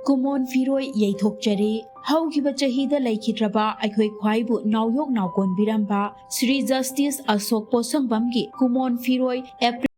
ꯀꯨꯃꯣꯟ ꯐꯤꯔꯣꯏ ꯌꯩꯊꯣꯛꯆꯔꯤ꯫ ꯍꯧꯈꯤꯕ ꯆꯍꯤꯗ ꯂꯩꯈꯤꯗ꯭ꯔꯕ ꯑꯩꯈꯣꯏ ꯈ꯭ꯋꯥꯏꯕꯨ ꯅꯥꯎꯌꯣꯛ ꯅꯥꯎꯀꯣꯟꯕꯤꯔꯝꯕ ꯁ꯭ꯔꯤ ꯖꯁꯇꯤꯁ ꯑꯁꯣꯛ ꯄꯣꯠꯁꯪꯕꯝꯒꯤ ꯀꯨꯃꯣꯟ ꯐꯤꯔꯣꯏ ꯑꯦꯄ꯭ꯔꯤꯜ